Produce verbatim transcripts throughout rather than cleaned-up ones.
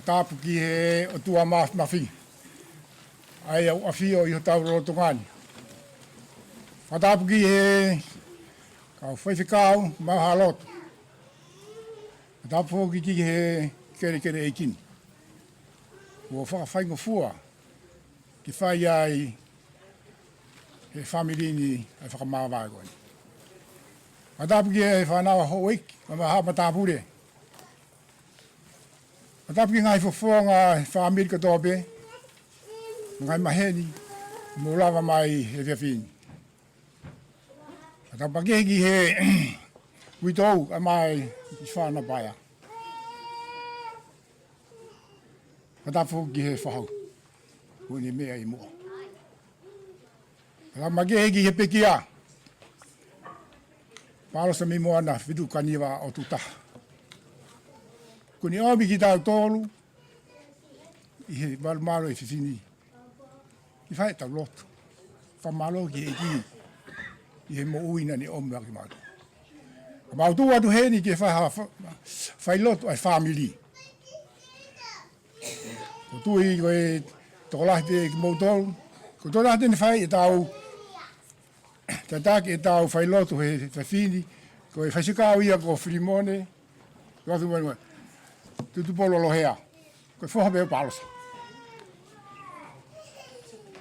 Fakatapu ki he ʻOtua Mafimafi, ʻa ia ʻoku ʻafio ʻi hotau lotolotonga ni. Fakatapu ki he kau faifekau maʻu ha lotu. Fakatapu foki ki he kelekele ʻeiki ni. Kuo fakafaingofua ke fai ai he fāmili ni ʻa e fakamāvae ko eni. Fakatapu ki he fānau houʻeiki, mo e haʻa matāpule. Fakatapu ki he ngaahi fofonga fāmili kotoa pē, mo e ngaahi maheni, mou lava mai he efiafi ni. Fakatapu makehe ki he uitou ʻa mai ki fana paea. Fakatapu ki he fahau. Ko eni meʻa ʻi muʻa. Fakatapu makehe ki he pekia. Palosa mei Moana, Fitukaniva ʻo Tutaha. Ko eni ʻomi kitautolu ʻi he malumalu ʻo e efiafi ni. Ke fai ʻetau lotu. Fakamālō ki he ʻEiki ʻi he moʻui naʻa ne ʻomi maʻa kimautolu. Ka mau tuʻu atu heni ke fai ha fa-, fai lotu ʻa e fāmili. ʻOku ou tui ko e tokolahi pē kimoutolu. Ko e tokolahi te ne fai ʻetau tataki ʻetau fai lotu he efiafi ni, ko e faifekau ia ko Filimone, ko Filimone, Tutupolo Lohea. Ko e foha pē ʻo Palosa.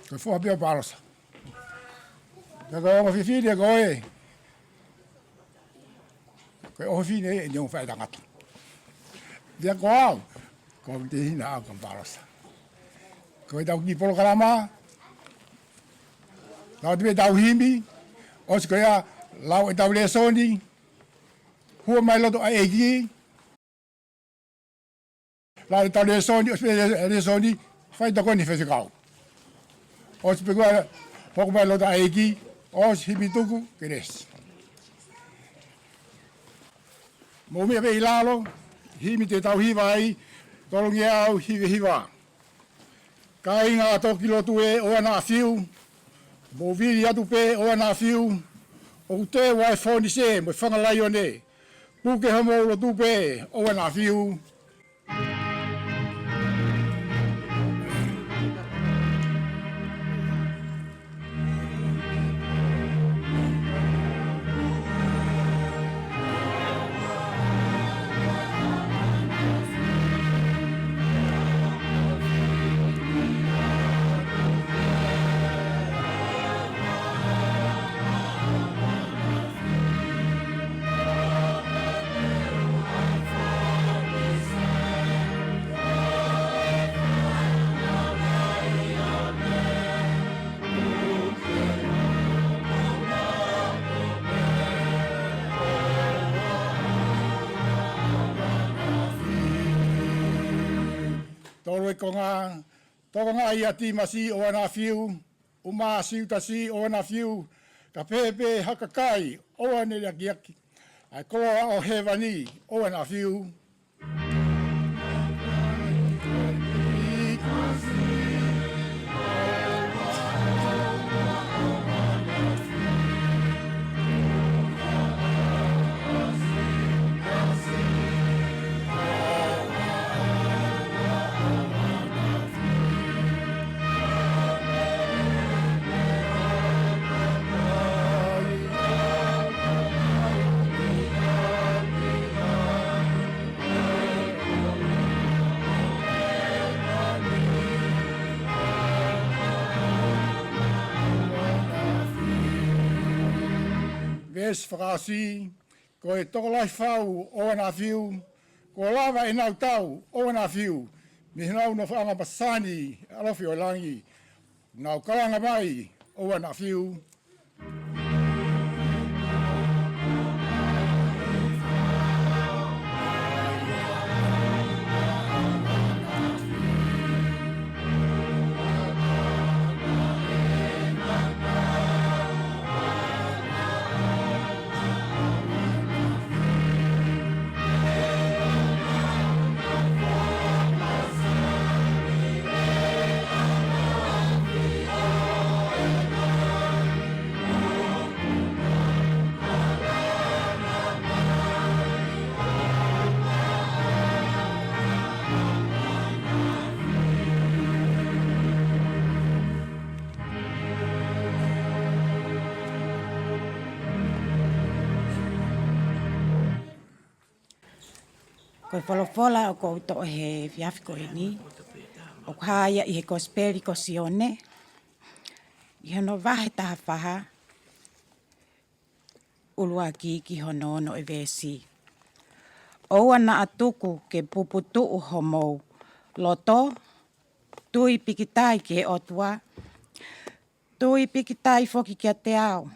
Ko e foha pē ʻo Palosa. Ka ko e ongo fefine ko ē, ko e ʻofefine ʻeni ʻo e ongo faʻētangata. Pea ko au, ko au te hina au ka Palosa. Ko ʻetau kiʻi polokalama, lau atu pē ʻetau himi, ʻosi ko ia, lau ʻetau lēsoni, hū mai loto ʻa e ʻEiki, lau ʻetau lēsoni, ʻosi pē lēsoni, fai tokoni faifekau. ʻOsi pē ko ia, hoko mai loto ʻa e ʻEiki, ʻosi himi tuku, kelesi. Mou meʻa pē ʻi lalo, himi te tau hiva ai, tolungeau hiva hiva. Kāinga toki lotu ē ʻoua naʻa fiu, mou vili atu pē ʻoua naʻa fiu, ʻoku teu ʻa e fōnise mo e fanga laione, puke homou lotu pē ʻoua naʻa fiu. Tolu e konga, tokongaʻi ʻa Timasi ʻoua naʻa fiu, ʻuma ʻa Siutasi ʻoua naʻa fiu, ka pehē pē ha kakai ʻoua naʻa liʻakiʻaki, ʻa e koloa ʻo hēvani ʻoua naʻa fiu. Veesi fakaʻosi, ko e tokolahi fau ʻoua naʻa fiu, kuo lava ʻenau tau ʻoua naʻa fiu, mei honau nofoʻanga masani ʻa e ʻalofi ʻo langi, nau kalanga mai ʻoua naʻa fiu. Ko e folofola ʻoku ou toʻo he efiafi ko eni, ʻoku hā ia ʻi he Kosipeli ko Sione, ʻI hono vahe taha fā, ʻuluaki ki hono ono ʻo e veesi. ʻOua naʻa tuku ke puputuʻu homou loto, tui pikitai ki he ʻOtua, tui pikitai foki kiate au.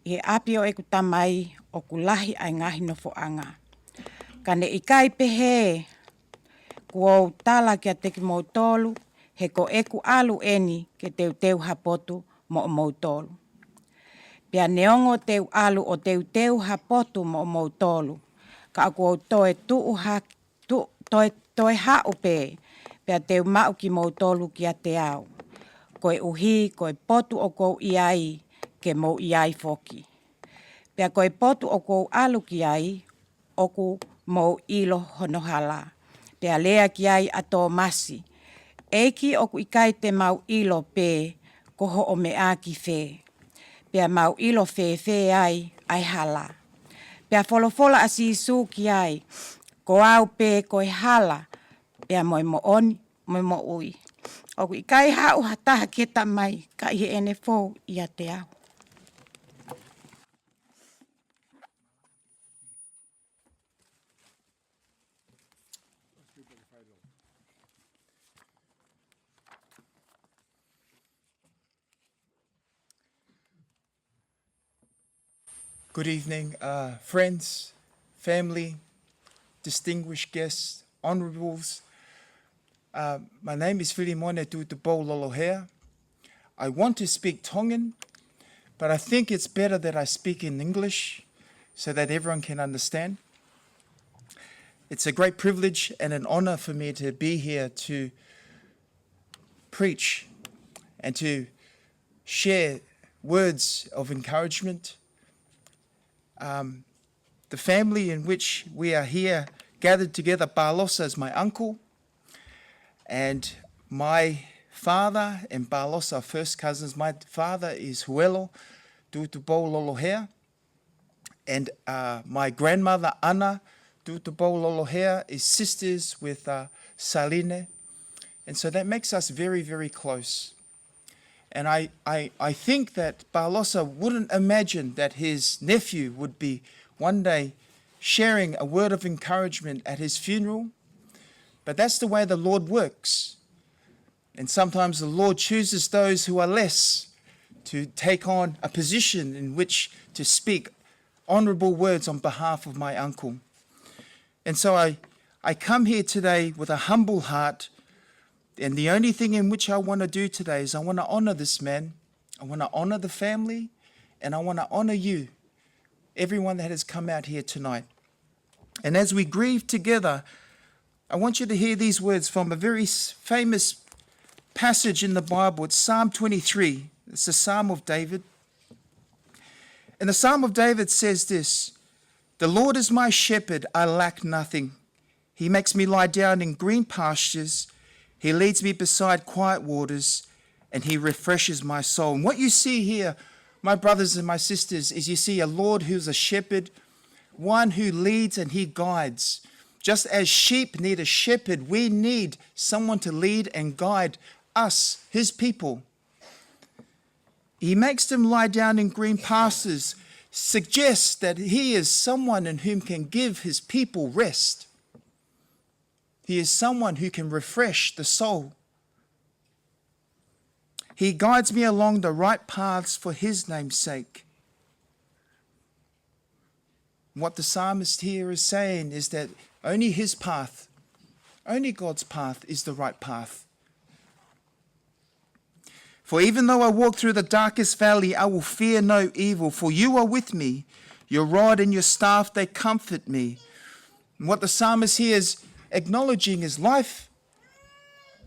ʻI he ʻapi ʻo ʻeku Tamai ʻoku lahi ʻa e ngaahi nofoʻanga. Ka ne ʻikai pehē, kuo u tala kiate kimoutolu, he ko ʻeku ʻalu eni ke teuteu ha potu moʻomoutolu. Pea neongo te u ʻalu ʻo teuteu ha potu moʻomoutolu, ka ʻoku ou toe tuʻu ha-, tu-, toe, toe haʻu pē, pea te u maʻu kimoutolu kiate au. Koeʻuhi ko e potu ʻoku ou ʻi ai, ke mou ʻi ai foki. Pea ko e potu ʻoku ou ʻalu ki ai, ʻoku mou ʻilo hono hala. Pea lea ki ai ʻa Tōmasi, ʻEiki, ʻoku ʻikai te mau ʻilo pē ko hoʻo meʻa ki fē, pea mau ʻilo fēfē ai ʻa e hala. Pea folofola ʻa Sīsū ki ai, Ko au pē ko e hala, pea mo e moʻoni, mo e moʻui. ʻOku ʻikai haʻu ha taha ki he Tamai, ka ʻi heʻene fou ʻiate au. Good evening, uh, friends, family, distinguished guests, honorables. Uh, my name is Filimone Tutupou Lolohea. I want to speak Tongan, but I think it's better that I speak in English so that everyone can understand. It's a great privilege and an honor for me to be here to preach and to share words of encouragement. Um, the family in which we are here gathered together, Palosa is my uncle, and my father and Palosa are first cousins. My father is Huelo Tutupou Lolohea, and, uh, my grandmother, Ana Tutupou Lolohea, is sisters with, uh, Saline. And so that makes us very, very close. And I, I, I think that Palosa wouldn't imagine that his nephew would be one day sharing a word of encouragement at his funeral. But that's the way the Lord works. And sometimes the Lord chooses those who are less to take on a position in which to speak honorable words on behalf of my uncle. And so I, I come here today with a humble heart, and the only thing in which I want to do today is I want to honor this man, I want to honor the family, and I want to honor you, everyone that has come out here tonight. And as we grieve together, I want you to hear these words from a very s-, famous passage in the Bible. It's Psalm twenty-three. It's the Psalm of David. And the Psalm of David says this, "The Lord is my shepherd, I lack nothing. He makes me lie down in green pastures. He leads me beside quiet waters, and he refreshes my soul." And what you see here, my brothers and my sisters, is you see a Lord who's a shepherd, one who leads and he guides. Just as sheep need a shepherd, we need someone to lead and guide us, his people. He makes them lie down in green pastures, suggests that he is someone in whom can give his people rest. He is someone who can refresh the soul. He guides me along the right paths for his name's sake. What the psalmist here is saying is that only his path, only God's path is the right path. "For even though I walk through the darkest valley, I will fear no evil, for you are with me. Your rod and your staff, they comfort me." And what the psalmist here is acknowledging is life.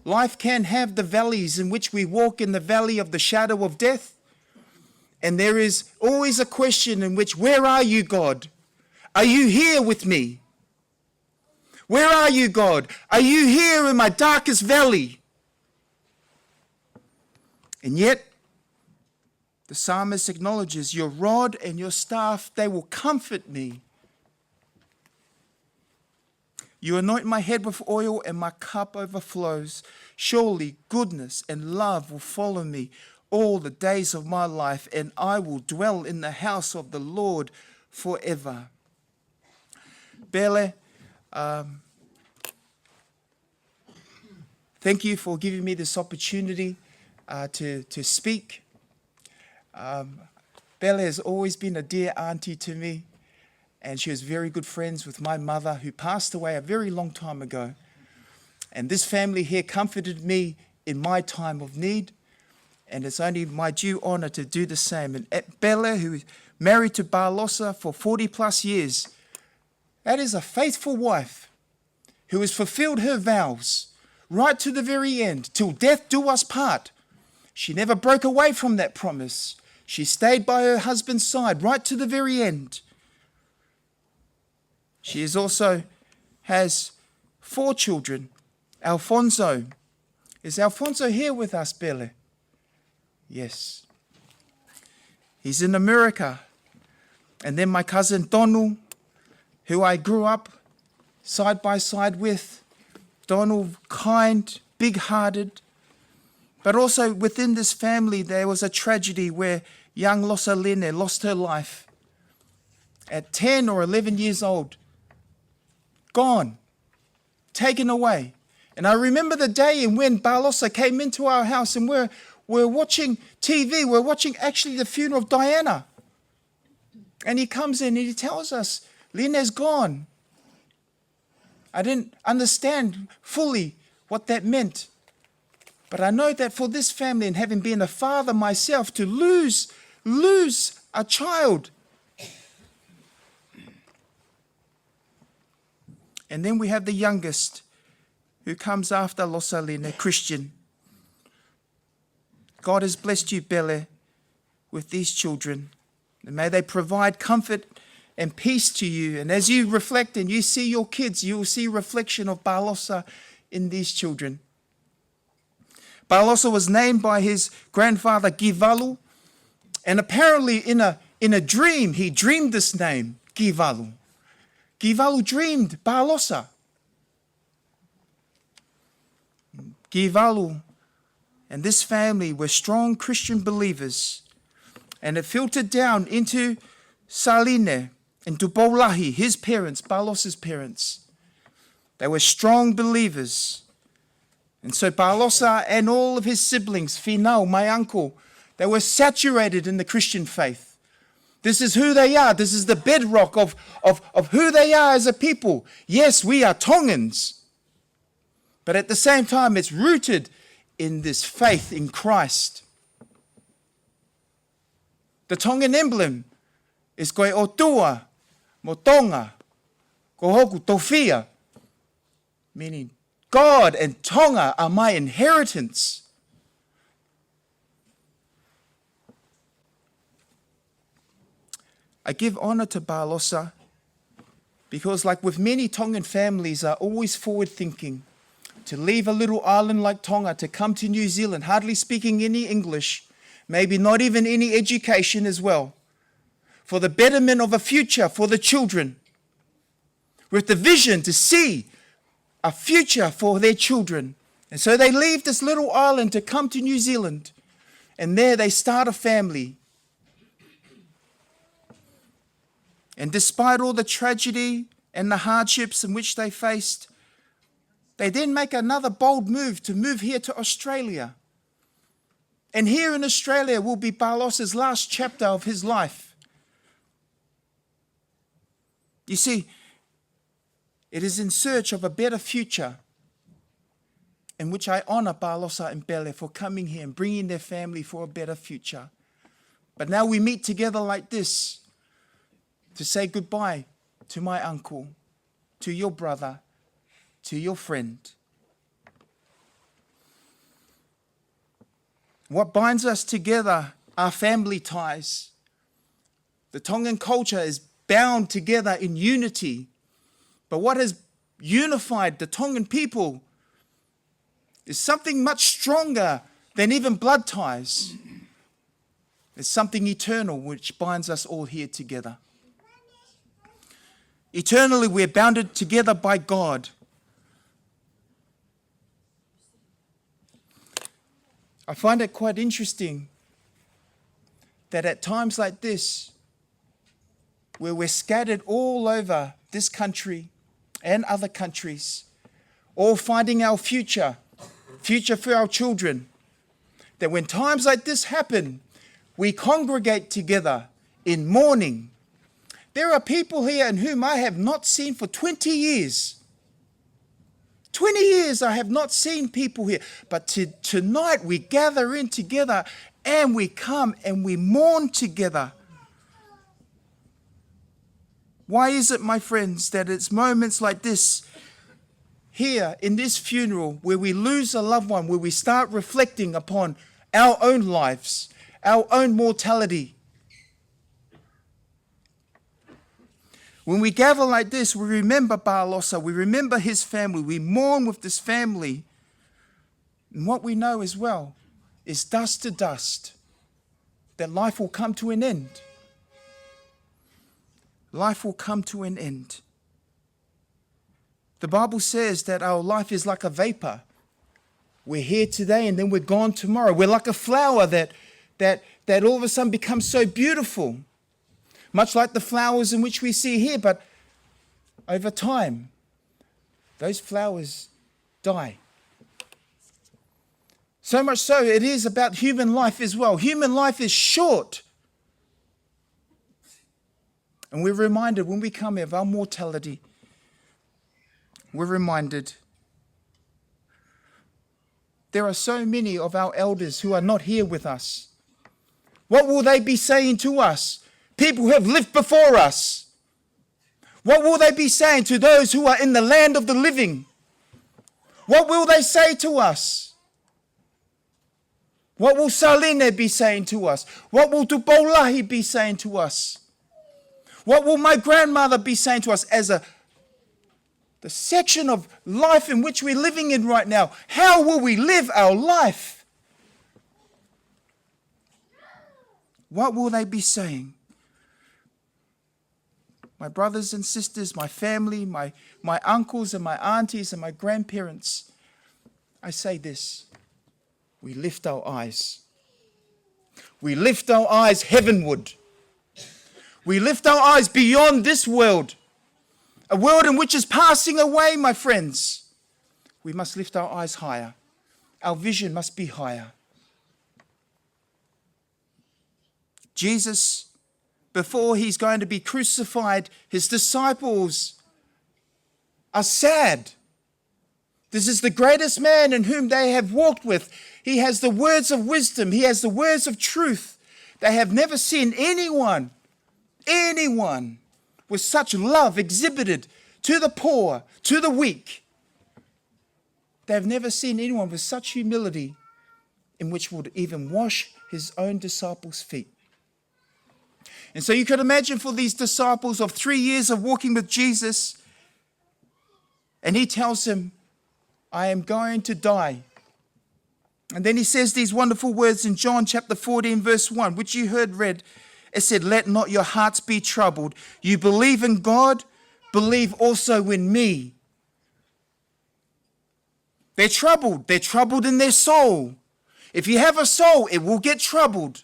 Life can have the valleys in which we walk, in the valley of the shadow of death. And there is always a question in which, "Where are you, God? Are you here with me? Where are you, God? Are you here in my darkest valley?" And yet, the psalmist acknowledges, "Your rod and your staff, they will comfort me. You anoint my head with oil and my cup overflows. Surely goodness and love will follow me all the days of my life, and I will dwell in the house of the Lord forever. Pele, um, thank you for giving me this opportunity, uh, to, to speak. Um, Pele has always been a dear auntie to me, and she was very good friends with my mother, who passed away a very long time ago. And this family here comforted me in my time of need, and it's only my due honor to do the same. And, eh, Pele, who is married to Balosa for forty plus years, that is a faithful wife who has fulfilled her vows right to the very end, "Till death do us part." She never broke away from that promise. She stayed by her husband's side right to the very end. She is also, has four children. Alfonso, is Alfonso here with us, Pele? Yes. He's in America. And then my cousin Donald, who I grew up side by side with. Donald, kind, big-hearted. But also within this family, there was a tragedy where young Losaline lost her life at ten or eleven years old. Gone. Taken away. And I remember the day in when Balosa came into our house and we're, we're watching T V, we're watching actually the funeral of Diana. And he comes in and he tells us, "Line's gone." I didn't understand fully what that meant. But I know that for this family, and having been a father myself, to lose, lose a child. And then we have the youngest, who comes after Losaline, Christian. God has blessed you, Pele, with these children. And may they provide comfort and peace to you. And as you reflect and you see your kids, you will see reflection of Balosa in these children. Balosa was named by his grandfather Givalu, and apparently in a, in a dream, he dreamed this name, Givalu. Givalu dreamed Balosa. Givalu and this family were strong Christian believers, and it filtered down into Saline and Tupou Lahi, his parents, Balosa's parents. They were strong believers. And so Balosa and all of his siblings, Finau, my uncle, they were saturated in the Christian faith. This is who they are. This is the bedrock of, of, of who they are as a people. Yes, we are Tongans. But at the same time, it's rooted in this faith in Christ. The Tongan emblem is ko e ʻOtua mo Tonga ko hoku tofiʻa, meaning God and Tonga are my inheritance. I give honor to Balosa because, like with many Tongan families, are always forward-thinking. To leave a little island like Tonga to come to New Zealand, hardly speaking any English, maybe not even any education as well, for the betterment of a future for the children, with the vision to see a future for their children. And so they leave this little island to come to New Zealand, and there they start a family. And despite all the tragedy and the hardships in which they faced, they then make another bold move to move here to Australia. And here in Australia will be Balosa's last chapter of his life. You see, it is in search of a better future in which I honor Balosa and Pele for coming here and bringing their family for a better future. But now we meet together like this to say goodbye to my uncle, to your brother, to your friend. What binds us together are family ties. The Tongan culture is bound together in unity. But what has unified the Tongan people is something much stronger than even blood ties. It's something eternal which binds us all here together. Eternally, we're bounded together by God. I find it quite interesting that at times like this, where we're scattered all over this country and other countries, all finding our future, future for our children, that when times like this happen, we congregate together in mourning. There are people here in whom I have not seen for twenty years. Twenty years I have not seen people here, but to, tonight we gather in together and we come and we mourn together. Why is it, my friends, that it's moments like this here in this funeral where we lose a loved one, where we start reflecting upon our own lives, our own mortality? When we gather like this, we remember Balosa, we remember his family, we mourn with this family. And what we know as well is dust to dust, that life will come to an end. Life will come to an end. The Bible says that our life is like a vapor. We're here today and then we're gone tomorrow. We're like a flower that, that, that all of a sudden becomes so beautiful, much like the flowers in which we see here, but over time, those flowers die. So much so, it is about human life as well. Human life is short. And we're reminded when we come here of our mortality, we're reminded there are so many of our elders who are not here with us. What will they be saying to us? People who have lived before us. What will they be saying to those who are in the land of the living? What will they say to us? What will Saline be saying to us? What will Tupou Lahi be saying to us? What will my grandmother be saying to us as a, the section of life in which we're living in right now? How will we live our life? What will they be saying? My brothers and sisters, my family, my, my uncles and my aunties and my grandparents, I say this. We lift our eyes. We lift our eyes heavenward. We lift our eyes beyond this world, a world in which is passing away, my friends. We must lift our eyes higher. Our vision must be higher. Jesus, before he's going to be crucified, his disciples are sad. This is the greatest man in whom they have walked with. He has the words of wisdom. He has the words of truth. They have never seen anyone, anyone with such love exhibited to the poor, to the weak. They have never seen anyone with such humility in which would even wash his own disciples' feet. And so you could imagine for these disciples of three years of walking with Jesus, and he tells them, "I am going to die." And then he says these wonderful words in John chapter fourteen, verse one, which you heard read. It said, "Let not your hearts be troubled. You believe in God, believe also in me." They're troubled. They're troubled in their soul. If you have a soul, it will get troubled.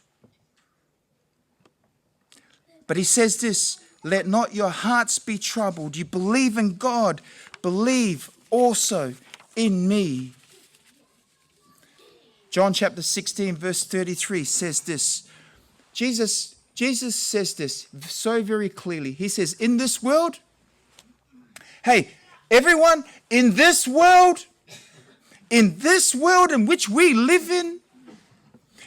But he says this, "Let not your hearts be troubled. You believe in God, believe also in me." John chapter sixteen, verse thirty-three says this. Jesus, Jesus says this so very clearly. He says, "In this world," hey, everyone, in this world, in this world in which we live in,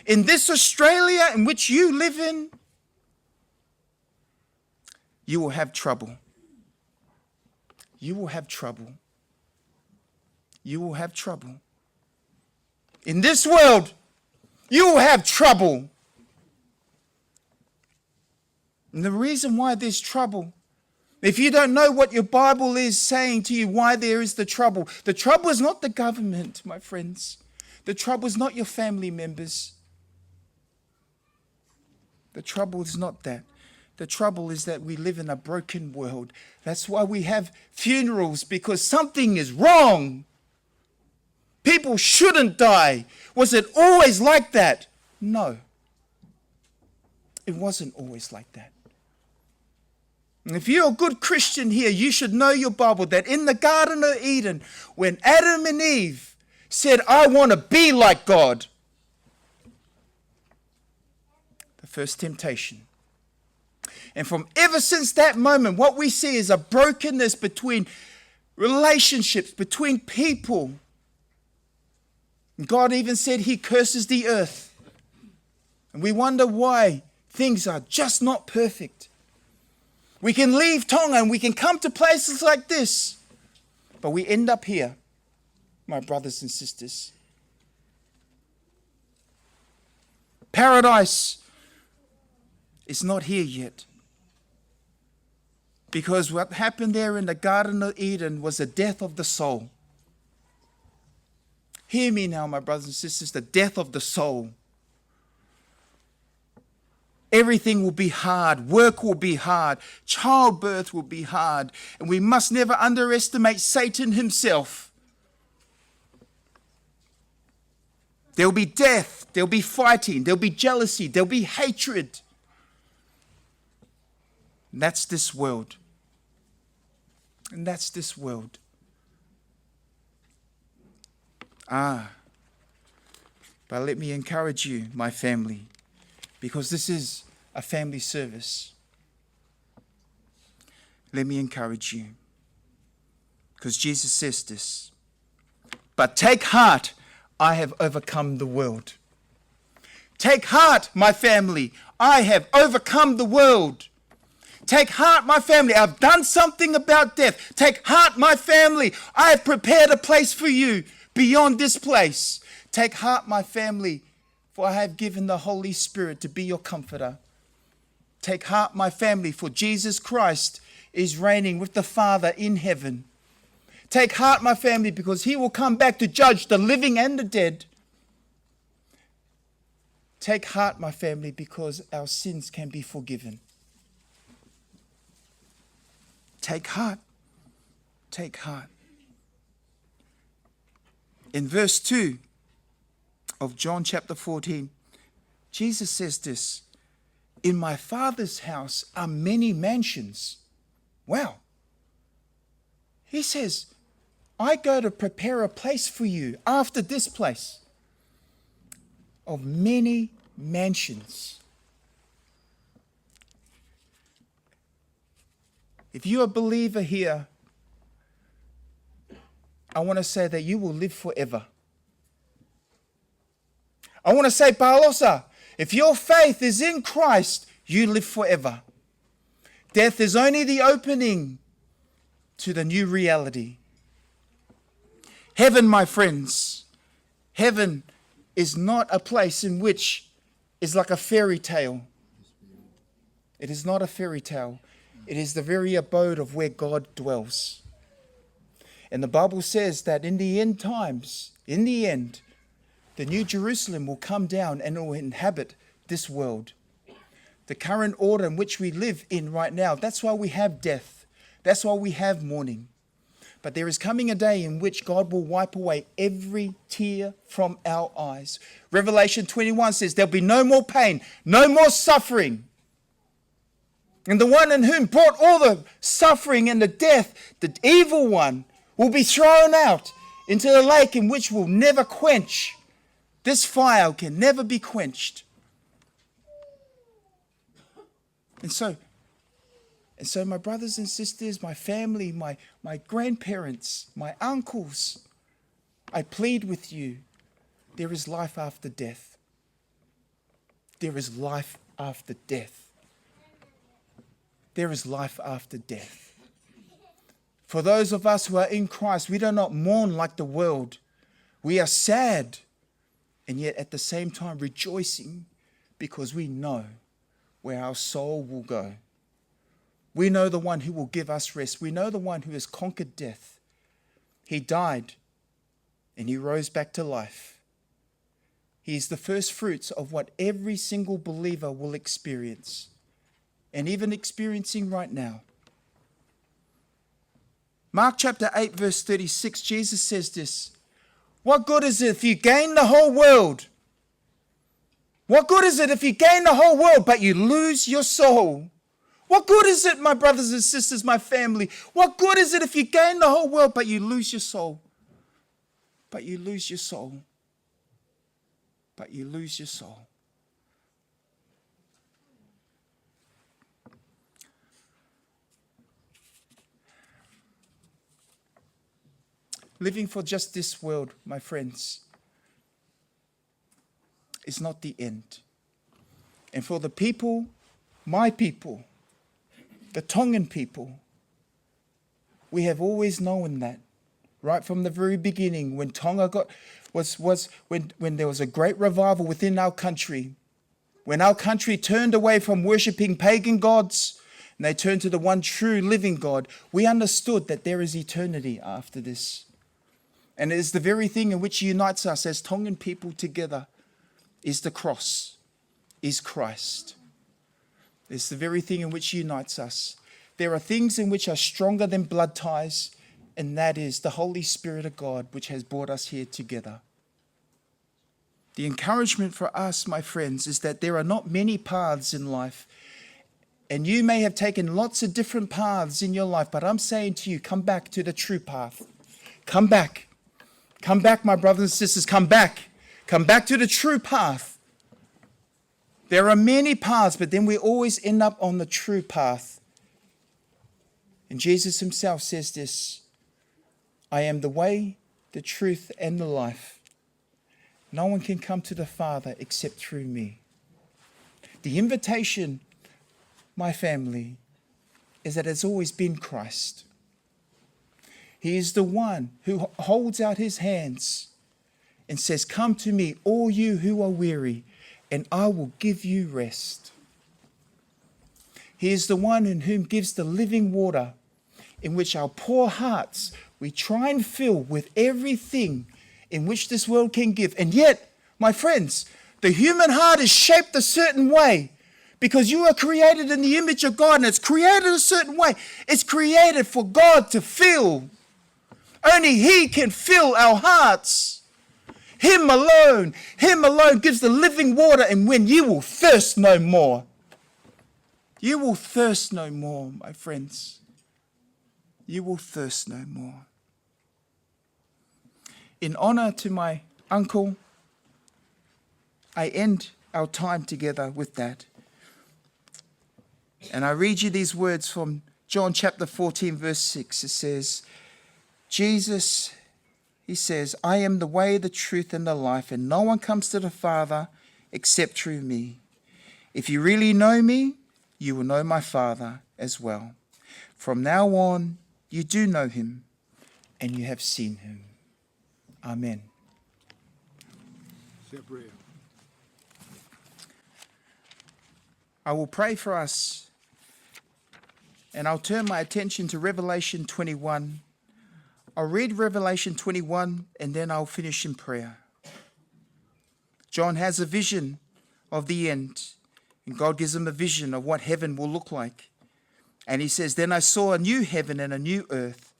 in this Australia in which you live in, you will have trouble. You will have trouble. You will have trouble. In this world, you will have trouble. And the reason why there's trouble, if you don't know what your Bible is saying to you, why there is the trouble, the trouble is not the government, my friends. The trouble is not your family members. The trouble is not that. The trouble is that we live in a broken world. That's why we have funerals, because something is wrong. People shouldn't die. Was it always like that? No. It wasn't always like that. And if you're a good Christian here, you should know your Bible, that in the Garden of Eden, when Adam and Eve said, "I want to be like God," the first temptation. And from ever since that moment, what we see is a brokenness between relationships, between people. God even said he curses the earth. And we wonder why things are just not perfect. We can leave Tonga and we can come to places like this, but we end up here, my brothers and sisters. Paradise is not here yet. Because what happened there in the Garden of Eden was the death of the soul. Hear me now, my brothers and sisters, the death of the soul. Everything will be hard. Work will be hard. Childbirth will be hard. And we must never underestimate Satan himself. There'll be death. There'll be fighting. There'll be jealousy. There'll be hatred. And that's this world. And that's this world. Ah, but let me encourage you, my family, because this is a family service. Let me encourage you, because Jesus says this, "But take heart, I have overcome the world." Take heart, my family, I have overcome the world. Take heart, my family, I've done something about death. Take heart, my family, I have prepared a place for you beyond this place. Take heart, my family, for I have given the Holy Spirit to be your comforter. Take heart, my family, for Jesus Christ is reigning with the Father in heaven. Take heart, my family, because he will come back to judge the living and the dead. Take heart, my family, because our sins can be forgiven. Take heart. Take heart. In verse two of John chapter fourteen, Jesus says this, "In my Father's house are many mansions." Wow. He says, "I go to prepare a place for you after this place of many mansions." If you're a believer here, I want to say that you will live forever. I want to say, Palosa, if your faith is in Christ, you live forever. Death is only the opening to the new reality. Heaven, my friends, heaven is not a place in which is like a fairy tale. It is not a fairy tale. It is the very abode of where God dwells. And the Bible says that in the end times, in the end, the New Jerusalem will come down and it will inhabit this world. The current order in which we live in right now, that's why we have death. That's why we have mourning. But there is coming a day in which God will wipe away every tear from our eyes. Revelation twenty-one says there'll be no more pain, no more suffering. And the one in whom brought all the suffering and the death, the evil one, will be thrown out into the lake in which will never quench. This fire can never be quenched. And so, and so, my brothers and sisters, my family, my, my grandparents, my uncles, I plead with you, there is life after death. There is life after death. There is life after death. For those of us who are in Christ, we do not mourn like the world. We are sad, and yet at the same time rejoicing, because we know where our soul will go. We know the one who will give us rest. We know the one who has conquered death. He died and he rose back to life. He is the first fruits of what every single believer will experience, and even experiencing right now. Mark chapter eight, verse thirty-six, Jesus says this, "What good is it if you gain the whole world What good is it if you gain the whole world but you lose your soul? What good is it, my brothers and sisters, my family? What good is it if you gain the whole world but you lose your soul? But you lose your soul. But you lose your soul. Living for just this world, my friends, is not the end. And for the people, my people, the Tongan people, we have always known that right from the very beginning, when Tonga got, was, was, when, when there was a great revival within our country, when our country turned away from worshipping pagan gods and they turned to the one true living God, we understood that there is eternity after this. And it is the very thing in which unites us as Tongan people together is the cross, is Christ. It's the very thing in which unites us. There are things in which are stronger than blood ties, and that is the Holy Spirit of God, which has brought us here together. The encouragement for us, my friends, is that there are not many paths in life. And you may have taken lots of different paths in your life, but I'm saying to you, come back to the true path. Come back. Come back, my brothers and sisters. Come back. Come back to the true path. There are many paths, but then we always end up on the true path. And Jesus himself says this, "I am the way, the truth, and the life. No one can come to the Father except through me." The invitation, my family, is that it's always been Christ. He is the one who h-, holds out his hands and says, "Come to me, all you who are weary, and I will give you rest." He is the one in whom gives the living water, in which our poor hearts we try and fill with everything in which this world can give. And yet, my friends, the human heart is shaped a certain way because you are created in the image of God, and it's created a certain way. It's created for God to fill. Only he can fill our hearts. Him alone, him alone gives the living water, and when you will thirst no more. You will thirst no more, my friends. You will thirst no more. In honor to my uncle, I end our time together with that. And I read you these words from John chapter fourteen, verse six. It says, Jesus, he says, "I am the way, the truth, and the life, and no one comes to the Father except through me. If you really know me, you will know my Father as well. From now on, you do know him, and you have seen him." Amen. Say a prayer. I will pray for us, and I'll turn my attention to Revelation twenty-one. I'll read Revelation twenty-one, and then I'll finish in prayer. John has a vision of the end, and God gives him a vision of what heaven will look like. And he says, "Then I saw a new heaven and a new earth,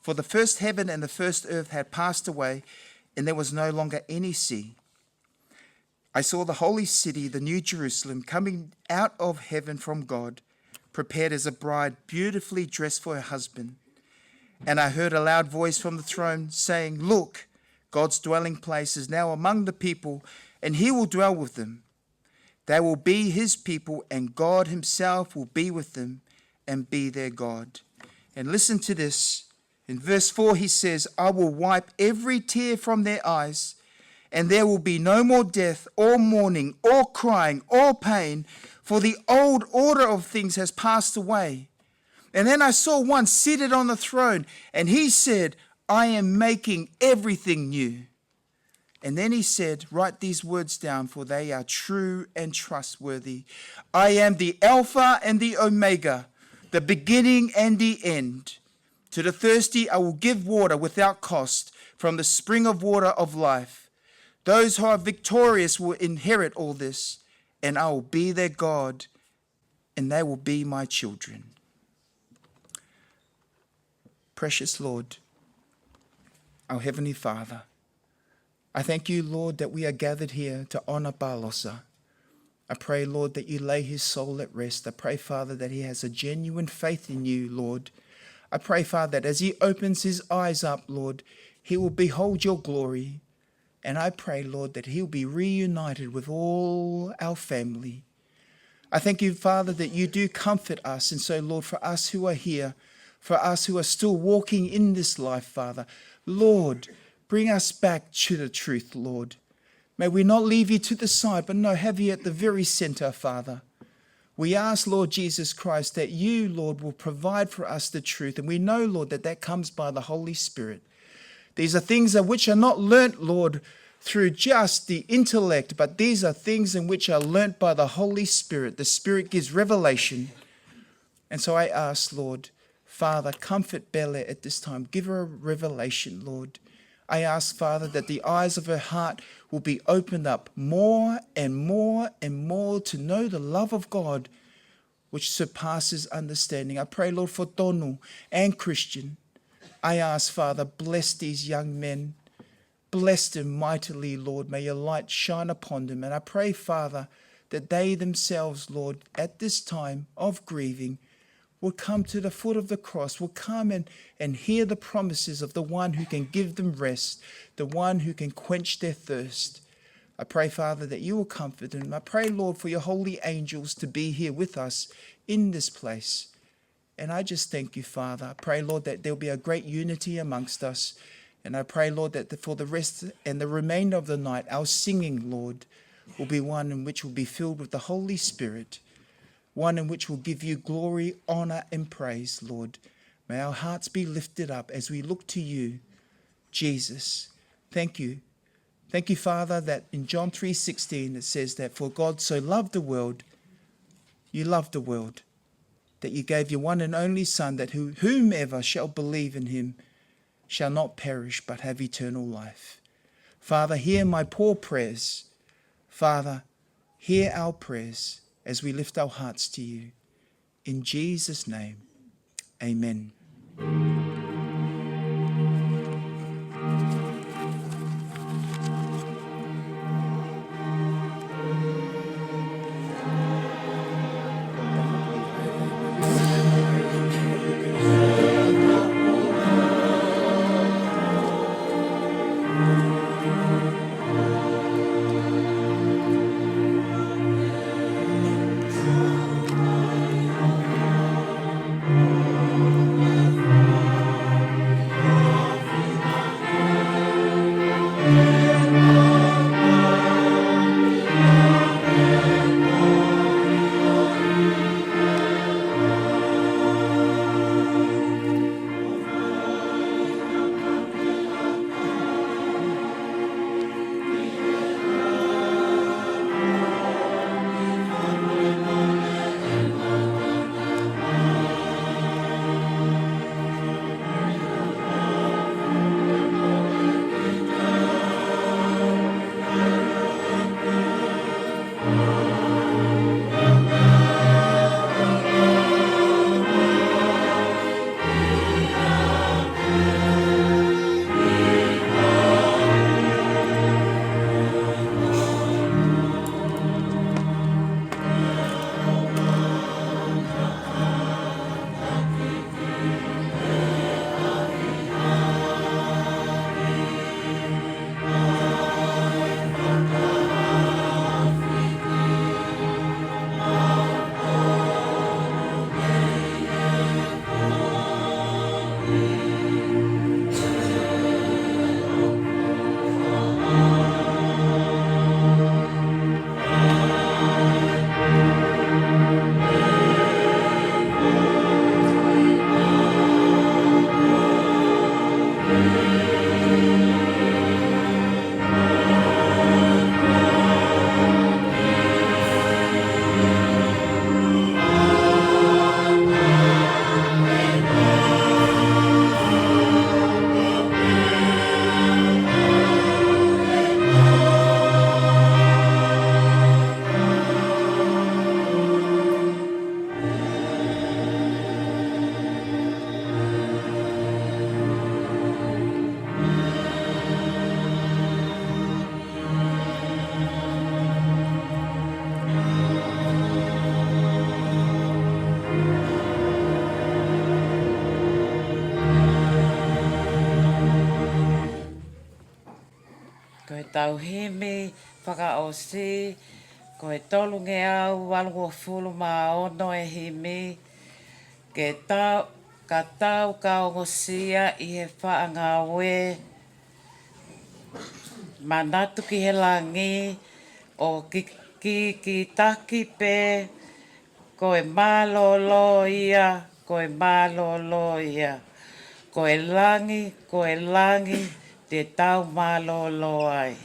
for the first heaven and the first earth had passed away, and there was no longer any sea. I saw the holy city, the new Jerusalem, coming out of heaven from God, prepared as a bride, beautifully dressed for her husband. And I heard a loud voice from the throne saying, 'Look, God's dwelling place is now among the people, and he will dwell with them. They will be his people, and God himself will be with them and be their God.'" And listen to this. In verse four, he says, "I will wipe every tear from their eyes, and there will be no more death, or mourning, or crying, or pain, for the old order of things has passed away." And then I saw one seated on the throne, and he said, "I am making everything new." And then he said, "Write these words down, for they are true and trustworthy. I am the Alpha and the Omega, the beginning and the end. To the thirsty I will give water without cost from the spring of water of life. Those who are victorious will inherit all this, and I will be their God, and they will be my children." Precious Lord, our Heavenly Father, I thank you, Lord, that we are gathered here to honor Pālosa. I pray, Lord, that you lay his soul at rest. I pray, Father, that he has a genuine faith in you, Lord. I pray, Father, that as he opens his eyes up, Lord, he will behold your glory. And I pray, Lord, that he'll be reunited with all our family. I thank you, Father, that you do comfort us. And so, Lord, for us who are here, for us who are still walking in this life, Father, Lord, bring us back to the truth, Lord. May we not leave you to the side, but no, have you at the very center, Father. We ask, Lord Jesus Christ, that you, Lord, will provide for us the truth. And we know, Lord, that that comes by the Holy Spirit. These are things that which are not learnt, Lord, through just the intellect, but these are things in which are learnt by the Holy Spirit. The Spirit gives revelation. And so I ask, Lord, Father, comfort Bella at this time. Give her a revelation, Lord. I ask, Father, that the eyes of her heart will be opened up more and more and more to know the love of God, which surpasses understanding. I pray, Lord, for Tonu and Christian. I ask, Father, bless these young men. Bless them mightily, Lord. May your light shine upon them. And I pray, Father, that they themselves, Lord, at this time of grieving, will come to the foot of the cross, will come and, and hear the promises of the one who can give them rest, the one who can quench their thirst. I pray, Father, that you will comfort them. I pray, Lord, for your holy angels to be here with us in this place. And I just thank you, Father. I pray, Lord, that there'll be a great unity amongst us. And I pray, Lord, that the, for the rest and the remainder of the night, our singing, Lord, will be one in which will be filled with the Holy Spirit, one in which will give you glory, honor, and praise, Lord. May our hearts be lifted up as we look to you, Jesus. Thank you. Thank you, Father, that in John three sixteen it says that, "For God so loved the world, you loved the world, that you gave your one and only Son, that who, whomever shall believe in him shall not perish but have eternal life." Father, hear my poor prayers. Father, hear our prayers as we lift our hearts to you. In Jesus' name, amen. Tau himi fakaʻosi, ko e tolungeau valungofulu mā ono e himi, ke tau, ka tau ka ongosia ʻi he faʻa ngāue, manatu ki he langi, ʻo ki, ki, kītaki pē, ko e mālōlō ia, ko e mālōlō ia. Ko e langi, ko e langi, te tau mālōlō ai.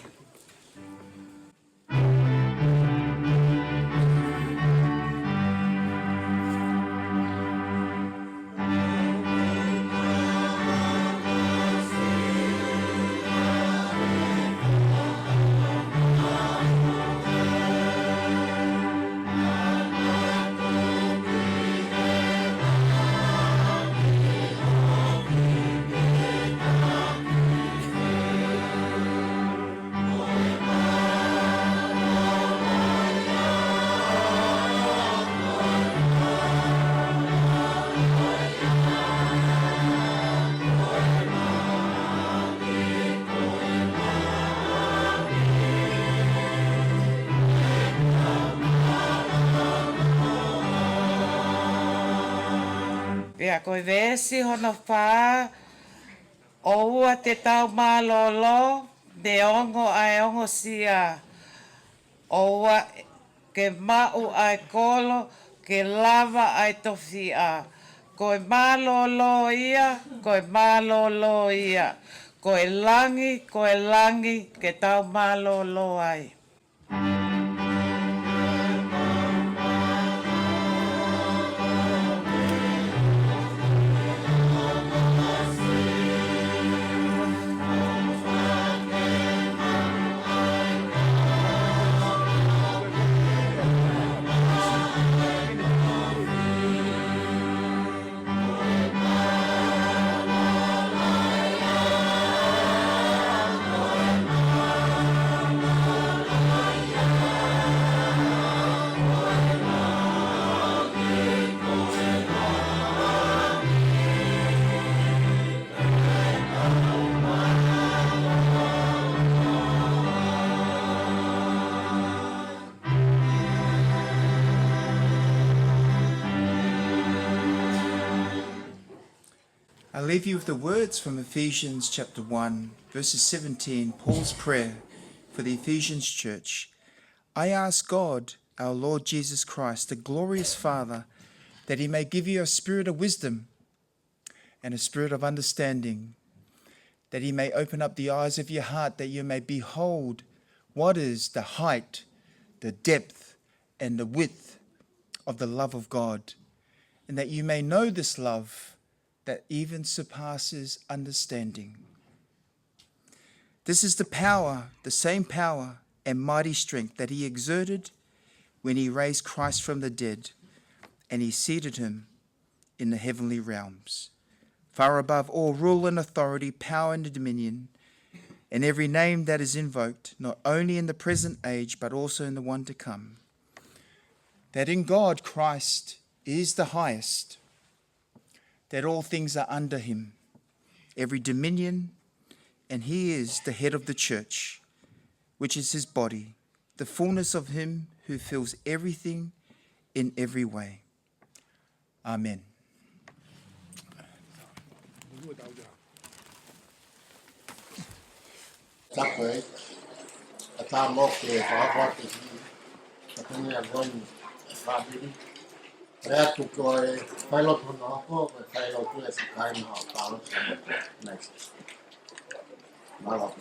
Pea ko e veesi hono fā, ʻoua te tau mālōlō, neongo ʻa e ongosia. ʻOua ke maʻu ʻa e kolo, ke lava ʻa e tofiʻa. Ko e mālōlō ia, ko e mālōlō ia. Ko e langi, ko e langi, ke tau mālōlō ai. I leave you with the words from Ephesians chapter one, verses seventeen, Paul's prayer for the Ephesians church. I ask God, our Lord Jesus Christ, the glorious Father, that he may give you a spirit of wisdom and a spirit of understanding, that he may open up the eyes of your heart, that you may behold what is the height, the depth, and the width of the love of God, and that you may know this love that even surpasses understanding. This is the power, the same power and mighty strength that he exerted when he raised Christ from the dead and he seated him in the heavenly realms, far above all rule and authority, power and dominion, and every name that is invoked, not only in the present age, but also in the one to come. That in God Christ is the highest, that all things are under him, every dominion, and he is the head of the church, which is his body, the fullness of him who fills everything in every way. Amen. Tapu, ʻatā mo ke fakafoki ki he tapu ni a goni e fāmili. Pea tuku e failotu hono hoko, ko e failotu e sakaina o Paulo. Next. Mālō.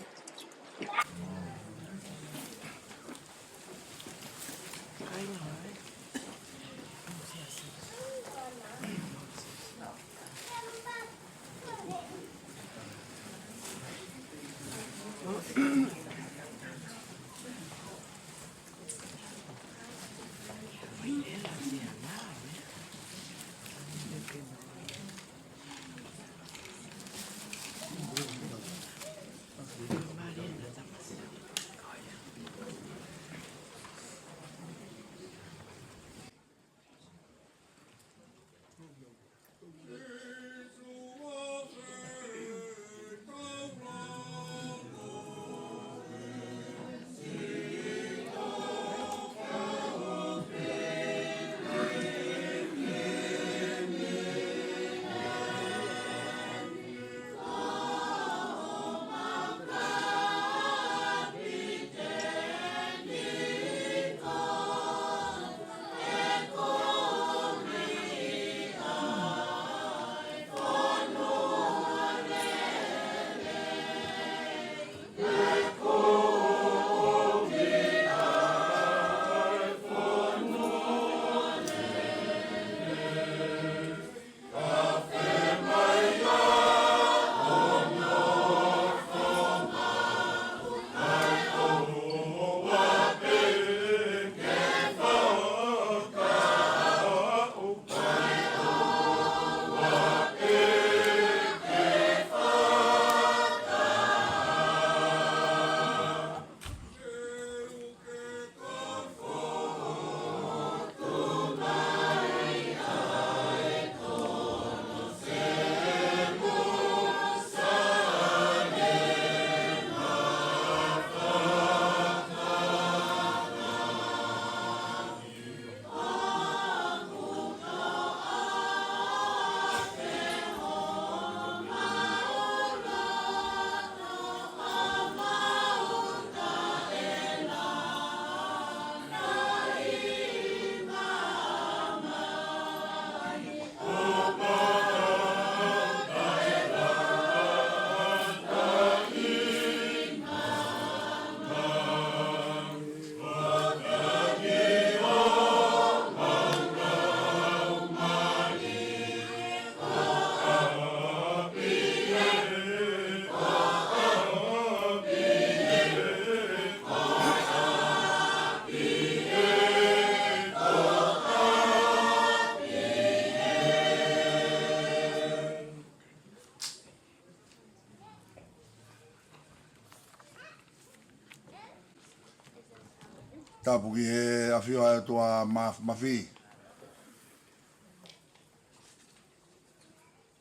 Tapu ki he ʻafio ʻa e ʻOtua Māfimafi.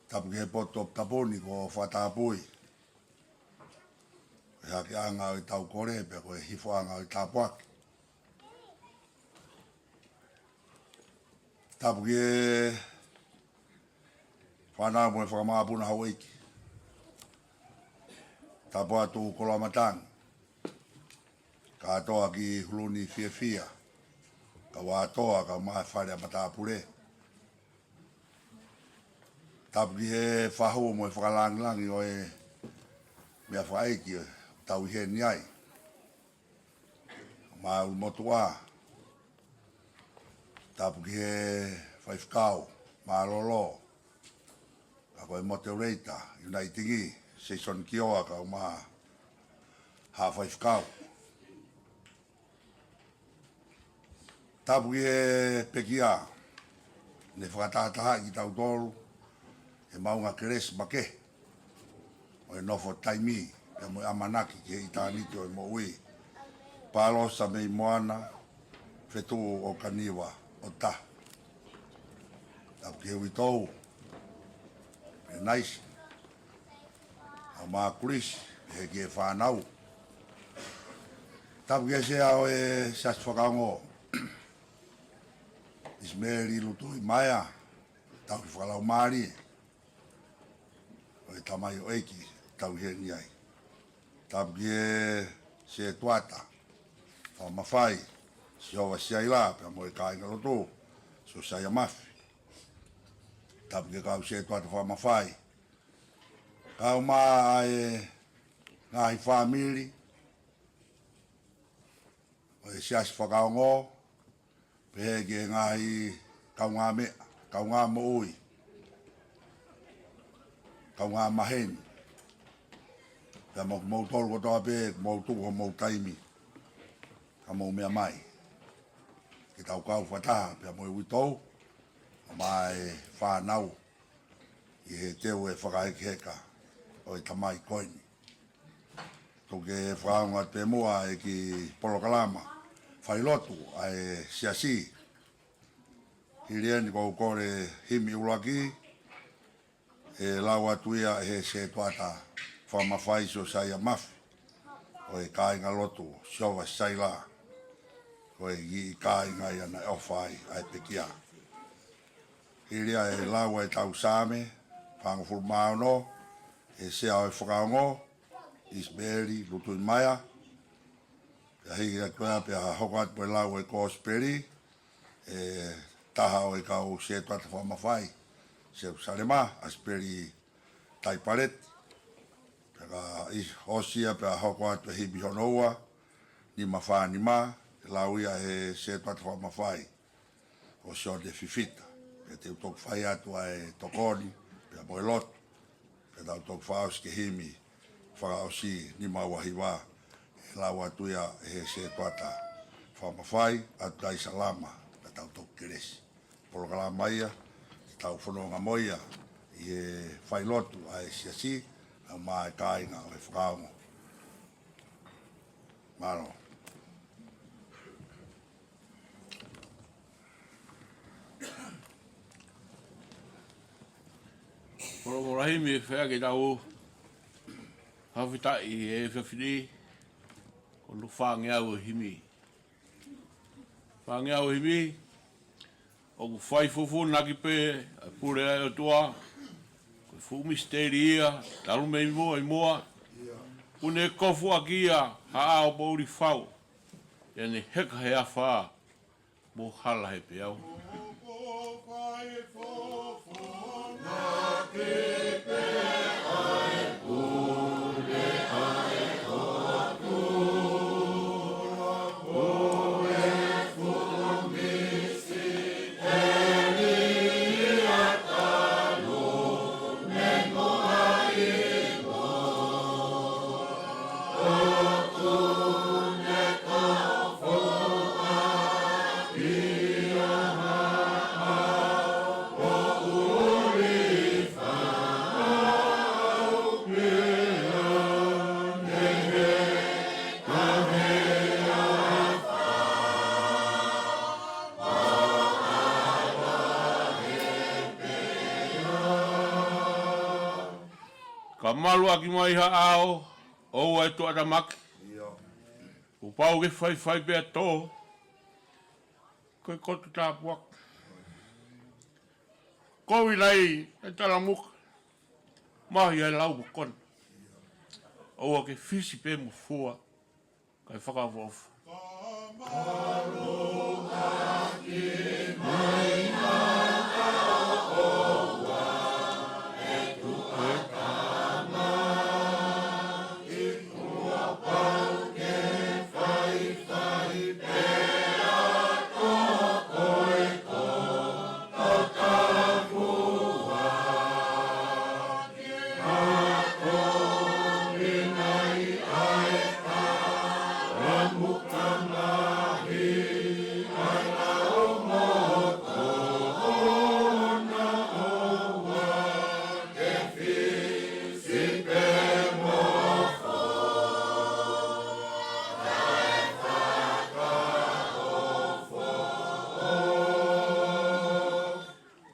Tapu ki he potu toputapu ni kuo fakatapui. Ko e hakeʻanga ʻo ʻetau kole, pea ko e hifoʻanga ʻo e tāpuaki. Tapu ki he fānau mo e fanga mokopuna houʻeiki. Tapu atu Koloamatangi. Kātoa ki Huluni Fiefia. Kau ʻAtoa, kau mai Fale ʻa Matāpule. Tapu ki he fahu mo e fakalāngilangi ʻo e meʻa fakaʻeiki ʻoku tau ʻi heni ai. Māʻulimotuʻa. Tapu ki he faifekau mālōlō. Ka ko e moderator, Uniting, Seison Kioa, kau mai Haʻa Faifekau. Tapu ki he pekia, ne fakatahatahaʻi kitautolu, he maʻunga kelesi makehe ʻo e nofo taimi, pea mo e ʻamanaki ki he ʻitāniti ʻo e moʻui. Palosa mei Moana, fetuʻu ʻo Kaniva ʻo taha. Tapu ki he uitou, pea naisi. ʻA Makulisi, pehē ki he fānau. Tapu ki he sea ʻo e Siasi Fakaongo, ʻIsimeli Lutuimaea, tauhi fakalaumālie ʻo e tamaioʻeiki tau ʻi heni ai. Tapu ki he setuata fakamafai, Sihova Siaila, pea mo e kāingalotu, Siosaia Mafi. Tapu ki he kau setuata fakamafai. Kau mai ʻa e ngaahi fāmili ʻo e Siasi Fakaongo, pehē ki he ngaahi kaungāmeʻa, kaungāmoʻui, kaungāmaheni. Pea mo kimoutolu kotoa pē, mou tuku homou taimi, ka mou meʻa mai. Ke tau kau fakataha, pea mo e uitou, mai fānau, ʻi he teu e fakahekeheka ʻo e tamai ko eni. Tuku ke fakaongo atu pē muʻa e kiʻi polokalama failotu ʻa e Siasi. Hili eni ʻoku ou kole himi ʻuluaki, ʻe lau atu ia ʻe he setuata fakamafai, Siosaia Mafi, ʻo e kāingalotu Sihova Siaila, ko e kiʻi kāinga ia naʻe ʻofa ai ʻa e pekia. Hili ia ʻe lau ʻa e tau Saame fāngofulu mā ono, ʻe he sea ʻo e Fakaongo, ʻIsimeli Lutuimaea. Pea hiki atu ia pea hoko atu pē ʻa e lau ʻo e Kosipeli, ʻe taha ʻo e kau setuata fakamafai, Selusalema, ʻAsipeli Taipaleti. Pea ka ʻi, ʻosi ia pea hoko atu e himi hono ua, nima fā nima, ʻe lau ia ʻe he setuata fakamafai, ko Sione Fifita. Pea te u toki fai atu ʻa e tokoni, pea mo e lotu. Pea tau toki fakaʻosi ki he himi fakaʻosi, nima ua hiva, ʻe lau atu ia ʻe he setuata fakamafai, ʻAtukai Salama, pea tau toki kelesi. Polokalama ia, te tau fononga mo ia ʻi he failotu ʻa e Siasi, ʻa e mai kāinga ʻo e Fakaongo. Mālō. Polokalama himi, fea ke tau fakafetaʻi he efiafi ni, ko hono fāngeau e himi. Fāngeau e himi, ʻoku fai fufūnaki pē ʻa e pule ʻa e ʻOtua, ko e fuʻu misiteli ia, talu mei muʻa ʻi muʻa, ʻoku ne kofuʻaki ia ha ʻao poʻuli fau, ʻi heʻene heka he afā, mo hala he peau. ʻA maluʻaki mai ha ʻao, ʻoua ʻe tuʻatamaki. Kuo pau ke faifai pea tō, ko e koto tāpuaki. Kovi lahi e talamuka, mahi ʻa e lau mokona. ʻOua ke fisi pē mo fua, kae fakaʻofoʻofa.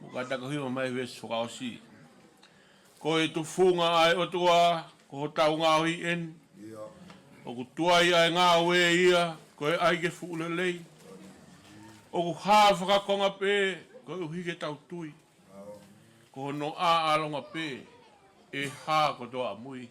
Mo ka ta ko hiva mai veesi fakaʻosi. Ko e tufunga ʻa e ʻOtua, ko hotau ngaohi eni. ʻOku tuai ʻa e ngāue ia, ko e ʻai ke fuʻu lelei. ʻOku hā fakakonga pē, koeʻuhi ke tau tui. Ko hono ʻaʻalonga pē, ʻe hā kotoa ʻamui.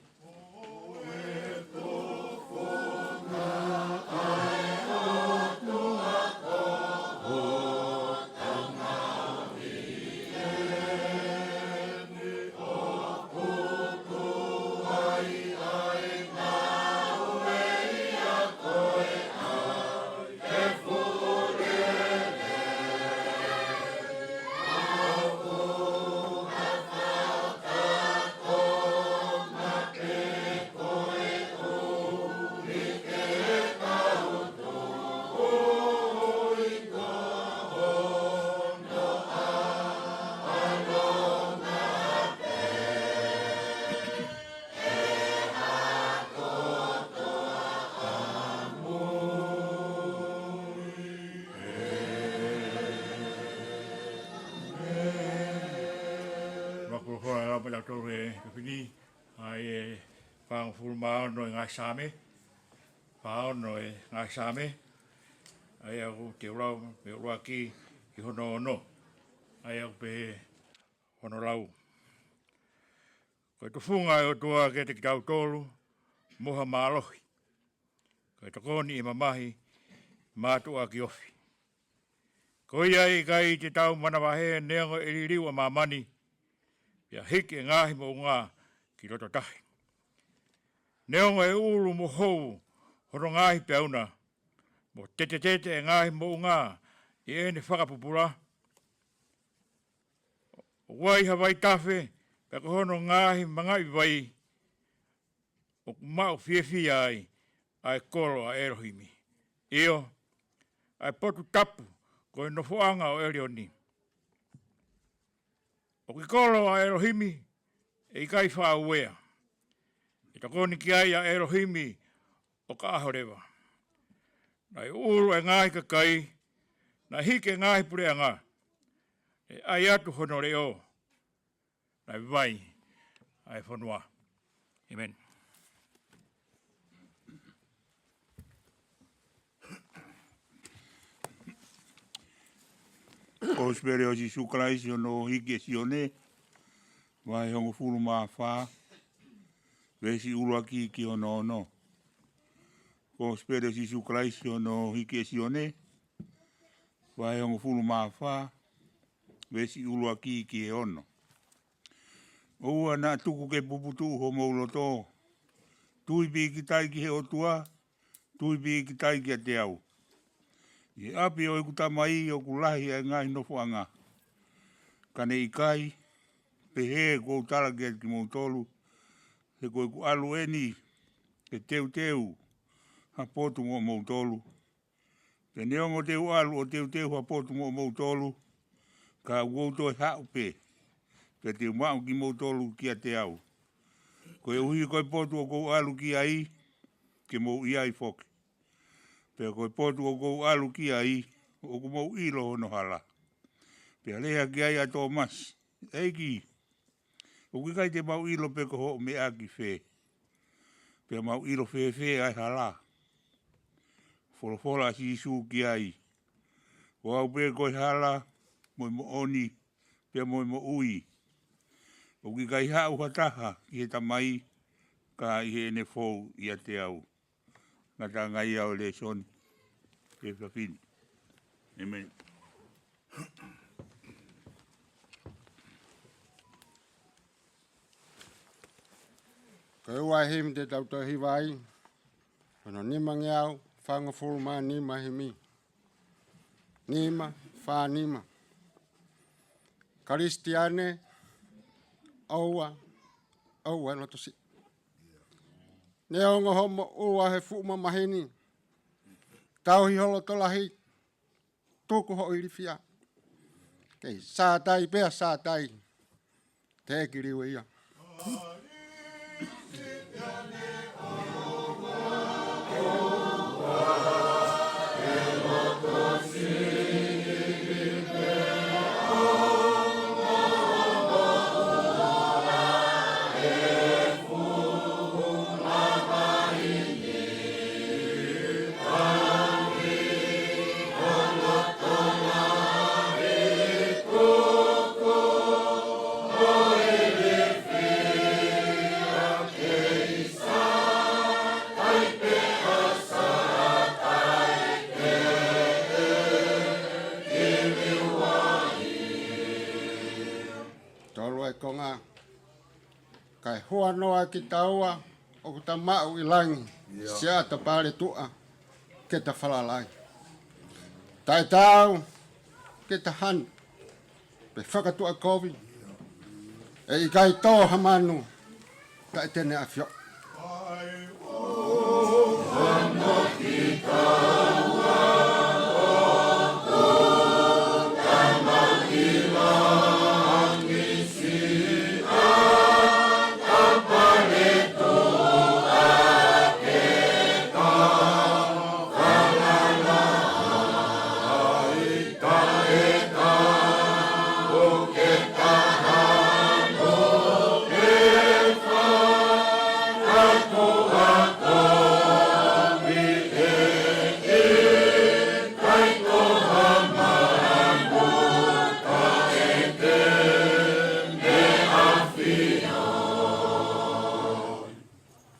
Makulukola lau pea tau e kafini, ʻa e fāngofulu mā ono e ngaahi Saame, fā ono e ngaahi Saame, ʻa ia ʻoku te lau mei he ʻuluaki ki hono ono, ʻa ia ʻoku pehē hono lau. Ko e tufunga ʻa e ʻOtua kiate kitautolu, mo ha mālohi. Ko e tokoni ʻi he mamahi, mātuʻaki ofi. Ko ia ʻe ʻikai te tau manavahē neongo ʻe liliu ʻa māmani, pea hiki e ngaahi moʻunga ki loto tahi. Neongo ʻe ʻulu mo hou hono ngaahi peauna, mo tetetete e ngaahi moʻunga ʻi heʻene fakapupula. ʻOku ʻi ai ha vaitafe, pea ko hono ngaahi mangaʻi vai, ʻoku maʻu fiefia ai ʻa e kolo ʻa ʻElohimi. ʻIo, ʻa e potu tapu ko e nofoʻanga ʻo ʻElioni. ʻOku ʻi kolo ʻa ʻElohimi, ʻe ʻikai faʻauea. ʻE tokoni ki ai ʻa ʻElohimi ʻo ka ʻaho leva. Naʻe ʻulu e ngaahi kakai, naʻe hiki e ngaahi puleʻanga, ʻe ʻai atu hono leʻo, naʻe vai ʻa e fonua. ʻĒmeni. Kosipeli ʻo Sīsū Kalaisi ʻi hono hiki ʻe Sione, vahe hongofulu mā fā, veesi ʻuluaki ki hono ono. Kosipeli ʻo Sīsū Kalaisi ʻi hono hiki ʻe Sione, vahe hongofulu mā fā, veesi ʻuluaki ki he ono. ʻOua naʻa tuku ke puputuʻu homou loto. Tui pīkitai ki he ʻOtua, tui pīkitai kiate au. ʻI he ʻapi ʻo ʻeku Tamai ʻoku lahi ʻa e ngaahi nofoʻanga. Ka ne ʻikai, pehē kuo u tala kiate kimoutolu, he ko ʻeku ʻalu eni ke teuteu ha potu moʻomoutolu. Pea neongo te u ʻalu ʻo teuteu ha potu moʻomoutolu, ka ʻoku ou toe haʻu pē, pea te u maʻu kimoutolu kiate au. Koeʻuhi ko e potu ʻoku ou ʻalu ki ai, ke mou ʻi ai foki. Pea ko e potu ʻoku ou ʻalu ki ai, ʻoku mou ʻilo hono hala. Pea lea ki ai ʻa Tōmasi, ʻEiki, ʻOku ʻikai te mau ʻilo pe ko hoʻo meʻa ki fē, pea mau ʻilo fēfē ʻa e hala. Folofola ʻa Sīsū ki ai: Ko au pē ko e hala, mo e moʻoni, pea mo e moʻui. ʻOku ʻikai haʻu ha taha ki he Tamai, ka ʻi heʻene fou ʻiate au. Ngataʻanga ia ʻo e lēsoni he efiafi ni. ʻĒmeni. Ko e ua himi te tau toe hiva ai, ko hono nimangeau fāngofulu mā nima himi. Nima fā nima. Kalisitiane, ʻoua, ʻoua loto siʻi. Neongo hoʻo moʻua he fuʻu mamahi ni, tauhi ho loto lahi, tuku hoʻo ilifia. Kei sātai pea sātai, teʻeki liu ia. Tolu e konga. Kae huanoa kitaua ʻoku ta maʻu ʻi langi, ʻIo. Siata Paletuʻa, ke ta falala ai. Taʻetaau ke ta hanu, pe fakatuʻa kovi, ʻe ʻikai tō ha manu taʻe te ne ʻafioʻi.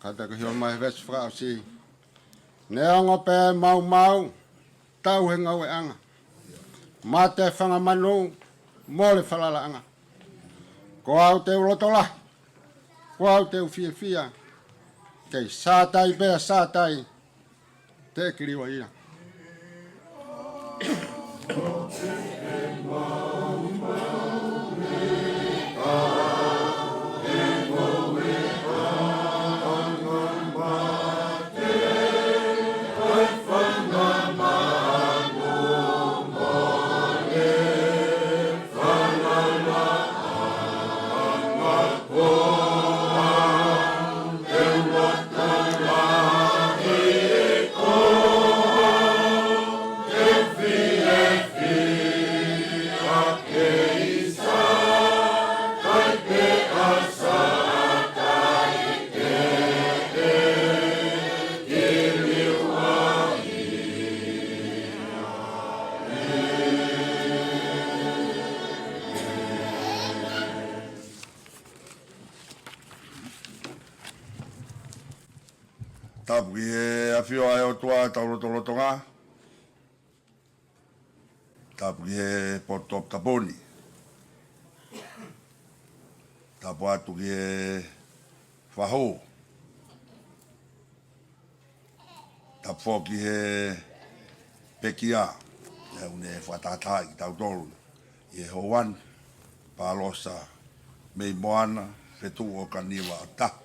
Kātaki ʻo mai he veesi fakaʻosi. Neongo pē maumau, tauhi ngāueʻanga, mate fanga manu, mole falalaʻanga, ko au te u loto lahi, ko au te u fiefia, kei sātai pea sātai, teʻeki liu ia. Tapu ki he ʻafio ʻa e ʻOtua tau lotolotonga. Tapu ki he potu tapu ni. Tapu atu ki he fahu. Tapu foki he pekia, ʻa ia ʻoku ne fakatahatahaʻi kitautolu ʻi he houa ni, Palosa mei Moana, fetuʻu ʻo Kaniva ʻo taha.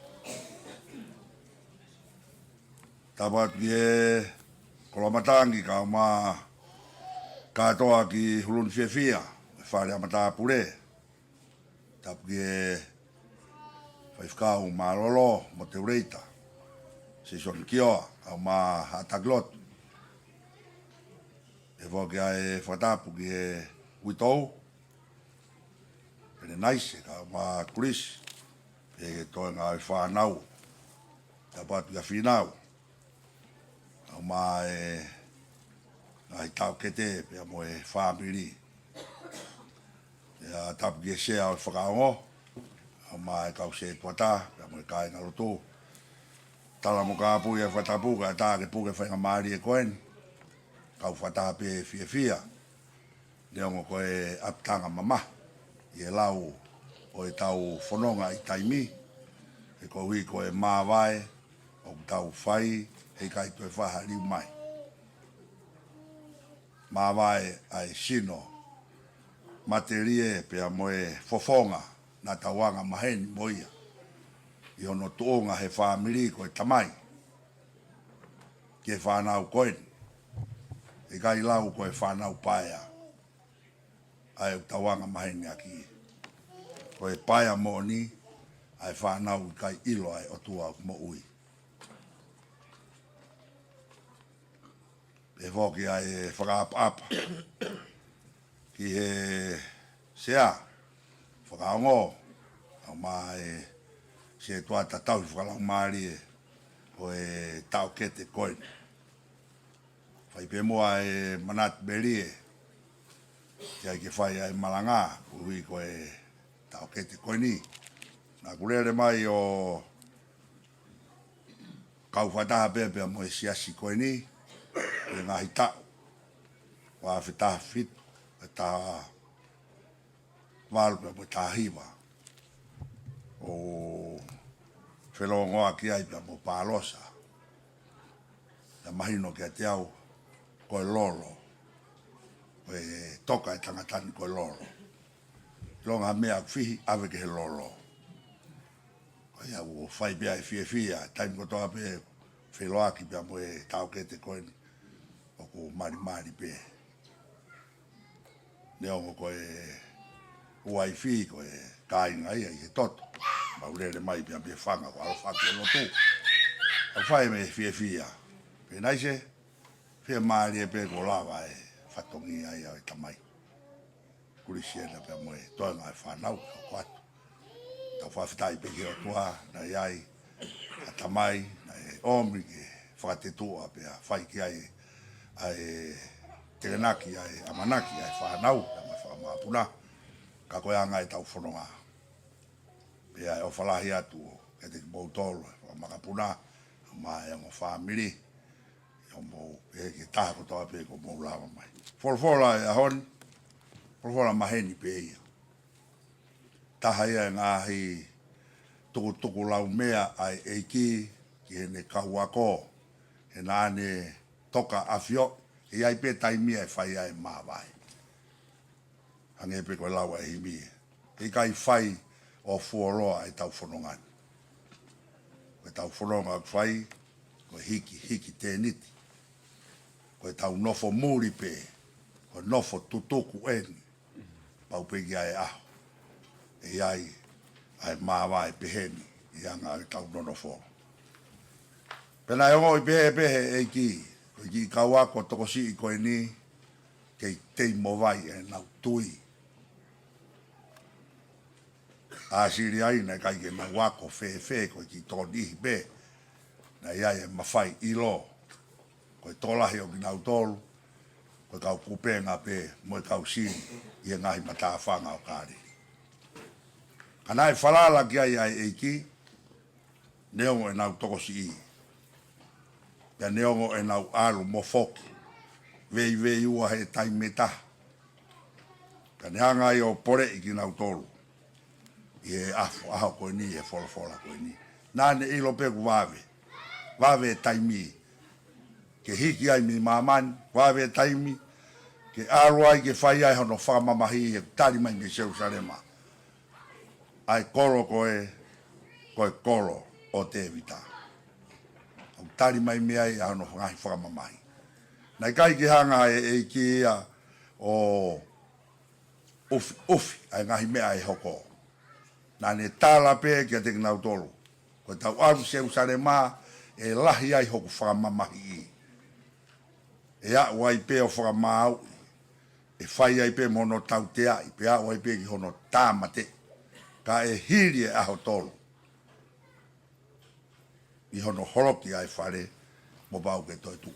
Tapu atu ki he koloa matangi kae ʻumaʻā kātoa ki Huluni Fiefia, fale ʻa matāpule. Tapu ki he faifekau Mālōlō Motuleita, Sisoni Kioa, kae ʻumaʻā haʻa taki lotu. ʻE foki ai e fakatapu ki he uitou, Pelenaise, kae ʻumaʻā Kulisi. ʻE he toenga ʻo e fānau, tapu atu kia Fīnau, ʻumaʻā e ngaahi taʻokete pea mo e fāmili. ʻIa, tapu ki he sea ʻo e fakaongo, ʻumaʻā e kau setuata pea mo e kāingalotu. Tala mo kāpui e fakatapu, kae ʻatā ke puke faingamālie ko eni, kau fakataha pē fiefia. Neongo ko e ʻapitanga mamahi ʻi he lau ʻo ʻetau fononga ʻi taimi, he koeʻuhi ko e māvae ʻoku tau fai, heʻikai toe faʻa liu mai. Māvae ʻa e sino matelie pea mo e fofonga naʻa tau anga maheni mo ia, ʻi hono tuʻunga he fāmili ko e tamai ki he fānau ko eni. ʻIkai lau ko e fānau paea ʻa ē ʻoku tau anga maheni ʻaki. Ko e paea moʻoni ʻa e fānau ʻikai ʻilo ʻa e ʻOtua ʻoku moʻui. Pehē foki ʻa e fakaʻapaʻapa ki he sea, fakaongo, ʻumaʻā e setuata tauhi fakalaumālie ʻo e taʻokete ko eni. Fai pē muʻa e manatu melie, ke ʻai ke fai ʻa e malanga, koeʻuhi ko e taʻokete ko eni. Naʻa ku lele mai ʻo kau fakataha pē pea mo e siasi ko eni, ʻi he ngaahi taʻu ua afe taha fitu, ua afe taha valu pea mo e taha hiva, ʻo felongoaki ai pea mo Pālosa. Naʻe mahino kiate au ko e lolo, ko e toka e tangata ni ko e lolo. ʻIlonga ha meʻa ʻoku fihi, ʻave ki he lolo. Ko ia ʻoku fai pē ʻa e fiefia, taimi kotoa pē feʻiloaki pea mo e taʻokete ko eni, ʻoku malimali pē. Neongo ko e uaifi, ko e kāinga ia ʻi he toto, mau lele mai pea pē fanga ko ʻaloʻofa ki he lotu. ʻOku fai mei he fiefia. Pea naʻe fiemālie pē kuo lava e fatongia ia ʻo e tamai. Kulisiena pea mo e toenga e fānau ke hoko atu. Tau fakafetaʻi pē ki he ʻOtua, naʻe ʻi ai ʻa e tamai, naʻe ʻomi ke fakatetuʻa pea fai ki ai ʻa e tekenaki, ʻa e ʻamanaki ʻa e fānau, pea mo e fanga makapuna. Ka ko e anga ʻetau fononga. Pea ʻofa lahi atu kiate kimoutolu, fanga makapuna, ʻumaʻā e ongo fāmili, ʻi hoʻomou, ʻi he taha kotoa pē kuo mou lava mai. Folofola e ʻaho ni, folofola maheni pē ia. Taha ia e ngaahi tukutuku laumea ʻa e ʻEiki ki heʻene kau ako, he naʻa ne toka ʻafioʻi ʻe ʻi ai pē taimi ia ʻe fai ai e māvae. Hangē pē ko e lau ʻa e himi, ʻe ʻikai fai ʻo fuoloa ʻetau fononga ni. Ko ʻetau fononga ʻoku fai, ko e hiki, hiki tēniti. Ko ʻetau nofo muli pē, ko e nofo tutuku eni. Pau pē ki ai e ʻaho ʻe ʻi ai ʻa e māvae peheni ʻi he anga ʻetau nonofo. Pea naʻe ongoʻi pehē pē he ʻEiki, ko e kiʻi kau ako tokosiʻi ko eni, kei tei mo vai ʻenau tui. ʻĀsili ai naʻe ʻikai ke nau ako fēfē, ko e kiʻi tokoniʻihi pē naʻe ʻi ai e mafai ʻilo. Ko e tokolahi ʻo kinautolu ko e kau kupenga pē mo e kau sili ʻi he ngaahi matāfanga ʻo Kāleli. Ka naʻe falala ki ai ʻa e ʻEiki, neongo ʻenau tokosiʻi, pea neongo ʻenau ʻalu mo foki, veiveiua he taimi ʻe taha. Ka ne hanga ai ʻo poleʻi kinautolu ʻi he ʻaho, ʻaho ko eni, he folofola ko eni. Naʻa ne ʻilo pē ʻoku vave, vave e taimi ke hiki ai mei māmani, vave e taimi ke ʻalu ai ke fai ai hono fakamamahi, he ʻoku tali mai mei Selusalema, ʻa e kolo ko ē, ko e kolo ʻo Tēvita. ʻOku tali mai mei ai ʻa hono ngaahi fakamamahi. Naʻe ʻikai ke hanga ʻe he ʻEiki ia ʻo ʻufiʻufi ʻa e ngaahi meʻa ʻe hoko. Naʻa ne tala pē kiate kinautolu, ko ʻetau ʻalu ki Selusalema ʻe lahi ai hoku fakamamahiʻi. ʻE aʻu ai pē ʻo fakamāuʻi, ʻe fai ai pē mo hono tauteaʻi, pea aʻu ai pē ki hono tāmateʻi. Ka ʻe hili e ʻaho tolu, ʻi hono holoki ʻa e fale, mo pau ke toe tuʻu.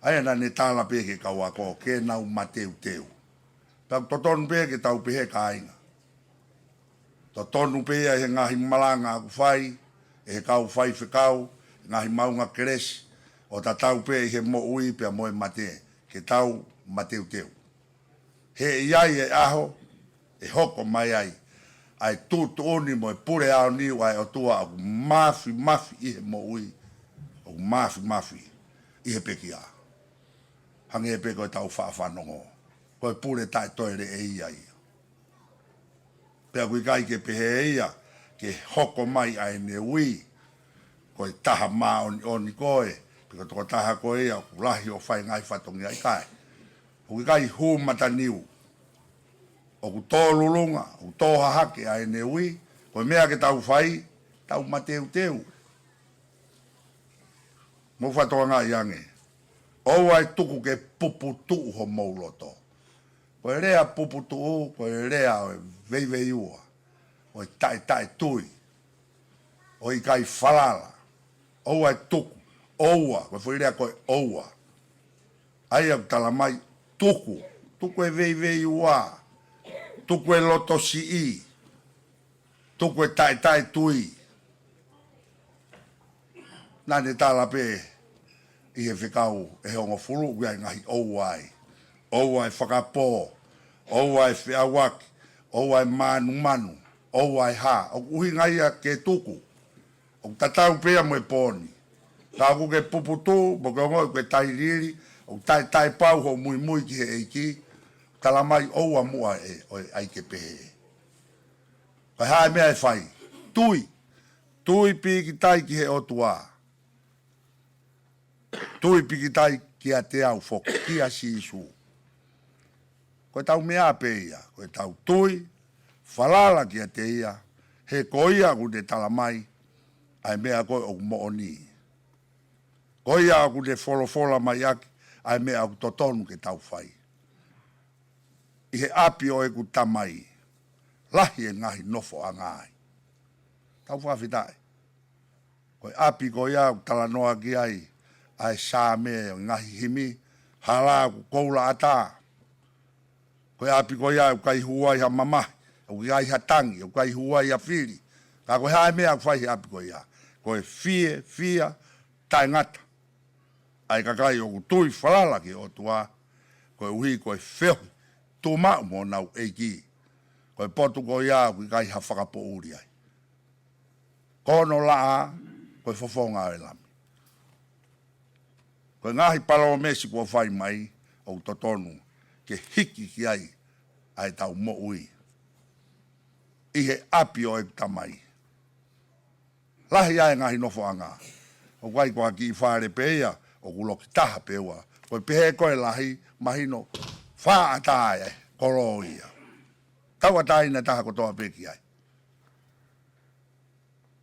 ʻA ia naʻa ne tala pē ki he kau ako ke nau mateuteu. Pea ʻoku totonu pē ke tau pehē kāinga. Totonu pē ia ʻi he ngaahi malanga ʻoku fai ʻe he kau faifekau, ngaahi maʻunga kelesi, ʻo tatau pē ʻi he moʻui pea mo e mate, ke tau mateuteu. He ʻe ʻi ai e ʻaho ʻe hoko mai ai ʻa e tuʻutuʻuni mo e pule aoniu ʻa e ʻOtua ʻoku māfimafi ʻi he moʻui, ʻoku māfimafi ʻi he pekia. Hangē pē ko ʻetau faʻa fanongo, ko e pule taʻetoeleʻia ia. Pea ʻoku ʻikai ke pehē ia ke hoko mai ʻa ʻene ui ko e taha māʻoniʻoni ko ē, pe ko e tokotaha ko ia ʻoku lahi ʻo fai ngaahi fatongia, ʻikai. ʻOku ʻikai hū mataniu. ʻOku tō lulunga, ʻoku tō hahake ʻa ʻene ui. Ko e meʻa ke tau fai, tau mateuteu. Mou fakatokangaʻi ange. ʻOua ʻe tuku ke puputuʻu homou loto. Ko e lea puputuʻu, ko e lea ʻo e veiveiua, ʻo e taʻetaʻetui, ʻo e ʻikai falala. ʻOua ʻe tuku, ʻoua, ko e foʻi lea ko e ʻoua. ʻA ia ʻoku tala mai, tuku, tuku e veiveiua, tuku e loto siʻi, tuku e taʻetaʻetui. Naʻa ne tala pē ʻi he fekau ʻe hongofulu, ʻoku ʻi ai e ngaahi ʻoua ai. ʻOua e fakapō, ʻoua e feʻauaki, ʻoua e mānumanu, ʻoua e hā. ʻOku ʻuhinga ia ke tuku. ʻOku tatau pē ia mo e pō ni. Ka ʻoku ke puputuʻu, mo ke ongoʻi ʻoku ke tailiili, ʻoku taʻetaʻepau hoʻo muimui ki he ʻEiki, tala mai ʻoua muʻa ē, ʻoua ʻai ke pehē. Ko e hā e meʻa ʻe fai? Tui. Tui pīkitai ki he ʻOtua. Tui pīkitai kiate au foki, kia Sīsū. Ko ʻetau meʻa pē ia, ko ʻetau tui, falala kiate ia, he ko ia ʻoku ne tala mai ʻa e meʻa ko ē ʻoku moʻoni. Ko ia ʻoku ne folofola mai ʻaki ʻa e meʻa ʻoku totonu ke tau fai. ʻI he ʻapi ʻo ʻeku Tamai, lahi e ngaahi nofoʻanga ai. Tau fakafetaʻi. Ko e ʻapi ko ia ʻoku talanoa ki ai ʻa e Saame, ngaahi himi, hala ʻoku koula ʻatā. Ko e ʻapi ko ia ʻoku ʻikai hū ai ha mamahi, ʻoku ʻikai ha tangi, ʻoku ʻikai hū ai ha fili. Ka ko e hā e meʻa ʻoku fai he ʻapi ko ia? Ko e fiefia taʻengata ʻa e kakai ʻoku tui falala ki he ʻOtua, koeʻuhi ko e feohi tuʻumaʻu mo honau ʻEiki. Ko e potu ko ia ʻoku ʻikai ha fakapoʻuli ai. Ko hono laʻā, ko e fofonga ʻo e Lami. Ko e ngaahi palōmesi kuo fai mai, ʻoku totonu ke hiki ki ai ʻa ʻetau moʻui. ʻI he ʻapi ʻo ʻeku Tamai, lahi ai e ngaahi nofoʻanga. ʻOku ʻikai ko ha kiʻi fale pē ia, ʻoku loki taha pē ua. Ko e pehē ko e lahi, mahino fā ʻatā e kolo ia. Tauʻatāina taha kotoa pē ki ai.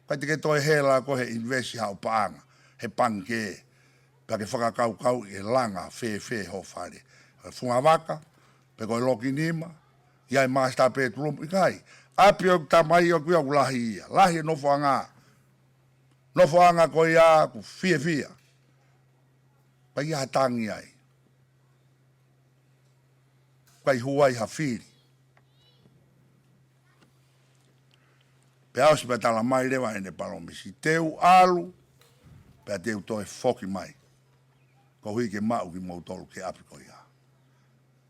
ʻIkai te ke toe hela koe he invest haʻo paʻanga he pangikē, pea ke fakakaukauʻi e langa fēfē hoʻo fale. He funga vaka, pe ko e loki nima, ʻi ai e master bedroom, ʻikai. ʻApi ʻo e Tamai ʻoku ia ʻoku lahi ia. Lahi e nofoʻanga. Nofoʻanga ko ia ʻoku fiefia. ʻIkai ha tangi ai. ʻIkai hū ai ha fili. Pea ʻosi pea tala mai leva ʻene palōmesi, te u ʻalu, pea te u toe foki mai. Koeʻuhi ke maʻu kimoutolu ki he ʻapi ko ia.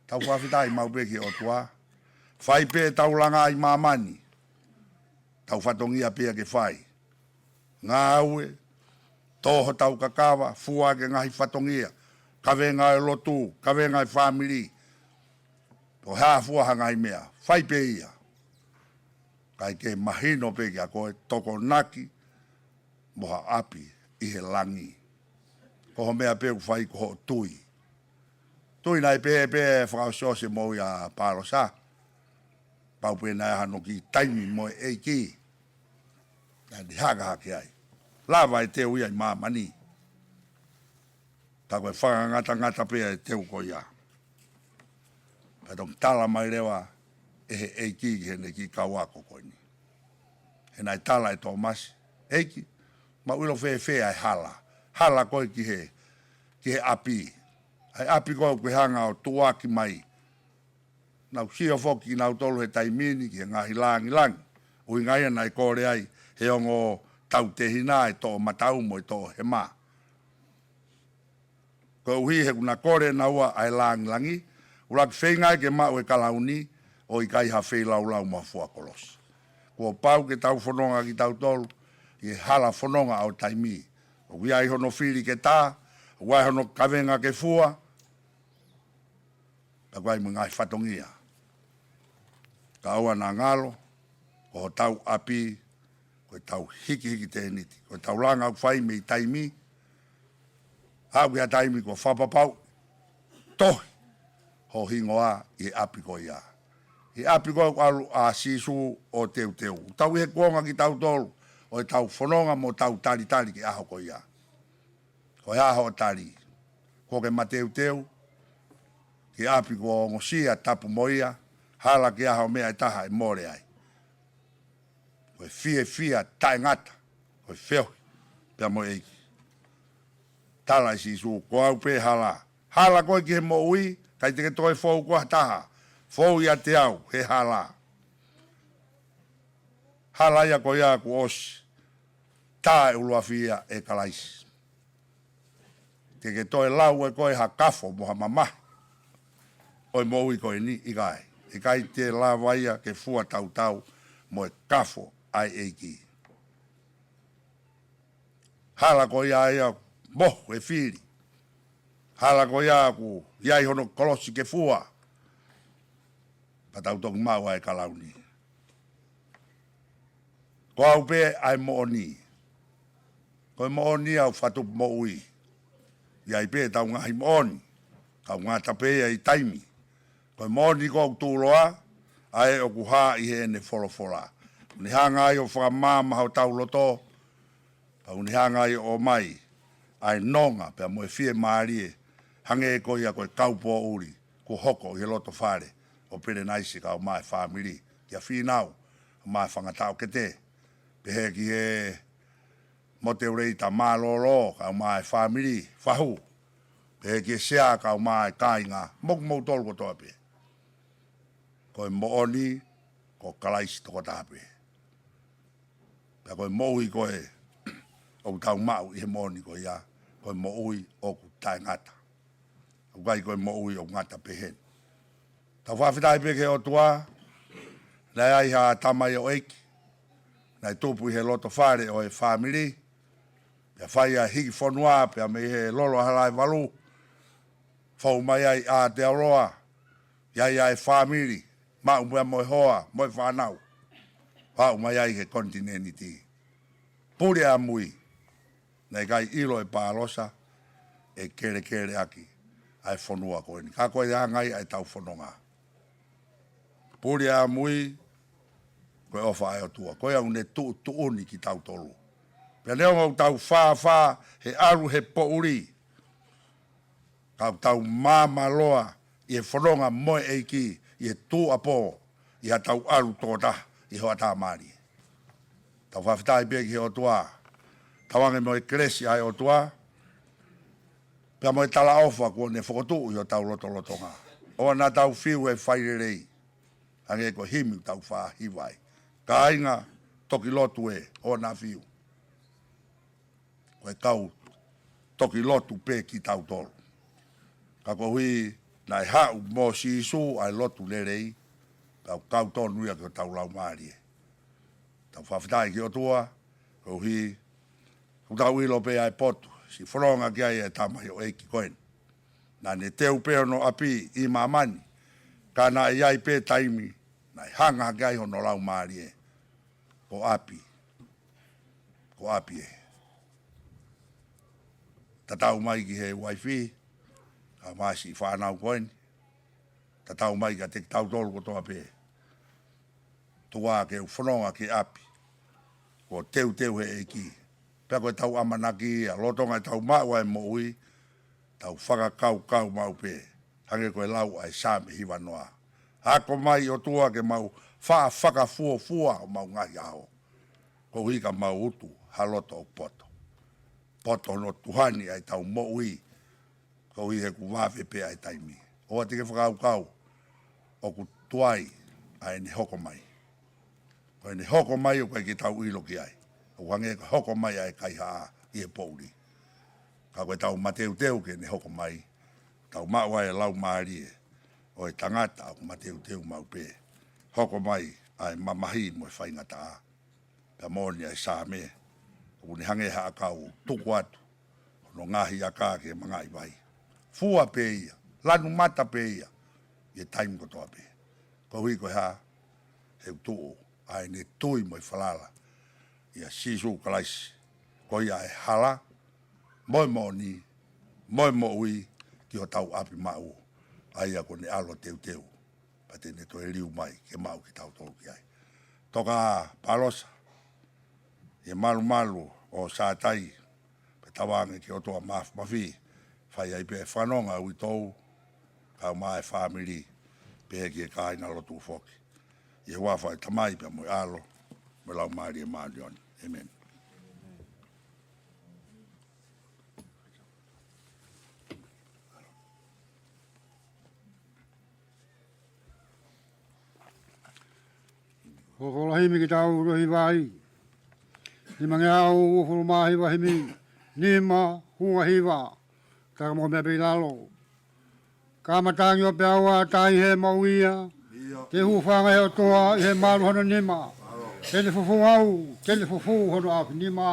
Tau fakafetaʻi maʻu pē ki he ʻOtua. Fai pē ʻetau langa ʻi māmani. Tau fatongia pē ia ke fai. Ngāue, tō hotau kakava, fua ki he ngaahi fatongia, kavenga ʻo e lotu, kavenga ʻo e fāmili. Ko e hā fua ha ngaahi meʻa, fai pē ia. Kae ke mahino pē kia koe, tokonaki mo ha ʻapi ʻi he langi. Ko hoʻo meʻa pē ʻoku fai ko hoʻo tui. Tui naʻe pehē pē fakaʻosiʻosi mo ia Pālosa. Pau pē naʻe ʻi ai hano kiʻi taimi mo e ʻEiki. Naʻa ne haka hake ai. Lava e teu ia ʻi māmani. Ka ko e fakangatangata pē ʻa e teu ko ia. Pea toki tala mai leva ʻe he ʻEiki ki heʻene kiʻi kau ako ko eni. He naʻe tala ʻe Tōmasi, ʻEiki, Mau ʻilo fēfē ʻa e hala. Hala ko ē ki he, ki he ʻapi. ʻA e ʻapi ko ē ʻoku ke hanga ʻo tuʻuaki mai. Nau sio foki kinautolu he taimi ni ki he ngaahi langilangi. ʻUhinga ia naʻe kole ai he ongo tautehina ʻa e toʻomataʻu mo e toʻohema. Koeʻuhi he kuo na kole naua ʻa e langilangi, ʻuluaki feinga ia ke maʻu e kalauni, ʻo ʻikai ha feilaulau mo ha fua kolosi. Kuo pau ke tau fononga kitautolu ʻi he hala fononga ʻo taimi. ʻOku ʻi ai hono fili ke tā, ʻoku ʻi ai hono kavenga ke fua, pea ʻoku ʻi ai mo e ngaahi fatongia. Ka ʻoua naʻa ngalo, ko hotau ʻapi, ko ʻetau hikihiki tēniti, ko ʻetau langa ʻoku fai mei taimi, aʻu ki ha taimi kuo fakapapauʻi, tohi ho hingoa ʻi he ʻapi ko ia. ʻI he ʻapi ko ē ʻoku ʻalu ʻa Sīsū ʻo teuteu. Tau ʻi he kuonga kitautolu, ʻo ʻetau fononga mo ʻetau talitali ki he ʻaho ko ia. Ko e hā hoʻo tali? Kuo ke mateuteu ki he ʻapi kuo ongosia tapu mo ia, hala ki ai ha meʻa ʻe taha ʻe mole ai. Ko e fiefia taʻengata, ko e feohi pea mo e ʻEiki. Tala ʻe Sīsū, ko au pē hala. Hala koe ki he moʻui, ʻikai te ke toe fou koe ha taha. Fou ʻiate au, he hala. Hala ia ko ia kuo ʻosi tā e ʻuluafi ia ʻe Kalaisi. Te ke toe lau ʻe koe ha kafo mo ha mamahi ʻo e moʻui ko eni? ʻIkai. ʻIkai te lava ia ke fua tautau mo e kafo ʻa e ʻEiki. Hala ko ia ia mohu e fili. Hala ko ia ʻoku ʻi ai hono kolosi ke fua. Pea tau toki maʻu ʻa e kalauni. Ko au pē ʻa e moʻoni. Ko e moʻoni ʻoku fakatupu moʻui. ʻI ai pē ʻetau ngaahi moʻoni, ka ʻoku ngata pē ia ʻi taimi. Ko e moʻoni ko ē ʻoku tuʻuloa, ʻa ē ʻoku hā ʻi heʻene folofola. ʻOku ne hanga ai ʻo fakamaama hotau loto, pea ʻoku ne hanga ai ʻo ʻomai ʻa e nonga pea mo e fiemālie, hangē ko ia ko e kaupoʻuli kuo hoko ʻi he loto fale ʻo Pelenaisi kaeʻumaʻā e fāmili, kia Fīnau, kaeʻumaʻā e fanga taʻokete, pehē ki he Moteuleita Mālōlō kaeʻumaʻā e fāmili, Fahu, pehē ki he Sea kaeʻumaʻā e kāinga, mo kimoutolu kotoa pē. Ko e moʻoni, ko Kalaisi tokotaha pē. Pea ko e moʻui ko ē ʻoku tau maʻu ʻi he moʻoni ko ia, ko e moʻui ʻoku taʻengata. ʻOku ʻikai ko e moʻui ʻoku ngata pehē ni. Tau fakafetaʻi pē ki he ʻOtua, naʻe ʻi ai ha tamaioʻeiki naʻe tupu ʻi he loto fale ʻo e fāmili, pea fai ʻa e hiki fonua, pea mei he lolo ʻa Halaevalu, fou mai ai ʻa Aotearoa, ʻi ai ʻa e fāmili, maʻu pea mo e hoa, mo e fānau, aʻu mai ai ki he konitinēniti. Puli ʻamui, naʻe ʻikai ʻilo ʻe Pālosa ʻe kelekele ʻaki ʻa e fonua ko eni. Ka ko e anga ia ʻetau fononga. Puli ʻamui, ko e ʻofa ʻa e ʻOtua. Ko ia ʻoku ne tuʻutuʻuni kitautolu. Pea neongo ʻoku tau fāfā he ʻalu he poʻuli, ka ʻoku tau māmāloa ʻi he fononga mo e ʻEiki ʻi he tuʻuapō, ʻi haʻatau ʻalu tokotaha ʻi he hoʻatā mālie. Tau fakafetaʻi pē ki he ʻOtua, tauange mo e kelesi ʻa e ʻOtua, pea mo e talaʻofa kuo ne fokotuʻu ʻi hotau lotolotonga. ʻOua naʻa tau fiu he failelei, hangē ko e himi ʻoku tau fai ai. Kāinga, toki lotu ē, ʻoua naʻa fiu. Ko e kau toki lotu pē kitautolu. Ka koeʻuhi naʻe haʻu mo Sīsū ʻa e lotu lelei, ka ʻoku kau tonu ia ki hotau laumālie. Tau fakafetaʻi ki he ʻOtua, koeʻuhi ʻoku tau ʻilo pē ʻa e potu, siʻi fononga ki ai e tamaioʻeiki ko eni. Naʻa ne teu pē hono ʻapi ʻi māmani, ka naʻe ʻi ai pē taimi naʻe hanga hake ai hono laumālie. Ko ʻapi. Ko ʻapi ē. Tatau mai ki he uaifi, kaeʻumaʻā siʻi fānau ko eni. Tatau mai kiate kitautolu kotoa pē. Tuku ke u fononga ki ʻapi. Kuo teuteu he ʻEiki. Pea ko ʻetau ʻamanaki ia, lolotonga ʻetau maʻu ʻa e moʻui, tau fakakaukau maʻu pē. Hangē ko e lau ʻa e Saame hivanoa. Ako mai ʻOtua ke mau faʻa fakafuofua homau ngaahi ʻaho. Koeʻuhi ka mau utu ha loto ʻoku poto. poto hono tuha ni ʻa ʻetau moʻui, koeʻuhi he ʻoku vave pē ʻa e taimi. ʻOua te ke fakakaukau ʻoku tuai ʻa ʻene hoko mai. Ko ʻene hoko mai ʻoku ʻikai ke tau ʻilo ki ai. ʻOku hangē ko e hoko mai ʻa e kaihaʻa ʻi he poʻuli. Ka ko ʻetau mateuteu ki heʻene hoko mai, tau maʻu ai e laumālie ʻo e tangata ʻoku mateuteu maʻu pē. Hoko mai ʻa e mamahi mo e faingataʻa. Pea moʻoni ʻa e Saame, ʻoku ne hangē ha ʻakau ʻoku tuku atu hono ngaahi aka ki he mangaʻi vai. Fua pē ia, lanu mata pē ia, ʻi he taimi kotoa pē. Koeʻuhi ko e hā? He ʻoku tuʻu ʻa ʻene tui mo e falala ʻia Sīsū Kalaisi, ko ia ʻa e hala, mo e moʻoni, mo e moʻui, ki hotau ʻapi maʻu, ʻa ia ko ʻene ʻAlo teuteu, pea te ne toe liliu mai ke maʻu kitautolu ki ai. Toka Palosa, ʻi he malumalu ʻo Sātai, pea tauange ki he ʻOtua Māfimafi, fai ai pē e fanongo uitou, kau mai e fāmili, pehē ki he kāingalotu foki. ʻI he huafa ʻo e Tamai pea mo e ʻAlo, mo e Laumālie Māʻoniʻoni. ʻĒmeni. Hoko ʻa e himi ke tau toe hiva ai. Nimangeau uofulu mā hiva, himi nima ua hiva. Taka mo mea pē ʻi lalo. Ka matangi ʻo peau ʻa tahi he moʻui ia. Ke hūfanga he ʻOtua ʻi he malu hono nima. Te ne fufū au, te ne fufū hono ʻaofinima.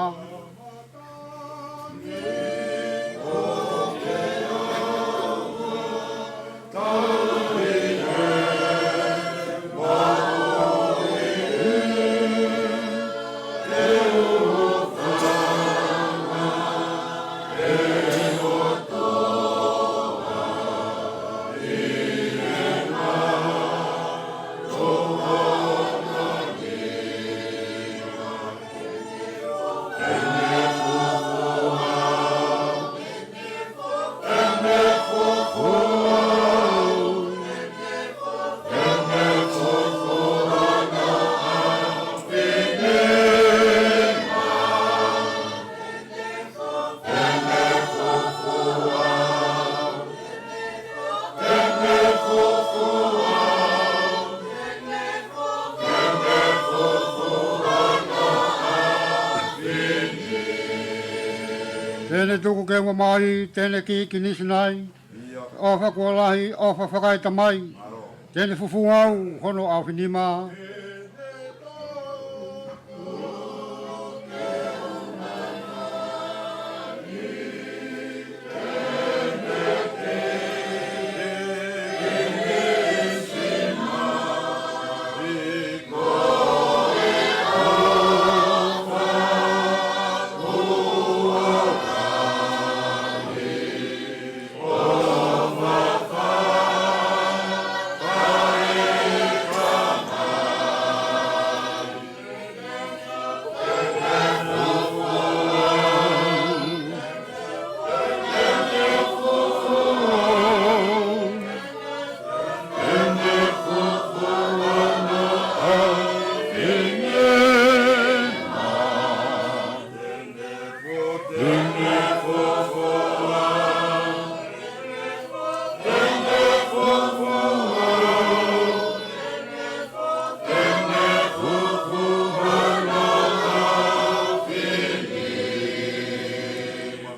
Te ne tuku ke u mamaʻo, te ne kiʻi kinisi nai. ʻOfa kuo lahi, ʻofa fakaetamai. Te ne fufū au hono ʻaofinima.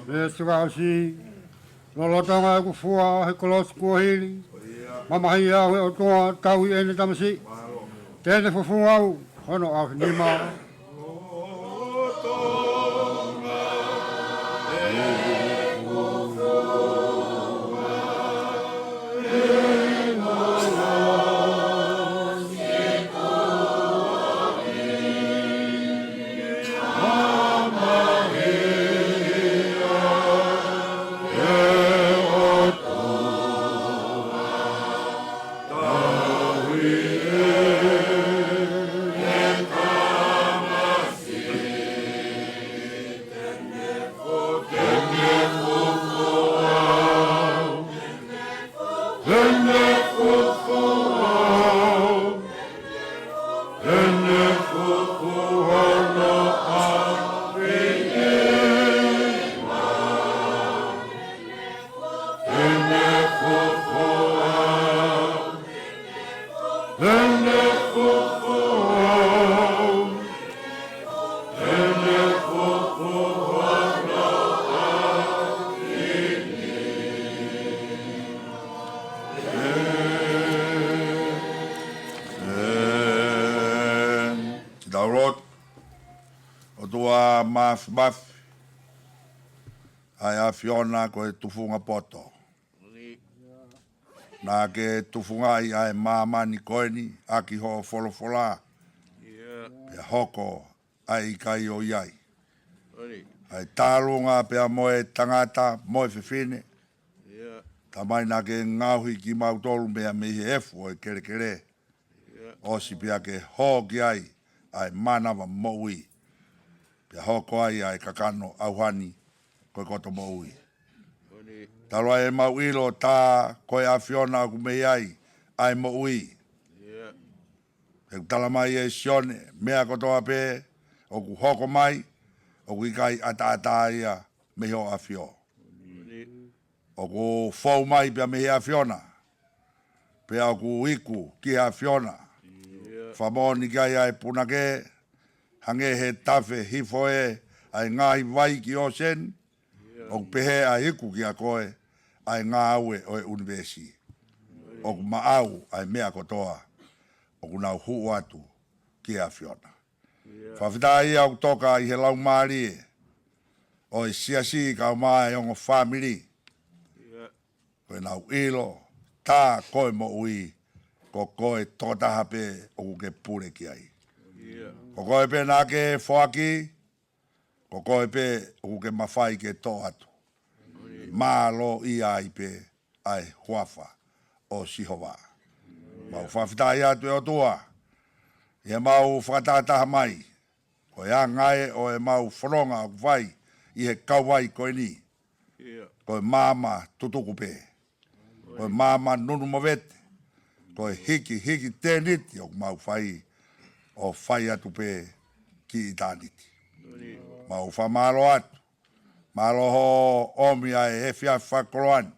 Veesi fakaʻosi. Lolotonga ʻeku fua he kolosi kuo hili, mamahi au he ʻOtua, tauhi ʻene tamasiʻi. Te ne fufū au hono ʻaofinima. Mafimafi ʻa e ʻAfiona ko e tufunga poto. Naʻa ke tufungaʻi ʻa e māmani ko eni ʻaki hoʻo folofola, pea hoko ʻa e ʻikai ʻo ʻi ai ʻa e tālunga pea mo e tangata mo e fefine. Tamai, naʻa ke ngaohi kimautolu mei he efu ʻo e kelekele, ʻosi pea ke hō ki ai ʻa e mānava moʻui, pea hoko ai ʻa e kakano ʻauhani ko e koto moʻui. Talu ai ʻemau ʻilo tā ko e ʻAfiona ʻoku mei ai ʻa e moʻui. He ʻoku tala mai ʻe Sione, meʻa kotoa pē ʻoku hoko mai, ʻoku ʻikai ʻataʻatā ia mei hoʻo ʻAfio. ʻOku fou mai pea mei he ʻAfiona, pea ʻoku iku ki he ʻAfiona. Fakamoʻoni ki ai ʻa e punake, hangē he tafe hifo ʻa e ngaahi vai ki ʻōseni, ʻoku pehē ʻa e iku kiate koe ʻa e ngāue ʻo e ʻunivēsi. ʻOku maʻau ʻa e meʻa kotoa ʻoku nau hū atu ki he ʻAfiona. Fakafetaʻi ʻoku toka ʻi he laumālie ʻo e siasi kae ʻumaʻā e ongo fāmili. Ko ʻenau ʻilo tā ko e moʻui, ko koe tokotaha pē ʻoku ke pule ki ai. Ko koe pē naʻa ke foaki, ko koe pē ʻoku ke mafai ke toʻo atu. Mālō ʻia ai pē ʻa e huafa ʻo Sihova. Mau fakafetaʻi atu, ʻe ʻOtua, ʻi heʻemau fakatahataha mai, ko e anga ē ʻo ʻemau fononga ʻoku fai ʻi he kauvai ko eni, ko e maama tutuku pē, ko e maama nunu movete, ko e hikihiki tēniti ʻoku mau fai, ʻo fai atu pē ki ʻitāniti. Mau fakamālō atu. Mālō hoʻo ʻomi ʻa e efiafi fakakoloa ni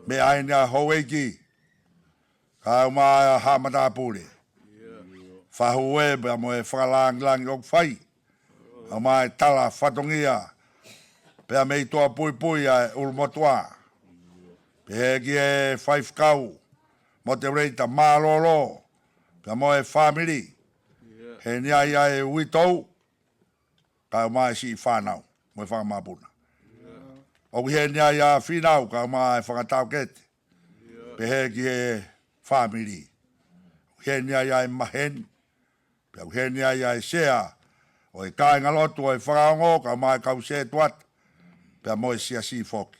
mei he ʻaho ni ʻa houʻeiki, kae ʻumaʻā haʻa matāpule. Fahu ē pea mo e fakalāngilangi ʻoku fai, kae ʻumaʻā e tala fatongia pea mei tuʻapuipui ʻa e ʻulumotuʻa, pehē ki he faifekau, mo e Moderator mālōlō, pea mo e fāmili. Heni ai ʻa e uitou kae ʻumaʻā e siʻi fānau mo e fanga mapuna. ʻOku heni ai ʻa Fīnau kae ʻumaʻā e fanga taʻokete, pehē ki he fāmili. ʻOku heni ai ʻa e maheni, pea ʻoku heni ai ʻa e sea ʻo e kāingalotu ʻo e fakaongo kae ʻumaʻā e kau sētuata, pea mo e siasi foki,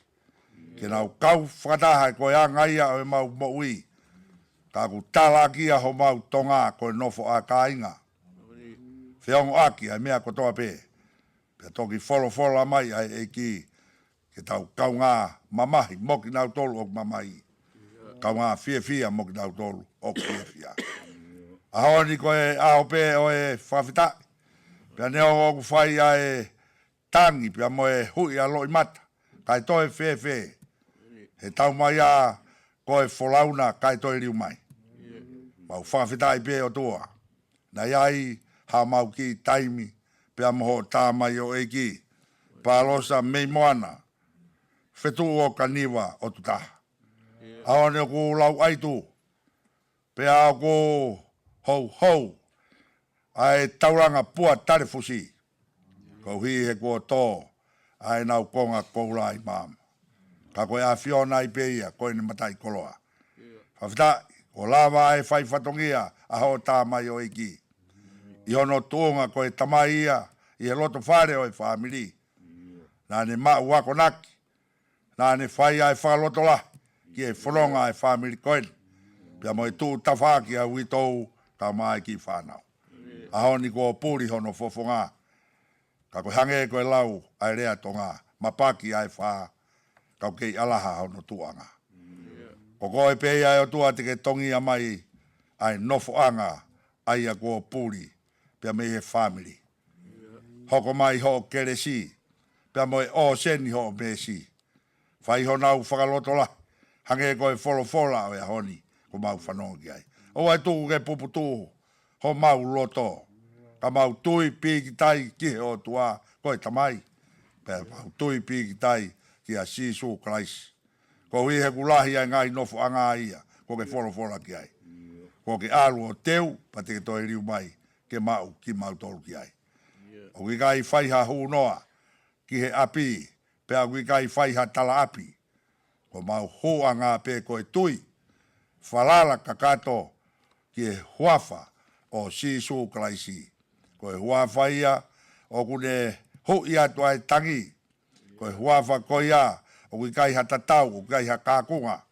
ke nau kau fakataha. Ko e anga ia ʻo ʻemau moʻui, ka ʻoku talaʻaki ʻa homau Tonga ko e nofo ʻa kāinga. Feongoʻaki ʻa e meʻa kotoa pē, pea toki folofola mai ʻa e ʻEiki, ke tau kaungā mamahi mo kinautolu ʻoku mamahi, kaungā fiefia mo kinautolu ʻoku fiefia. ʻAho ni ko e ʻaho pē ʻo e fakafetaʻi, pea neongo ʻoku fai ʻa e tangi pea mo e huʻi ʻa loʻimata, kae toe fēfē he tau mai ā ko e folauna kae toe liu mai. Mau fakafetaʻi pē, ʻOtua, naʻe ʻi ai haʻamau kiʻi taimi pea mo hoʻo tamaioʻeiki, Palosa mei Moana, fetuʻu ʻo Kaniva ʻOtu Taha. ʻAho ni ʻoku lau ʻaitu, pea ʻoku houhou ʻa e taulanga pua talefusi, koeʻuhi he kuo tō ʻa ʻenau konga koula ʻi māmani. Ka ko e ʻAfiona ai pē ia ko ʻene mataʻikoloa. Fakafetaʻi, kuo lava ʻa e fai fatongia ʻa hoʻo tamaioʻeiki, ʻi hono tuʻunga ko e tamai ia ʻi he loto fale ʻo e fāmili. Naʻa ne maʻu akonaki, naʻa ne fai ʻa e fakalotolahi ki he fononga ʻa e fāmili ko eni, pea mo e tuʻu tafaʻaki ʻa e uitou kae ʻumaʻā e kiʻi fānau. ʻAho ni kuo puli hono fofonga, ka ko e hangē ko e lau ʻa e lea Tonga, mapaki ʻa e fā, ka ʻoku kei ʻalaha hono tuʻuʻanga. Ko koe pē ia, ʻe ʻOtua, te ke tongia mai ʻa e nofoʻanga ʻa ia kuo puli pea mei he fāmili. Hoko mai hoʻo kelesi, pea mo e ʻōseni hoʻo meesi. Fai honau fakalotolahi, hangē ko e folofola ʻo e ʻaho ni kuo mau fanongo ki ai. ʻOua ʻe tuku ke puputuʻu homau loto, ka mau tui pīkitai ki he ʻOtua ko e Tamai, pea mau tui pīkitai kia Sīsū Kalaisi. Koeʻuhi he ʻoku lahi ʻa e ngaahi nofoʻanga ia kuo ke folofola ki ai. Kuo ke ʻalu ʻo teu, pea te ke toe liu mai ke maʻu kimautolu ki ai. ʻOku ʻikai fai ha hunoa ki he ʻapi, pea ʻoku ʻikai fai ha talaʻapi. Ko homau hūʻanga pē ko e tui, falala kakato ki he huafa ʻo Sīsū Kalaisi. Ko e huafa ia ʻoku ne huʻi atu ʻa e tangi. Ko e huafa ko ia ʻoku ʻikai ha tatau, ʻoku ʻikai ha kākunga.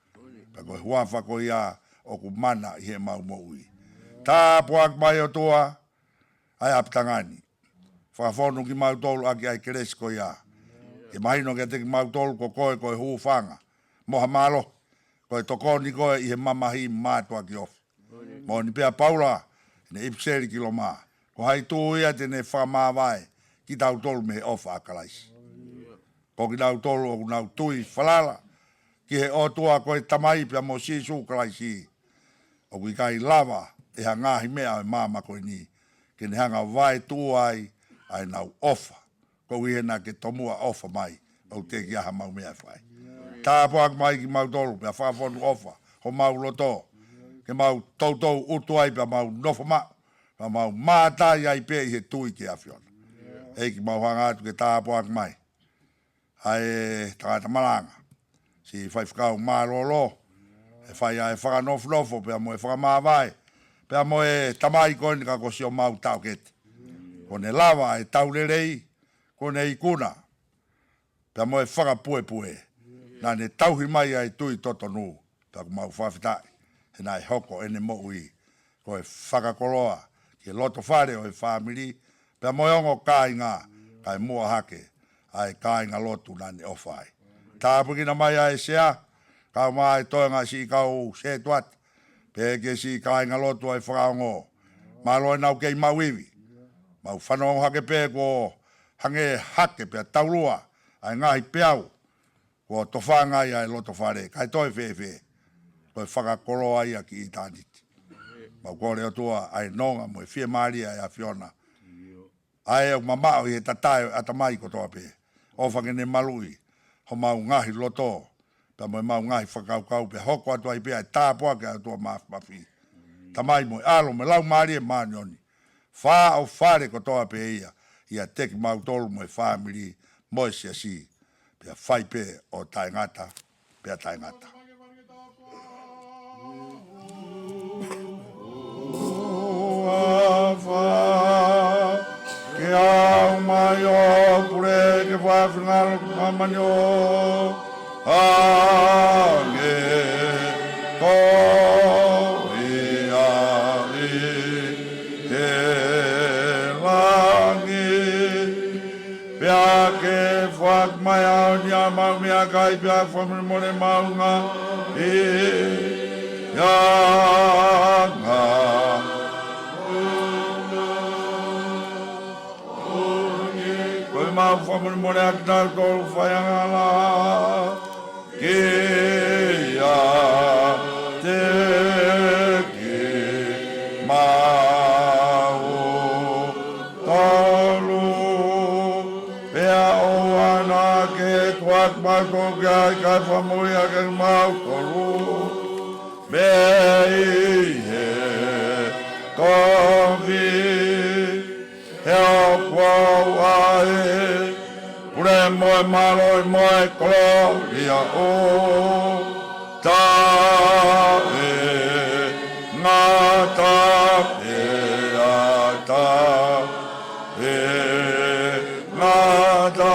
Ka ko e huafa ko ia ʻoku mana ʻi heʻemau moʻui. Tāpuaki mai ʻOtua ʻa e ʻapitanga ni. Fakafonu kimautolu ʻaki ʻa e kelesi ko ia. Ke mahino kiate kimautolu ko koe ko e hūfanga mo ha mālohi, ko e tokoni koe ʻi he mamahi mātuʻaki ofi. Moʻoni pē ʻa Paula ʻene ʻipiseli ki Loma, ko hai tū ia te ne fakamāvae kitautolu mei he ʻofa ʻa Kalaisi? Ko kinautolu ʻoku nau tui falala ki he ʻOtua ko e Tamai pea mo Sīsū Kalaisi. ʻOku ʻikai lava ʻe ha ngaahi meʻa ʻo e māmani ko eni ke ne hanga ʻo vaetuʻua ai ʻa ʻenau ʻofa. Koeʻuhi he naʻa ke tomuʻa ʻofa mai, ʻoku teʻeki ai haʻamau meʻa ʻe fai. Tāpuaki mai kimautolu pea fakafonu ʻofa homau loto, ke mau toutou ʻutu ai pea mau nofo maʻu, pea mau mātā ai pē ʻi he tui ki he ʻAfiona. ʻEiki, mau hanga atu ke tāpuaki mai ʻa e tangata malanga, siʻi faifekau mālōlō, ʻe fai ʻa e fakanofonofo pea mo e fakamāvae, pea mo e tamai ko eni ka ko siʻomau taʻokete. Kuo ne lava ʻa e tau lelei, kuo ne ikuna pea mo e fakapuepue. Naʻa ne tauhi mai ʻa e tui totonu, pea ʻoku mau fakafetaʻi he naʻe hoko ʻene moʻui ko e fakakoloa ki he lotofale ʻo e fāmili pea mo e ongo kāinga, kae muʻa hake ʻa e kāingalotu naʻa ne ʻofa ai. Tāpuekina mai ʻa e sea, kae ʻumaʻā e toenga siʻi kau sētuata, pea ki he siʻi kāingalotu ʻo e fakaongo. Mālō ʻenau kei maʻu ivi. Mau fanongo hake pē kuo hangē hake pea taulua ʻa e ngaahi peau kuo tofanga ai ʻa e lotofale, kae toe fēfē, ko e fakakoloa ia ki ʻitāniti. Mau kole ʻOtua ʻa e nonga mo e fiemālie ʻa e ʻAfiona, ʻa ē ʻoku mamaʻo ʻi he tatae ʻo e ʻatamai kotoa pē. ʻOfa ke ne maluʻi homau ngaahi loto pea mo ʻemau ngaahi fakakaukau, pea hoko atu ai pē ʻa e tāpuaki ʻa e ʻOtua Māfimafi, Tamai mo e ʻAlo mo e Laumālie Māʻoniʻoni, fāʻofale kotoa pē ia ʻiate kimautolu mo e fāmili mo e siasi, pea fai pē ʻo taʻengata pea taʻengata. Ke ʻomai ʻa e pule ke fai finangalo ki māmani ʻo hangē ko ia ʻi he langi. Pea ke foaki mai ʻa e ʻaho ni haʻamau meʻakai, pea fakamolemole maʻu ngaahi angahala, ko ʻemau fakamolemole ʻa kinautolu faiangahala kiate kimautolu. Pea ʻoua naʻa ke tuku ʻa kimautolu ki he ʻahiʻahi, kae fakamoʻui ʻa kimautolu mei he kovi. He ʻoku ʻoʻou ʻa e pule mo e mālohi mo e kolōlia ʻo taʻengata pea taʻengata.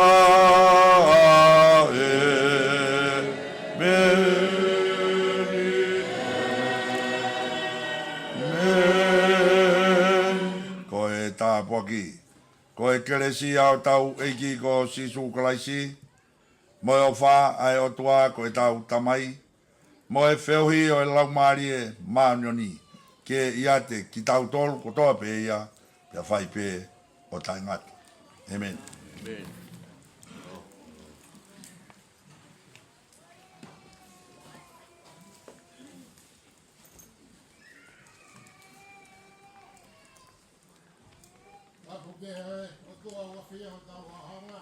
ʻEmeni. ʻEmeni. Ko e tāpuaki, ko e kelesi ʻa hotau ʻEiki ko Sīsū Kalaisi, mo e ʻofa ʻa e ʻOtua ko ʻetau Tamai, mo e feohi ʻo e Laumālie Māʻoniʻoni, ke ʻiate kitautolu kotoa pē ia, pea fai pē ʻo taʻengata. ʻEmeni. ʻEmeni. Tapu ki he ʻOtua ʻoku ʻafio ʻi hotau ʻaho ni.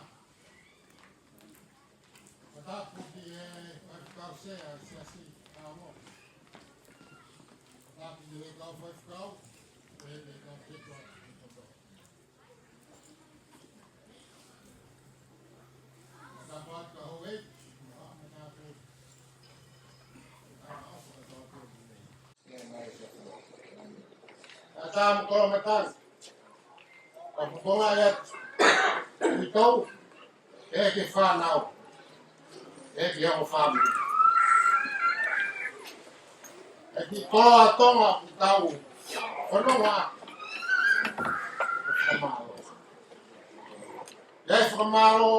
Tapu ki he faifekau sea ʻo e siasi ʻa Amo. Tapu ki he kau faifekau, pea ki he kau ketua. Ata mo kolomatanga. Ka ko tonga ia. Uitou. ʻEiki fānau. ʻEiki ongo fāmili. ʻEiki koloa Tonga ʻoku tau fononga. Fakamālō. ʻIo fakamālō,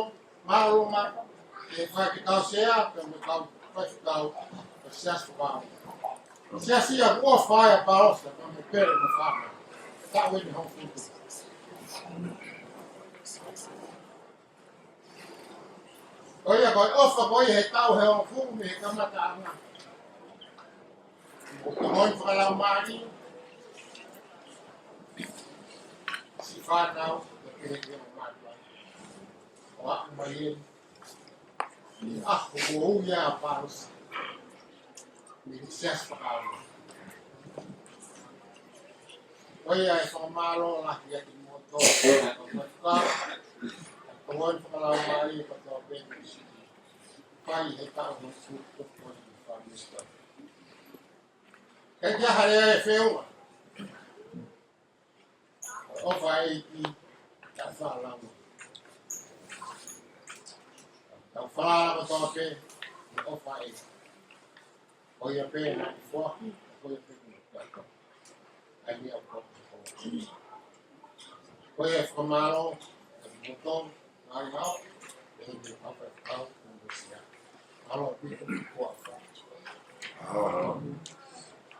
mālō ma, ʻe fai ki tau sea, pea mo kau, fai ki tau, ʻe siasi fānau. Siasi ia kuo fai ʻa Palosa, pea mo Pele mo fānau. Tau eni hongofulu. Ko ia ko e ʻofa ko ia he tau he hongofulu mei he kamataʻanga. ʻOku tau ʻi he fakalaumālie. Siʻi fānau, ʻe pehē ki he mātuʻa. ʻO aʻu mai eni. ʻI he ʻaho ko ia ʻa Palosa. Mei he siasi fakaʻamu. Ko ia ʻe fakamālō lahi ʻa kimoutolu. Ko e fakalaumālie ko tau pehē. Fai he tau hongofulu ko e fāmili. Ke kia hale e feua. ʻOfa ʻEiki, ka fālama. Tau fālama tau pē, ʻofa ʻEiki. Ko ia pē na i fua, ko ia pē na i fua. ʻAi ni au ko. Ko ia fakamālō, ʻa kimoutolu, ngaahi hao, ʻe ni hapa kau, ko ia. Alo, pito, kua fa.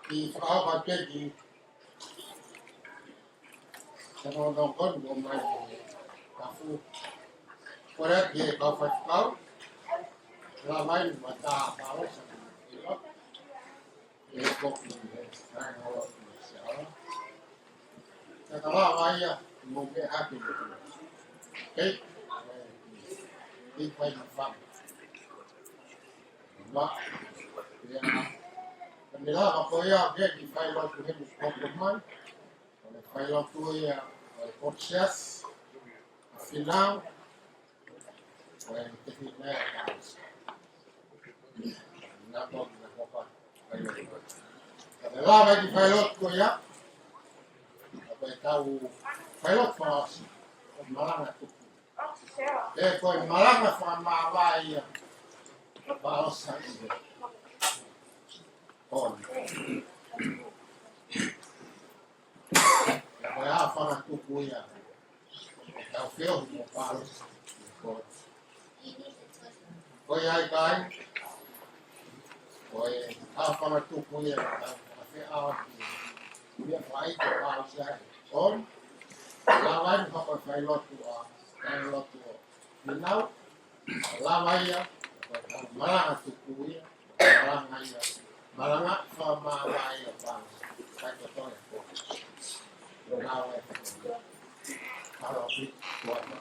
Ki fa, fa, peki, Sa nonokon ko mai ko e kafu. Ko e ki he kau faifekau. Lava mai ma ta palo sa nonokon. E ko ki he nai holo ki he se ala. Ka ka lava ia mo ke hake. Kei. Kei fai ma fa. Ma. Ia. Ka me lava ko ia ke ki fai lotu he mo ko mai. Ko e failotu ia, ko e Potu Siasi, ʻa Finau, ko e Tefine ʻa Tausi. Na ko, na ko pa, failotu. Ka te lava ki failotu ko ia, ko e tau failotu fakaʻosi, ko e malanga tuku. ʻE ko e malanga fakamāvae ia, fakaʻosi ia. Ko e. Ko e ʻa e fanga tuku ia. Tau feo mo Palosa. Ko ia ai kai. Ko e ʻa e fanga tuku ia. Tau feo. Ia fai ko Palosa. On. Lava ni ko e failotu ʻa. Failotu ʻa. Finau. Lava ia, malanga tuku ia, malanga ia, malanga fakamāvae ia, pā, kai kotoa ia, lava ia, alo pi, kuana.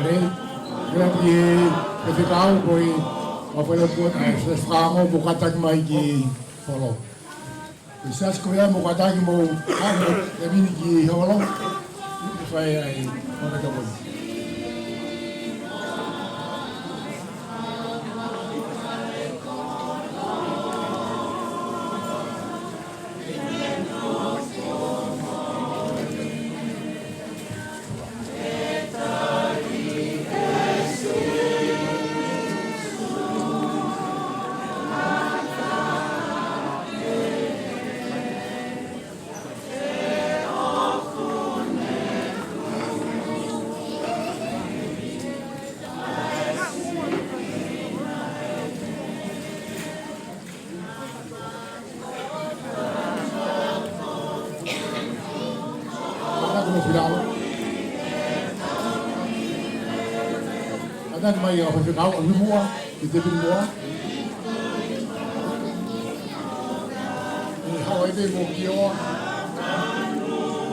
Ko ia ki he fekau ko e, ʻa e fale pua, ʻa e fale fakaongo kuo kātaki mai ki holo. Ko e siasi ko ia mou kātaki mou ʻalu ʻo mini ki holo. Fai ai, mou kātaki mou. Kātaki mou fili ʻalu. Kātaki mai ʻa e fekau ʻa Muʻa, ki he tēpile muʻa. ʻE haʻu ai pē mou ki ʻoa.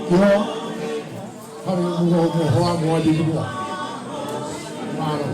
Ki ʻoa. Haʻu mou, mou, mou hoa, mou ʻai pē ki muʻa. Mālō.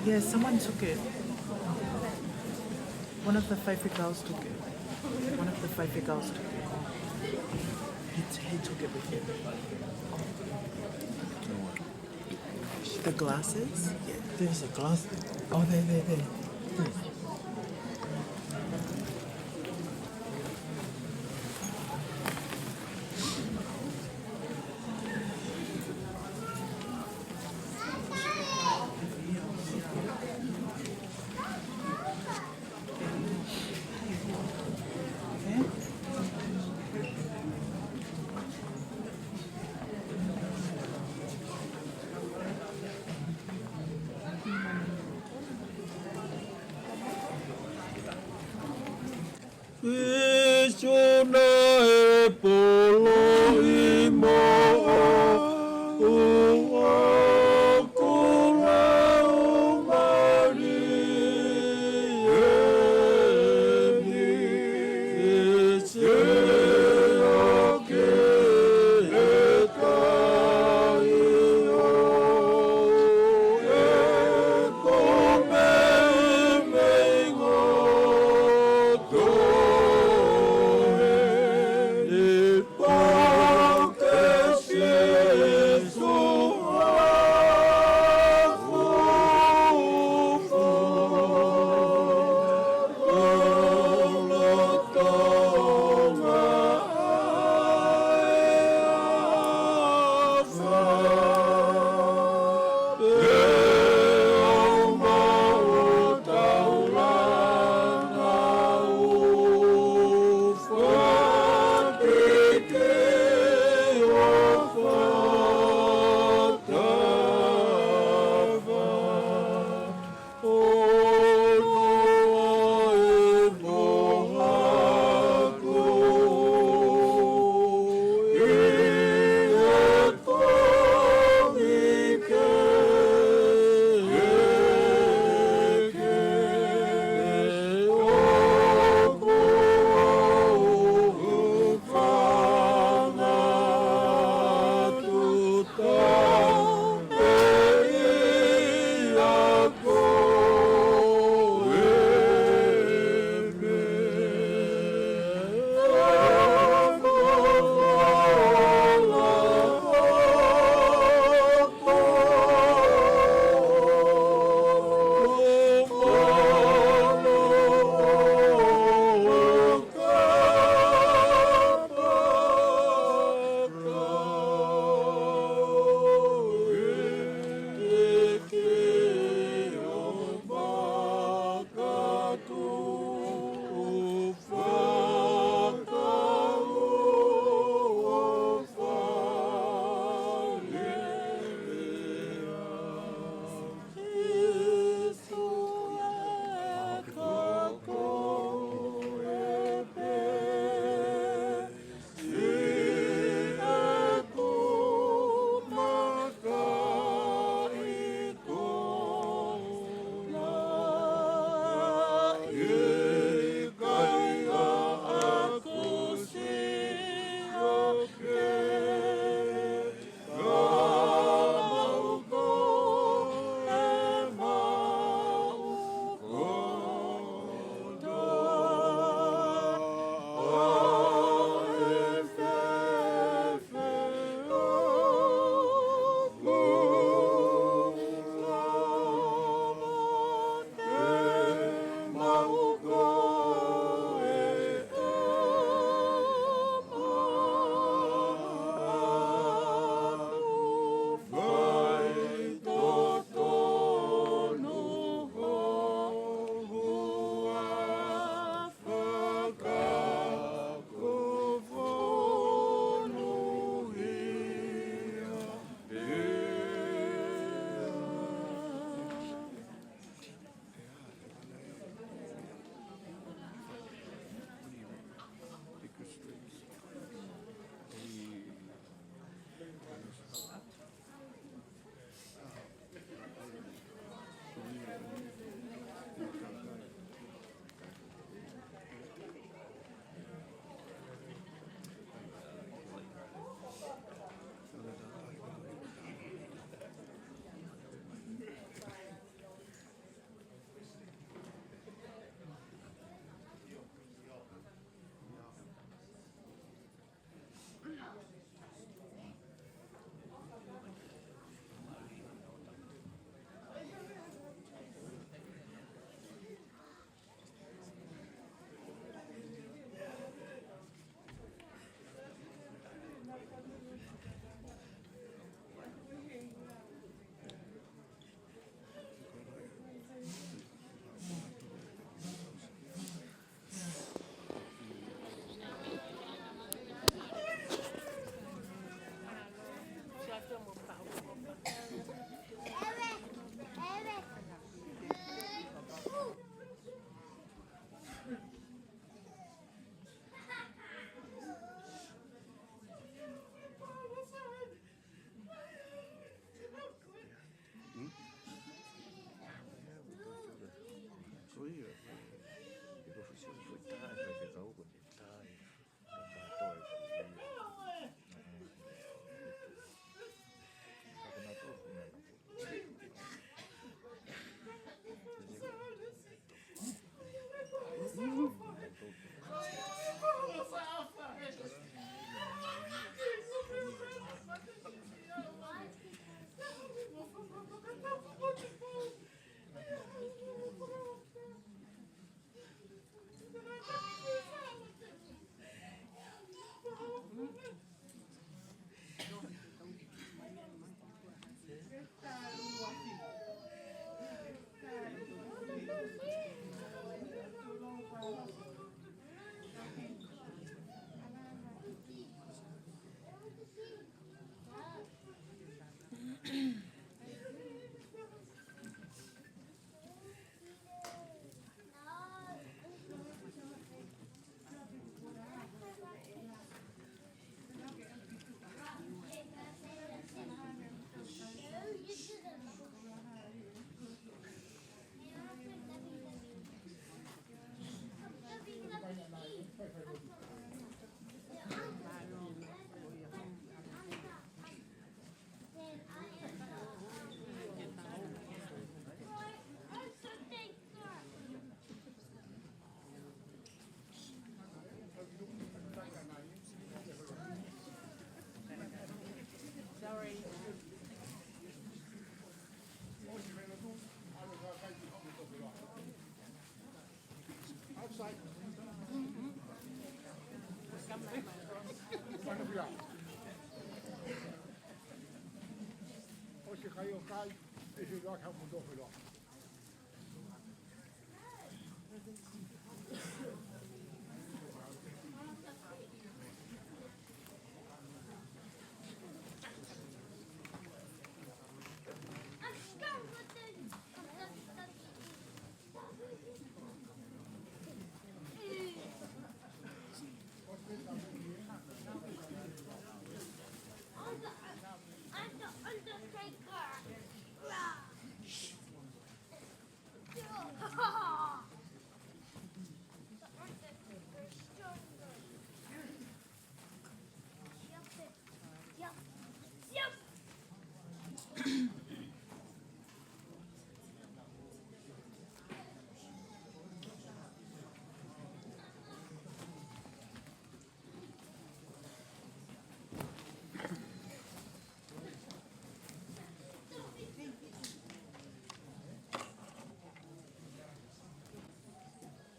Yeah, someone took it. One of the five girls took it. One of the five girls took it. He, he took it with him. The glasses? Yeah. There's a glass. Oh, there, there, there. Kilisimasi e polo i moa, ua kula o Malia ni, e sea ke e kai o e ko me mei ngoto e.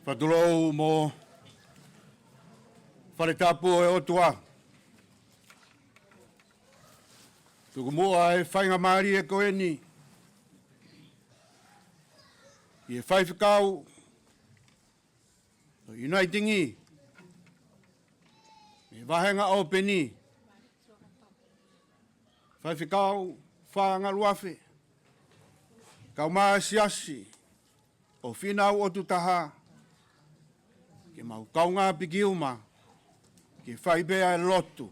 Fakatulou mo e fale tapu ʻo e ʻOtua. Tuku muʻa e faingamālie ko eni ki he faifekau ʻo e Uniting ʻi he vāhenga ʻo Peni, Faifekau Fāngaluafe, kae ʻumaʻā e siasi ʻo Fīnau ʻOtu Taha, ke mau kaungā piki uma ke fai pē ʻa e lotu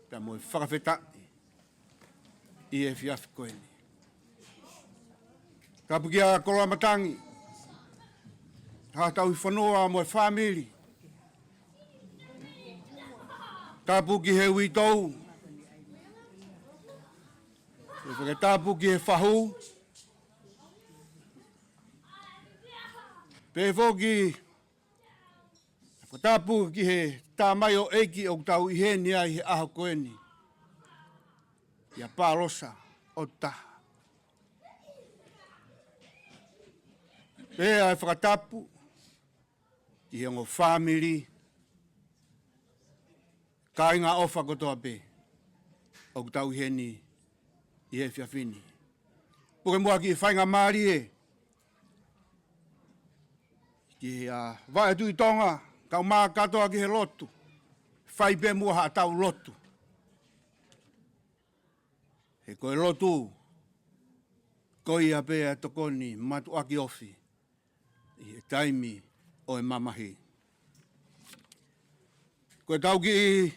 pea mo e fakafetaʻi ʻi he efiafi ko eni. Tapu kia Koloamatangi, Haʻa Tauhi Fonua mo e fāmili. Tapu ki he uitou. Pea fakatapu ki he fahu. Pea foki fakatapu ki he tamaioʻeiki ʻoku tau ʻi heni ai he ʻaho ko eni, ʻia Palosa ʻOtu Taha. Pea fakatapu ki he ongo fāmili, kāinga ʻofa kotoa pē ʻoku tau ʻi heni ʻi he efiafi ni. Puke muʻa ki he faingamālie ki he, ʻa, Vaʻe Tuʻi Tonga, kae ʻumaʻā kātoa ki he lotu. Fai pē muʻa haʻatau lotu. He ko e lotu, ko ia pē ʻa e tokoni mātuʻaki ofi ʻi he taimi ʻo e mamahi. Ko ʻetau kiʻi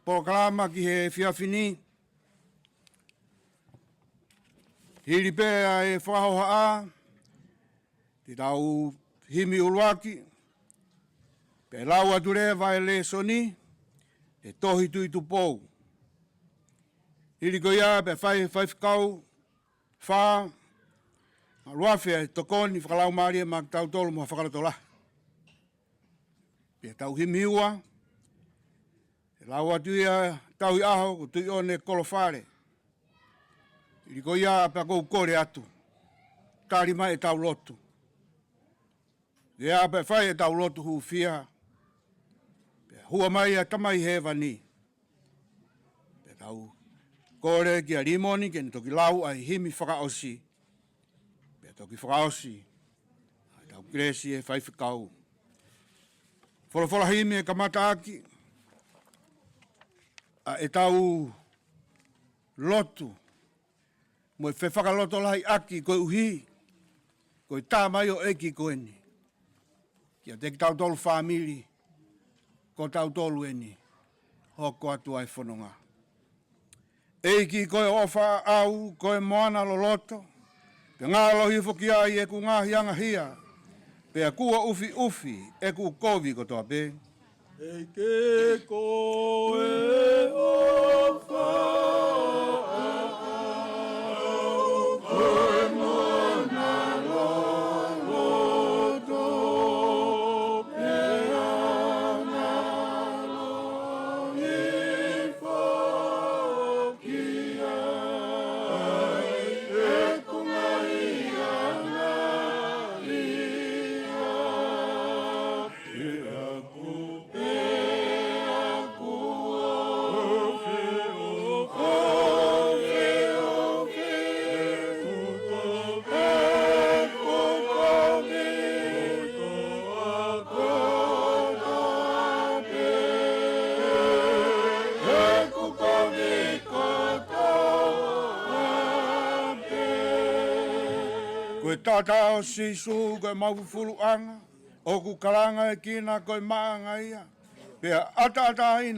polokalama ki he efiafi ni, hili pē ʻa e fakahohaʻa, te tau himi ʻuluaki, pea lau atu leva e lēsoni, he tohi Tuʻi Tupou. Hili ko ia pea fai, faifekau Fāngaluafe e tokoni fakalaumālie maʻa kitautolu mo ha fakalotolahi. Pea tau himi ua, he lau atu ia tauhi ʻaho ko Tuʻiʻone Kolofale. Hili ko ia pea ʻoku ou kole atu, tali mai ʻetau lotu. Pea pea fai ʻetau lotu hūfia, pea hua mai ʻa e Tamai Hēvani. Pea tau kole kia Limoni ke ne toki lau ʻa e himi fakaʻosi. Pea toki fakaʻosi ʻa ʻetau kelesi e faifekau. Folofola himi e kamataʻaki ʻa ʻetau lotu mo e fefakalotolahiʻaki koeʻuhi ko e tamaioʻeiki ko eni. Kiate kitautolu fāmili, ko tautolu eni, hoko atu ʻa e fononga. ʻEiki ko e ʻofa ʻaʻau, ko e moana loloto, pea ngalo hifo ki ai ʻeku ngaahi angahia, pea kuo ʻufiʻufi ʻeku kovi kotoa pē. ʻEiki ko e ʻofa ʻaʻau, ko e moana loloto, pea ngalo hifo ki ai ʻeku ngaahi angahia. Ko e taʻataʻa ʻo Sīsū ko ʻemau fufuluʻanga, ʻoku kalanga ʻa e kina ko e maʻanga ia, pea ʻataʻatā ʻi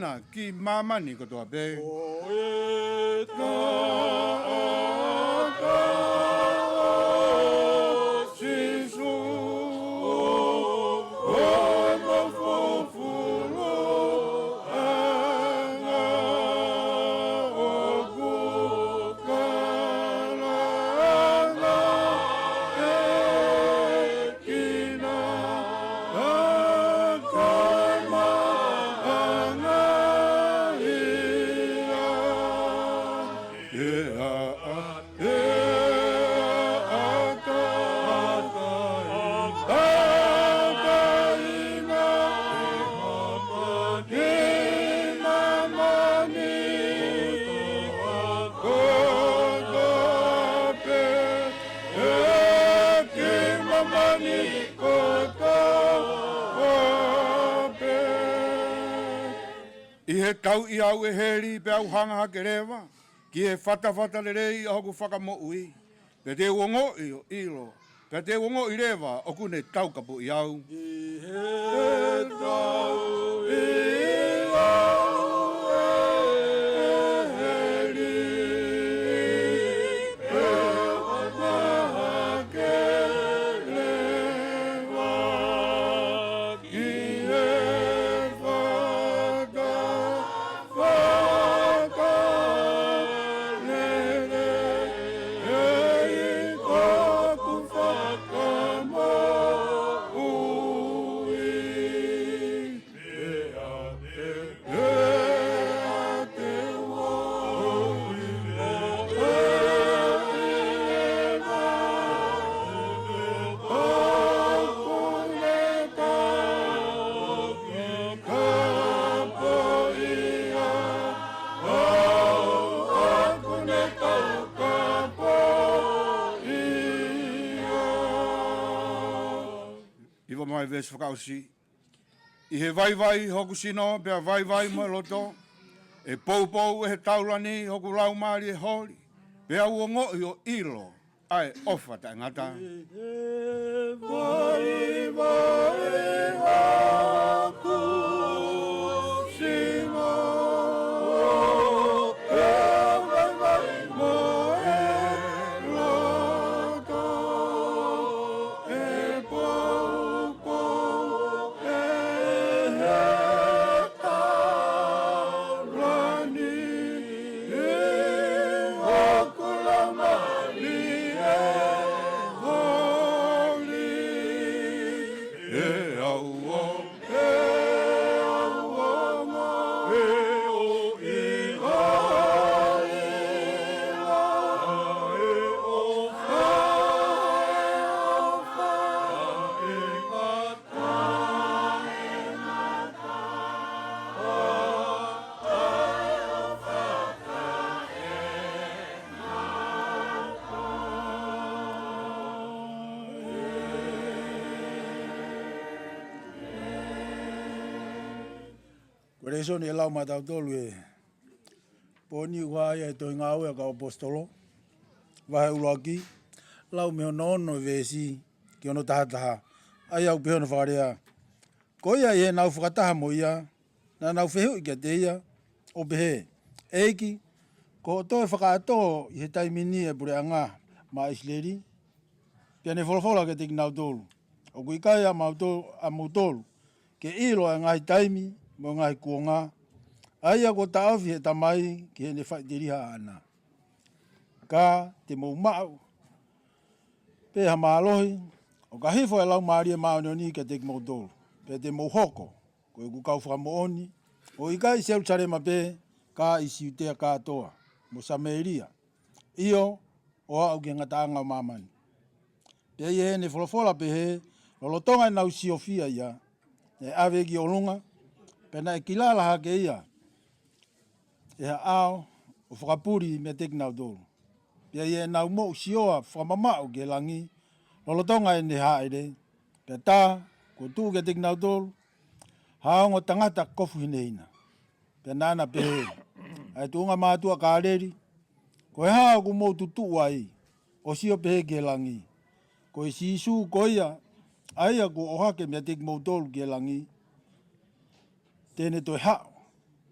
māmani kotoa pē. Ko e taʻataʻa ʻo Sīsū, ko ʻemau fufuluʻanga, ʻoku kalanga ʻa e kina ko e maʻanga ia. ʻE ʻataʻatā ʻi māmani kotoa pē, ʻi māmani kotoa pē. ʻI he tauʻi au ʻe heli, pea u hanga hake leva ki he fatafata lelei ʻo hoku fakamoʻui, pea te u ongoʻi ʻo ʻilo, pea te u ongoʻi leva ʻoku ne taukapoʻi au. ʻI he tauʻi au ʻe heli, pea u hanga hake leva ki he fatafata lelei ʻo hoku fakamoʻui. Pea te u ongoʻi leva ʻoku ne taukapoʻi au, ʻoku ne taukapoʻi au. Hiva mai veesi fakaʻosi. ʻI he vaivai hoku sino, pea vaivai mo e loto, ʻe poupou ʻe he taulani hoku laumālie holi, pea u ongoʻi ʻo ʻilo ʻa e ʻofa taʻengata. Vaivai hoku sino, pea vaivai mo e loto, ʻe poupou ʻe he taulani hoku laumālie holi. ʻE au ʻo, ʻe au ʻo, ʻe au ʻo, ʻe au ʻo, ʻe au ʻo, ʻe au ʻo, Ko e lēsoni ʻe lau maʻatautolu he pō ni ʻoku hā ia he tohi Ngāue ʻa e kau ʻAposetolo, vahe ʻuluaki, lau mei hono ono veesi ki hono tahataha. ʻA ia ʻoku pehē hono fakalea: Ko ia ʻi heʻenau fakataha mo ia, naʻa nau fehuʻi kiate ia, ʻo pehē, ʻEiki, ko hoʻo toe fakaʻatā ʻi he taimi ni ʻa e puleʻanga maʻa ʻIsileli? Pea ne folofola kiate kinautolu, ʻOku ʻikai ʻa mautolu, ʻamoutolu ke ʻilo ʻa e ngaahi taimi mo e ngaahi kuonga, ʻa ia kuo taʻofi ʻe he Tamai ki heʻene faʻiteliha ʻaʻana. Ka te mou maʻu pē ha mālohi, ʻo ka hifo ʻa e Laumālie Māʻoniʻoni kiate kimoutolu, pea te mou hoko ko ʻeku kau fakamoʻoni, ʻo ʻikai ʻi Selūsalema pē, ka ʻi Siutea kātoa, mo Samēlia, ʻio, ʻo aʻu ki he ngataʻanga ʻo māmani. Pea ʻi heʻene folofola pehē, lolotonga ʻenau siofia ia, naʻe ʻave ki ʻolunga, pea naʻe kilala hake ia ʻe ha ʻao ʻo fakapuli meiate kinautolu. Pea ʻi heʻenau moʻusioa fakamamaʻu ki he langi, lolotonga ʻene hāʻele, pea tā, kuo tuʻu kiate kinautolu ha ongo tangata kofu hinehina. Pea naʻá na pehē, ʻA e tuʻunga mātuʻa Kāleli, ko e hā ʻoku mou tutuʻu ai, ʻo sio pehē ki he langi? Ko e Sīsū ko ia, ʻa ia kuo ʻohake meiate kimoutolu ki he langi, te ne toe haʻu,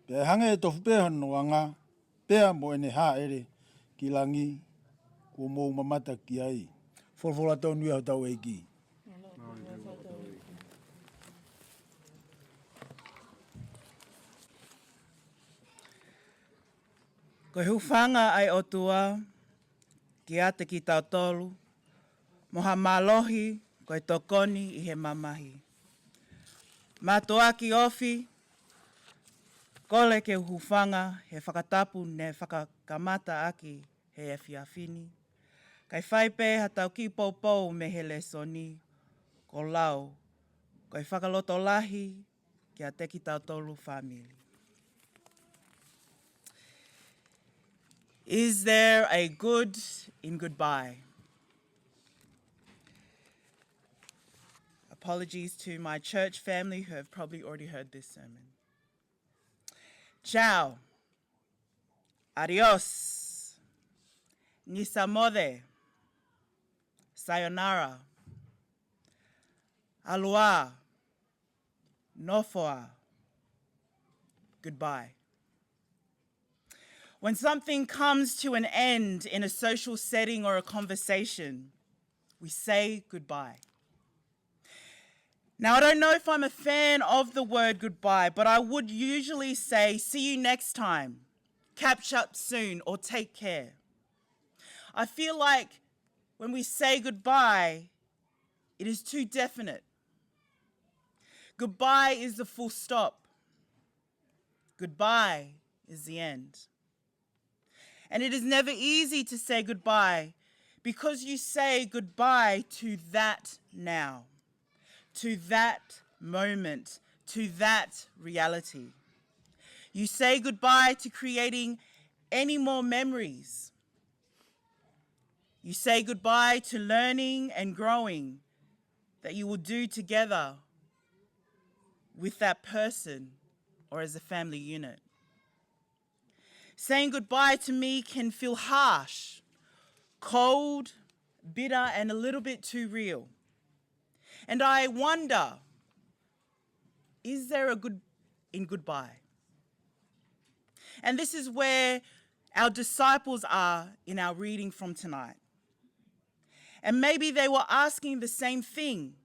pea ʻe hangē tofu pē hono anga, pea mo ʻene hāʻele ki langi kuo mou mamata ki ai. Folofola tonu ia hotau ʻEiki. Ko e hūfanga ʻa e ʻOtua kiate kitautolu, mo ha mālohi ko e tokoni ʻi he mamahi. Mātuʻaki ofi, kole ke u hūfanga he fakatapu ne fakakamata ʻaki he efiafi ni. Kae fai pē haʻatau kiʻi poupou mei he lēsoni, ko e lau, ko e fakalotolahi kiate kitautolu fāmili. Is there a good in goodbye? Apologies to my church family who have probably already heard this sermon. Ciao. Adios. Nisa mode. Sayonara. ʻAloha. Nofoa. Goodbye. When something comes to an end in a social setting or a conversation, we say goodbye. Now, I don't know if I'm a fan of the word goodbye, but I would usually say, "See you next time. Catch up soon," or "Take care." I feel like when we say goodbye, it is too definite. Goodbye is the full stop. Goodbye is the end. And it is never easy to say goodbye, because you say goodbye to that now, to that moment, to that reality. You say goodbye to creating any more memories. You say goodbye to learning and growing that you will do together with that person or as a family unit. Saying goodbye to me can feel harsh, cold, bitter, and a little bit too real. And I wonder, is there a good in goodbye? And this is where our disciples are in our reading from tonight. And maybe they were asking the same thing,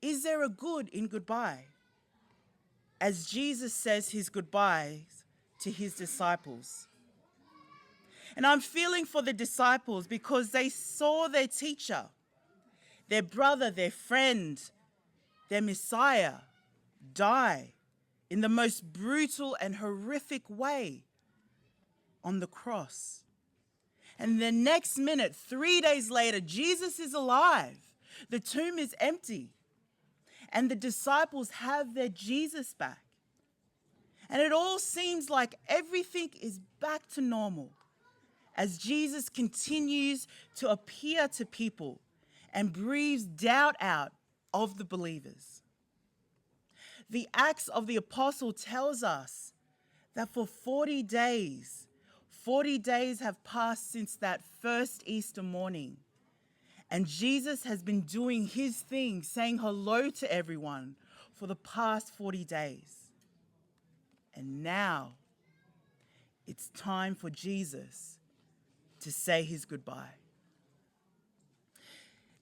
"Is there a good in goodbye?" as Jesus says his goodbyes to his disciples. And I'm feeling for the disciples because they saw their teacher, their brother, their friend, their Messiah die in the most brutal and horrific way on the cross. And the next minute, three days later, Jesus is alive. The tomb is empty. And the disciples have their Jesus back. And it all seems like everything is back to normal as Jesus continues to appear to people and breathes doubt out of the believers. The Acts of the Apostle tells us that for forty days, forty days have passed since that first Easter morning. And Jesus has been doing his thing, saying hello to everyone for the past forty days. And now it's time for Jesus to say his goodbye.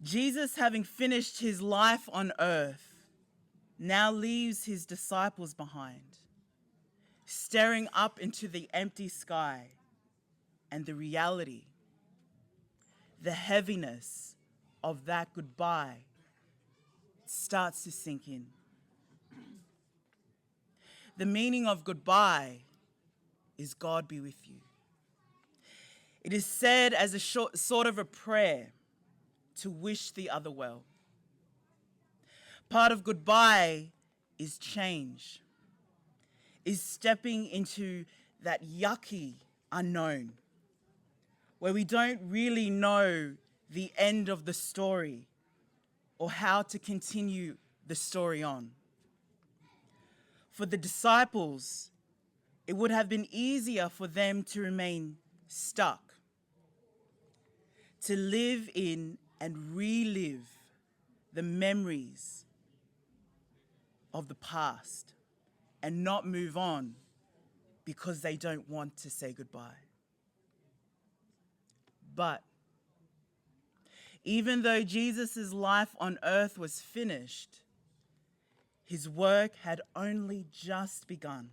Jesus, having finished his life on earth, now leaves his disciples behind, staring up into the empty sky and the reality, the heaviness of that goodbye starts to sink in. The meaning of goodbye is God be with you. It is said as a short, sort of a prayer to wish the other well. Part of goodbye is change, is stepping into that yucky unknown, where we don't really know the end of the story or how to continue the story on. For the disciples, it would have been easier for them to remain stuck, to live in and relive the memories of the past and not move on because they don't want to say goodbye. But even though Jesus' life on earth was finished, his work had only just begun.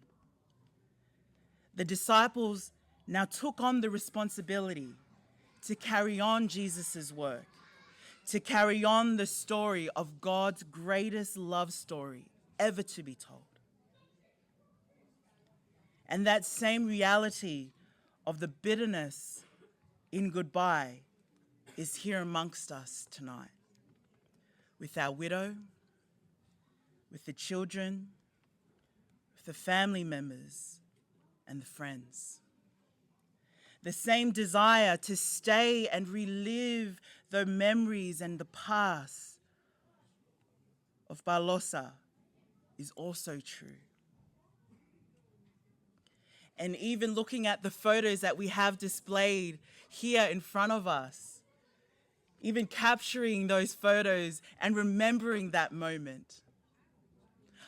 The disciples now took on the responsibility to carry on Jesus' work, to carry on the story of God's greatest love story ever to be told. And that same reality of the bitterness in goodbye is here amongst us tonight, with our widow, with the children, with the family members and the friends. The same desire to stay and relive the memories and the past of Balosa is also true. And even looking at the photos that we have displayed here in front of us, even capturing those photos and remembering that moment.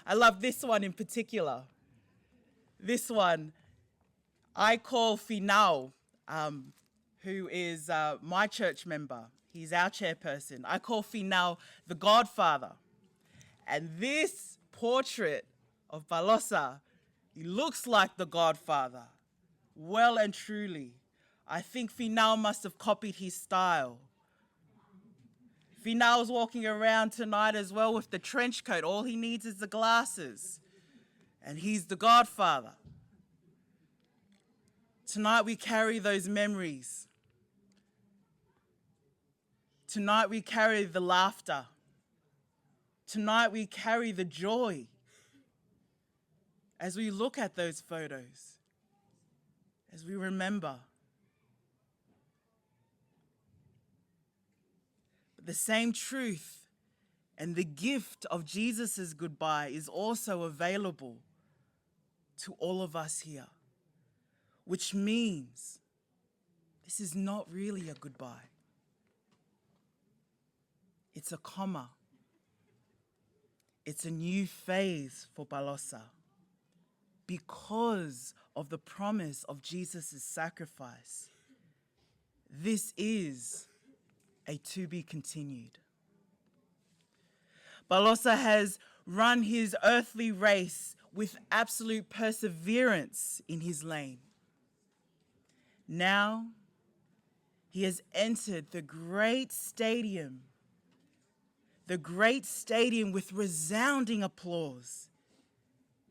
I love this one in particular. This one, I call Finau, um, who is, uh, my church member. He's our chairperson. I call Finau the godfather. And this portrait of Balosa, he looks like the godfather. Well and truly, I think Finau must have copied his style. Finau's walking around tonight as well with the trench coat. All he needs is the glasses. And he's the godfather. Tonight we carry those memories. Tonight we carry the laughter. Tonight we carry the joy as we look at those photos, as we remember. But the same truth and the gift of Jesus' goodbye is also available to all of us here, which means this is not really a goodbye. It's a comma. It's a new phase for Balosa. Because of the promise of Jesus' sacrifice, this is a to be continued. Balosa has run his earthly race with absolute perseverance in his lane. Now, he has entered the great stadium, the great stadium with resounding applause,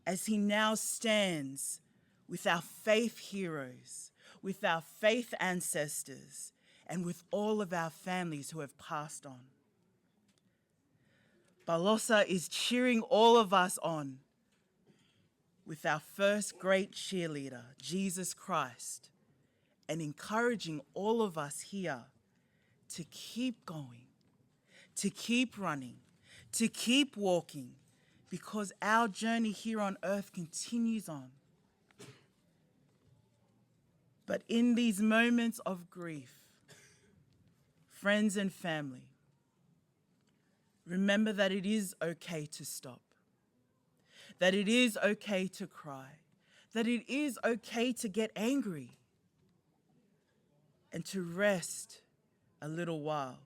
as he now stands with our faith heroes, with our faith ancestors, and with all of our families who have passed on. Balosa is cheering all of us on with our first great cheerleader, Jesus Christ, and encouraging all of us here to keep going, to keep running, to keep walking, because our journey here on earth continues on. But in these moments of grief, friends and family, remember that it is okay to stop, that it is okay to cry, that it is okay to get angry and to rest a little while.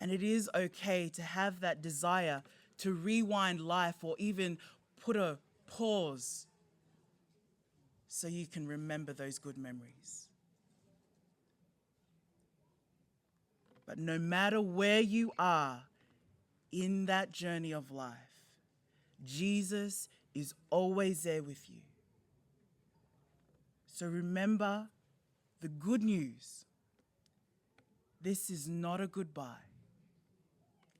And it is okay to have that desire to rewind life or even put a pause so you can remember those good memories. But no matter where you are in that journey of life, Jesus is always there with you. So remember the good news. This is not a goodbye.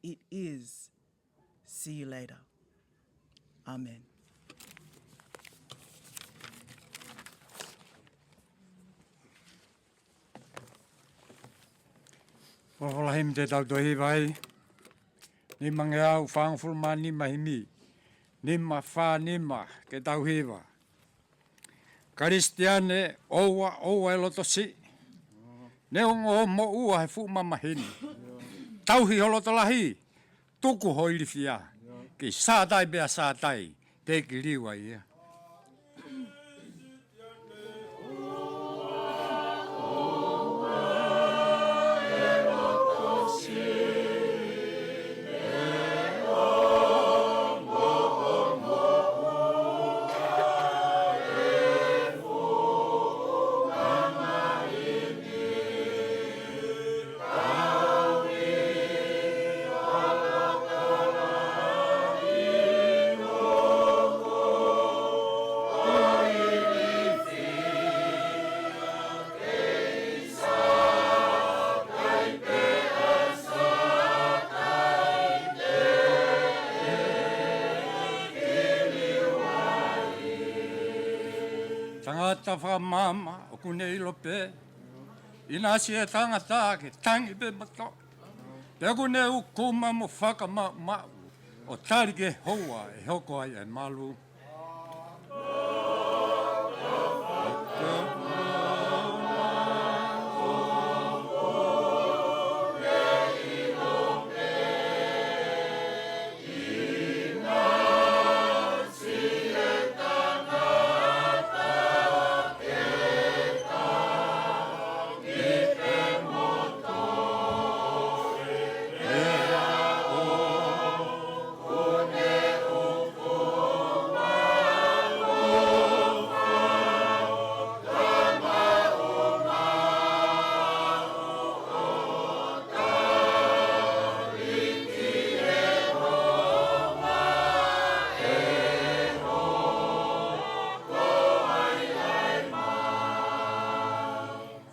It is see you later. Amen. Folofola himi te tau toe hiva ai. Nimangeau fāngofulu mā nima himi. Nima fā nima ke tau hiva. Kalisitiane, ʻoua, ʻoua ʻe loto siʻi. Neongo ʻo moʻua he fuʻu mamahi ni. Tauhi ho loto lahi, tuku ho ilifia. Ke sātai pea sātai, teʻeki liliu ai ia. Tangata fakamaama, ʻoku ne ʻilo pē, ʻinasi e tangata ke tangi pē mo toʻo. Pea ʻoku ne ʻukuma mo fakamaʻumaʻu, ʻo tali ki he houa ʻe hoko ai e malu.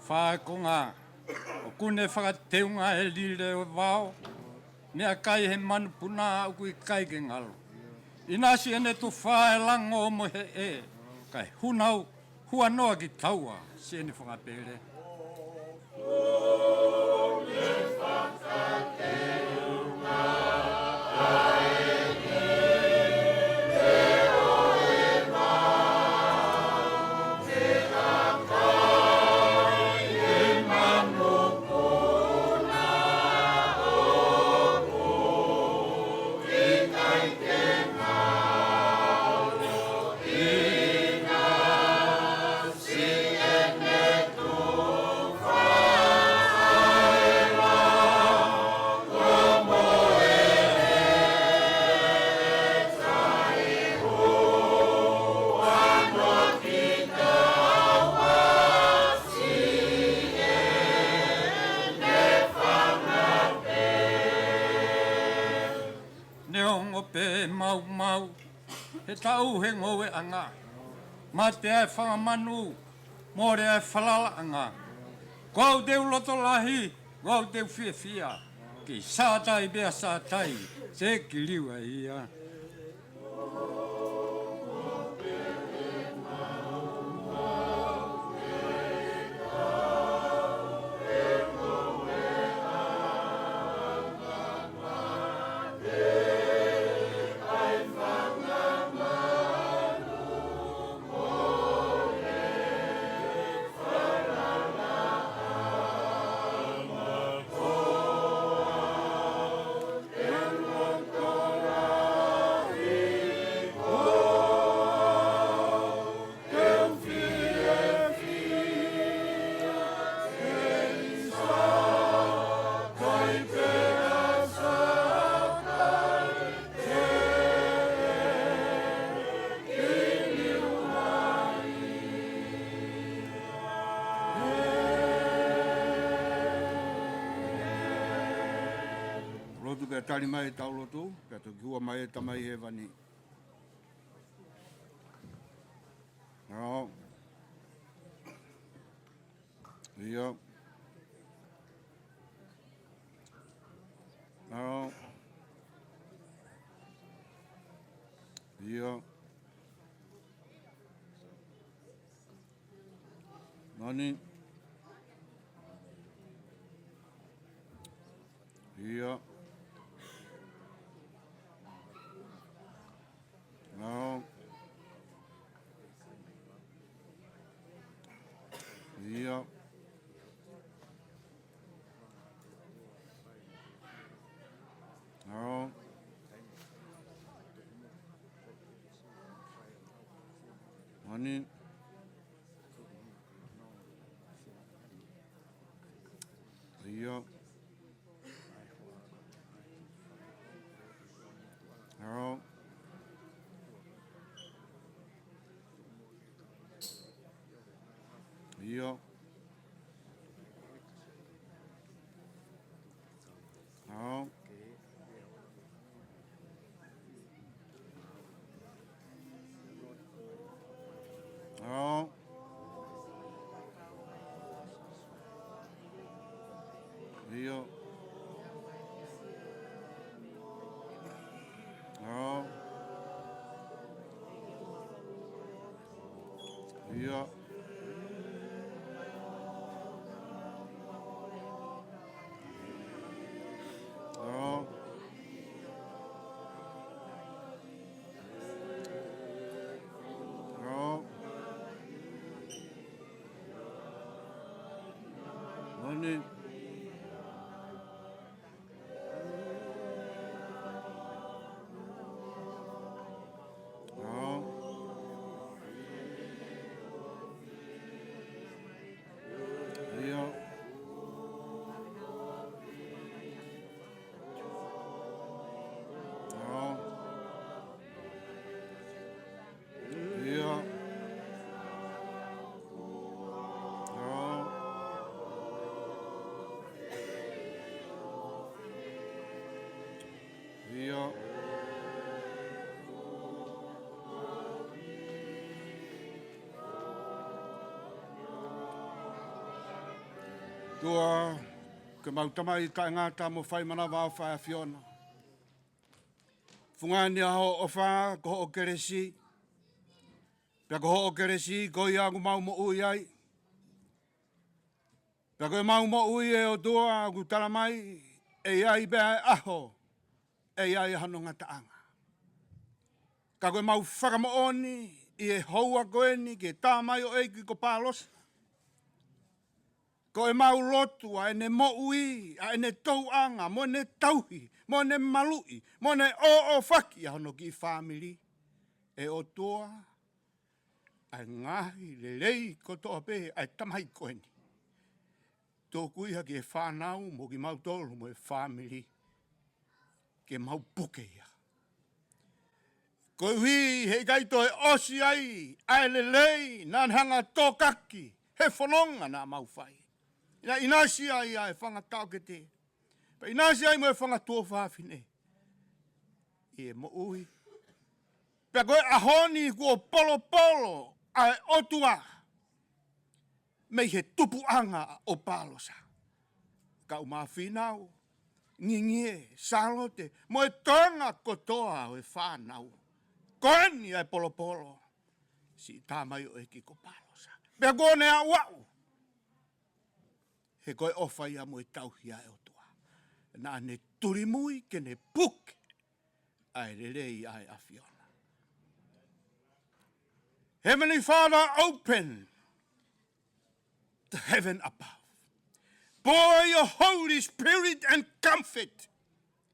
Fai konga, ʻoku ne fakateunga e lile ʻo e vao, meʻakai he manupuna ʻoku ʻikai ke ngalo. ʻInasi ʻene tufa e lango mo e hē, kae hunau, huanoa ki taua, siʻene fakapele. Neongo pē maumau, he taʻu he ngoueʻanga. Mate ʻa e fanga manu, mole ʻa e falalaʻanga. Ko au te u loto lahi, ko au te u fiefia. Ke sātai pea sātai, teʻeki liliu ai ia. Lotu pea tali mai ʻetau lotu, pea toki hua mai e Tamai Hēvani. ʻIo. ʻIo. ʻIo. ʻIo. Nani. ʻIo. ʻIo. ʻIo. Hao. Mani. ʻIo. Hao. ʻIo. Hao. Hao. ʻIo. Hao. ʻIo. Hao. Hao. Mani. Hao. ʻIo. Hao. ʻIo. Hao. ʻIo. ʻOtua, ko ʻemau Tamai taʻengata mo fai manavaʻofa ʻa e ʻAfiona. Fungani ʻa hoʻo ʻofa, ko hoʻo kelesi. Pea ko hoʻo kelesi, ko ia ʻoku mau moʻui ai. Pea ko ʻemau moʻui ʻe ʻOtua ʻoku tala mai, ʻe ʻi ai pē ʻa e ʻaho, ʻe ʻi ai ʻa hono ngataʻanga. Ka ko ʻemau fakamoʻoni ʻi he houa ko eni ki he tamaioʻeiki ko Pālosa. Ko ʻemau lotu ʻa ʻene moʻui, ʻa ʻene tauʻanga, mo ʻene tauhi, mo ʻene maluʻi, mo ʻene ʻōʻōfaki ʻa hono kiʻi fāmili. ʻE ʻOtua, ʻa e ngaahi lelei kotoa pē ʻa e tamai ko eni. Tuku ia ki he fānau mo kimautolu mo e fāmili ke mau puke ia. Koeʻuhi he ʻikai toe ʻosi ai ʻa e lelei naʻa ne hanga ʻo tokaki he fononga naʻa mau fai. Naʻe ʻinasi ai ʻa e fanga taʻokete. Pea ʻinasi ai mo e fanga tuofāfine ʻi he moʻui. Pea ko e ʻaho ni kuo polopolo ʻa e ʻOtua mei he tupuʻanga ʻo Pālosa. Kau Māfinau, Ngingie, Sālote, mo e toenga kotoa ʻo e fānau. Ko eni ʻa e polopolo siʻi tamaioʻeiki ko Pālosa. Pea kuo ne aʻuaʻu he ko e ʻofa ia mo e tauhi ʻa e ʻOtua. Naʻa ne tulimui ke ne puke ʻa e lelei ʻa e ʻAfiona. Heavenly Father, open the heaven above. Pour your Holy Spirit and comfort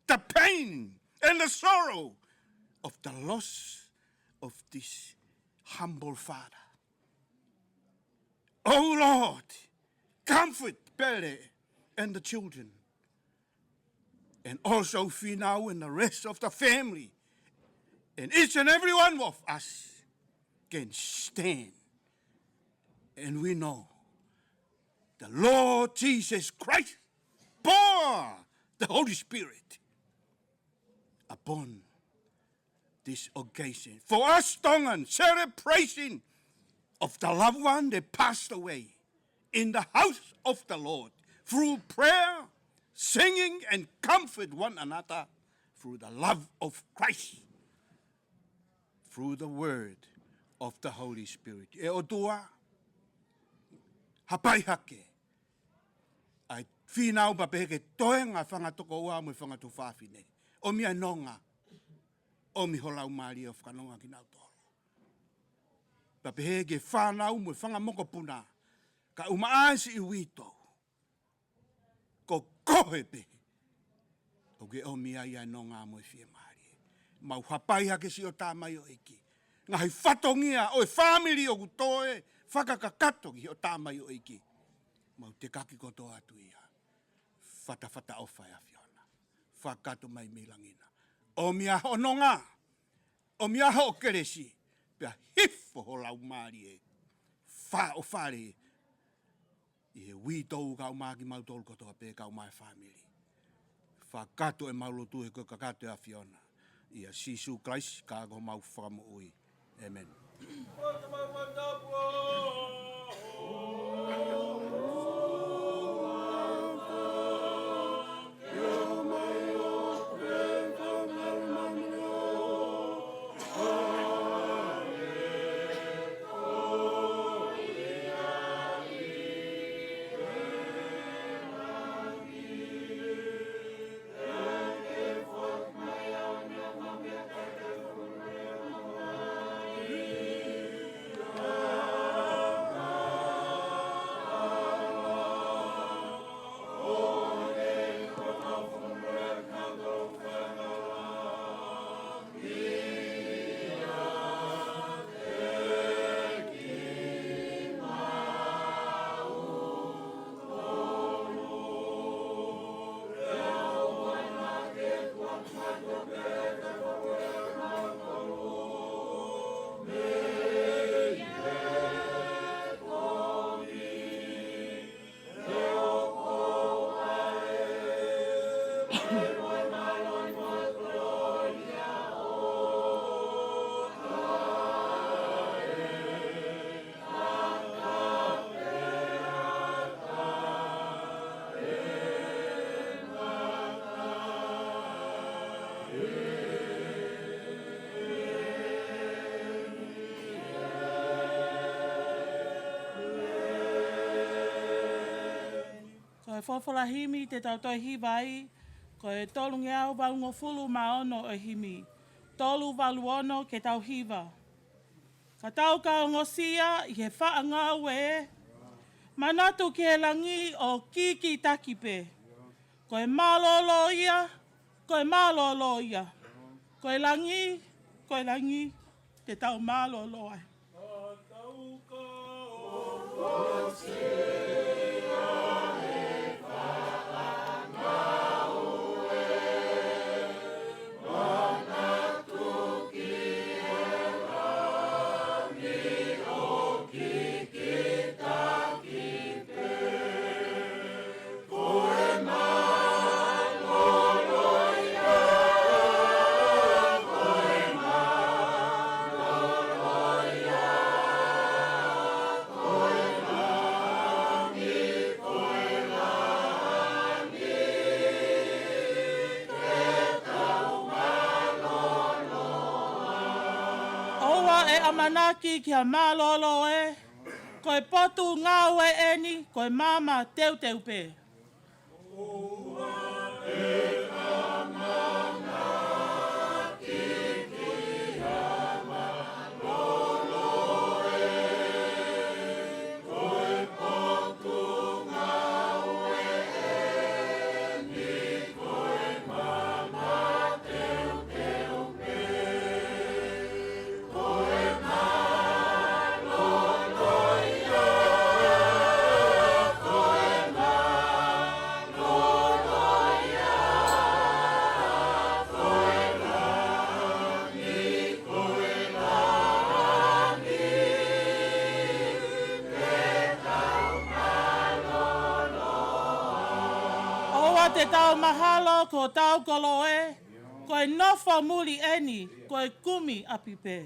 the pain and the sorrow of the loss of this humble father. Oh Lord, comfort Pele and the children, and also Finau and the rest of the family, and each and every one of us can stand. And we know the Lord Jesus Christ pour the Holy Spirit upon this occasion. For us Tongan, celebration of the loved one that passed away in the house of the Lord through prayer, singing, and comfort one another through the love of Christ, through the word of the Holy Spirit. ʻE ʻOtua, hapai hake ʻa e fānau pea pehē ki he toenga fanga tokoua mo e fanga tuofāfine. ʻOmi ʻa e nonga, ʻomi ho Laumālie ʻo fakanonga kinautolu. Pea pehē ki he fānau mo e fanga mokopuna, kae ʻumaʻā siʻi uitou. Ko koe pē ʻoku Ke ʻomi ai ʻa e nonga mo e fiemālie. Mau hapai hake siʻo tamaioʻeiki. Ngaahi fatongia ʻo e fāmili ʻoku toe fakakakato ki hoʻo tamaioʻeiki. Mau tekaki kotoa atu ia. Fatafata ʻofa ʻa e ʻAfiona. Fakakakato mai mei langi na. ʻOmi ʻa hoʻo nonga. ʻOmi ʻa hoʻo kelesi. Pea hifo ho laumālie. Fā ʻo fale ʻi he uitou kae ʻumaʻā kimautolu kotoa pē kae ʻumaʻā e fāmili. Fakakakato ʻemau lotu he ko e kakato ʻa e ʻAfiona. ʻIa Sīsū Kalaisi ko homau Fakamoʻui. ʻĒmeni. Ko e folofola himi te tau toe hiva ai, ko e tolungeau valungofulu mā ono ʻo e himi. Tolu valu ono ke tau hiva. Ka tau ka ongosia ʻi he faʻa ngāue, manatu ki he langi ʻo kikitaki pē. Ko e mālōlō ia, ko e mālōlō ia. Ko e langi, ko e langi, te tau mālōlō ai. ʻOua ʻe ʻamanaki ki ha mālōlō ē, ko e potungāue ʻeni, ko e maama teuteu pē. ʻOua te tau mahalo ko hotau koloa ē, ko e nofo muli ʻeni, ko e kumi ʻapi pē.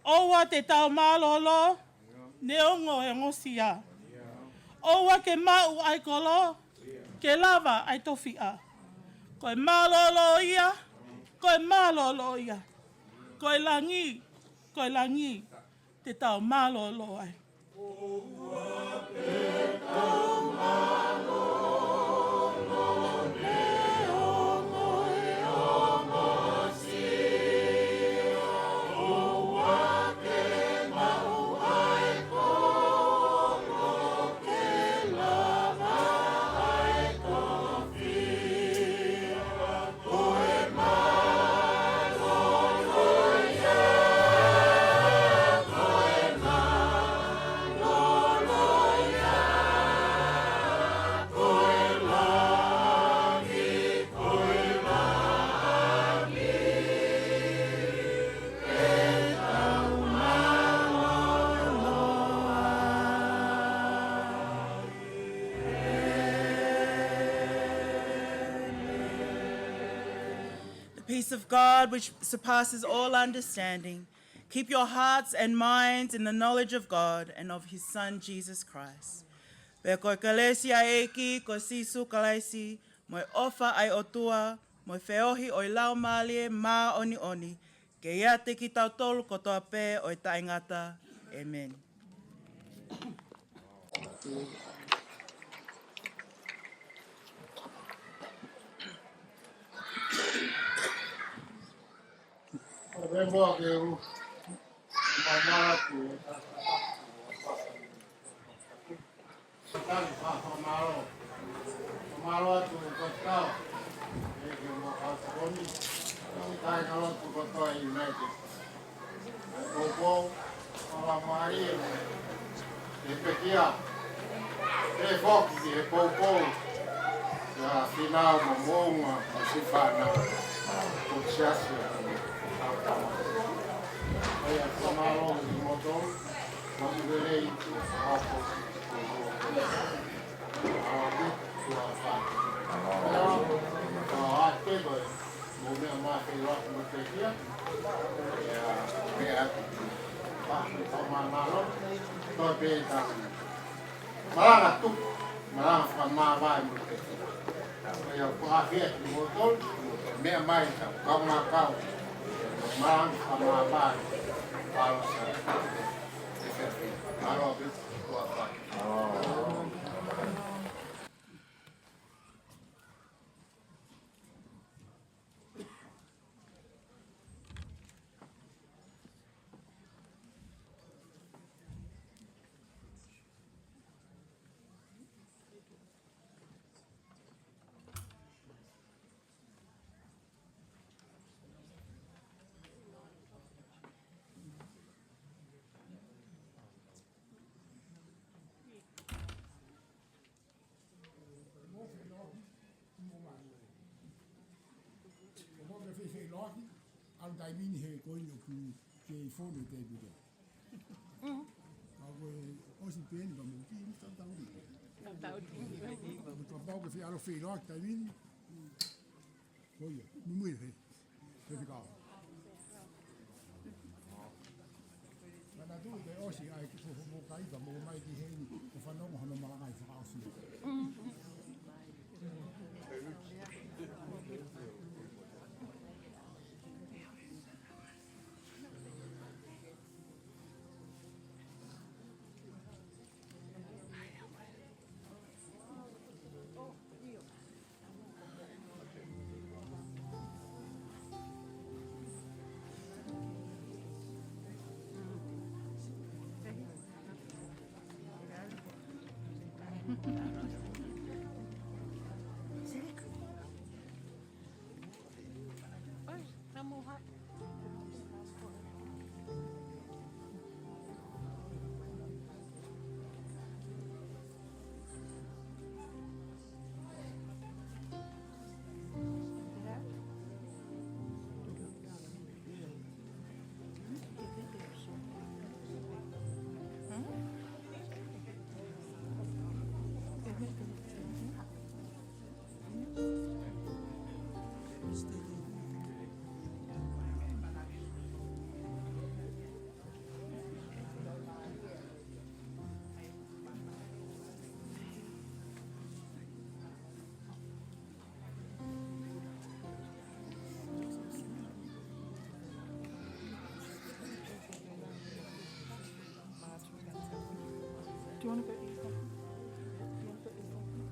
ʻOua te tau mālōlō, neongo e ongosia. ʻOua ke maʻu ʻa e kolo, ke lava ʻa e tofiʻa. Ko e mālōlō ia, ko e mālōlō ia. Ko e langi, ko e langi, te tau mālōlō ai. The peace of God, which surpasses all understanding, keep your hearts and minds in the knowledge of God and of his Son, Jesus Christ. Pea ko e kelesi ʻa e ʻEiki ko Sīsū Kalaisi, mo e ʻofa ʻa e ʻOtua, mo e feohi ʻo e Laumālie Māʻoniʻoni, ke ʻiate kitautolu kotoa pē ʻo taʻengata. ʻĒmeni. Mālō atu e kau tau. ʻEiki mo e kau tokoni. Kāingalotu kotoa ʻi United. Poupou, ʻola mai e pekia. ʻE foki ki he poupou. ʻIa Finau mo Moʻunga mo Sifana. Ko Siasi. ʻIa, fakamālō kimoutolu. Maʻu lelei, ʻoku Malanga tuku, malanga fakamāvae mo te. Ko ia ko ʻafi atu mo tolu, mo te meʻa mai ta, kau ngā kau. Malanga fakamāvae, palo sa, te fia fia. Malo atu, kua fai. Ko mo ke fefeiloaki, ʻalu taimi ni he ko eni ʻoku ke fonu te pute. Ka ko e ʻosi pē eni ka mo ki ni tau tau ni. Tau tau ni. Ka pau ke fie ʻalu feiloaki taimi ni. Ko ia, mumui he. Te te kau. Manatu te ʻosi ai ki fofo mo kai ka mo mai ki heni, ko fanongo hono malangaʻi fakaʻosi. You want to go eat something? You want to go eat something?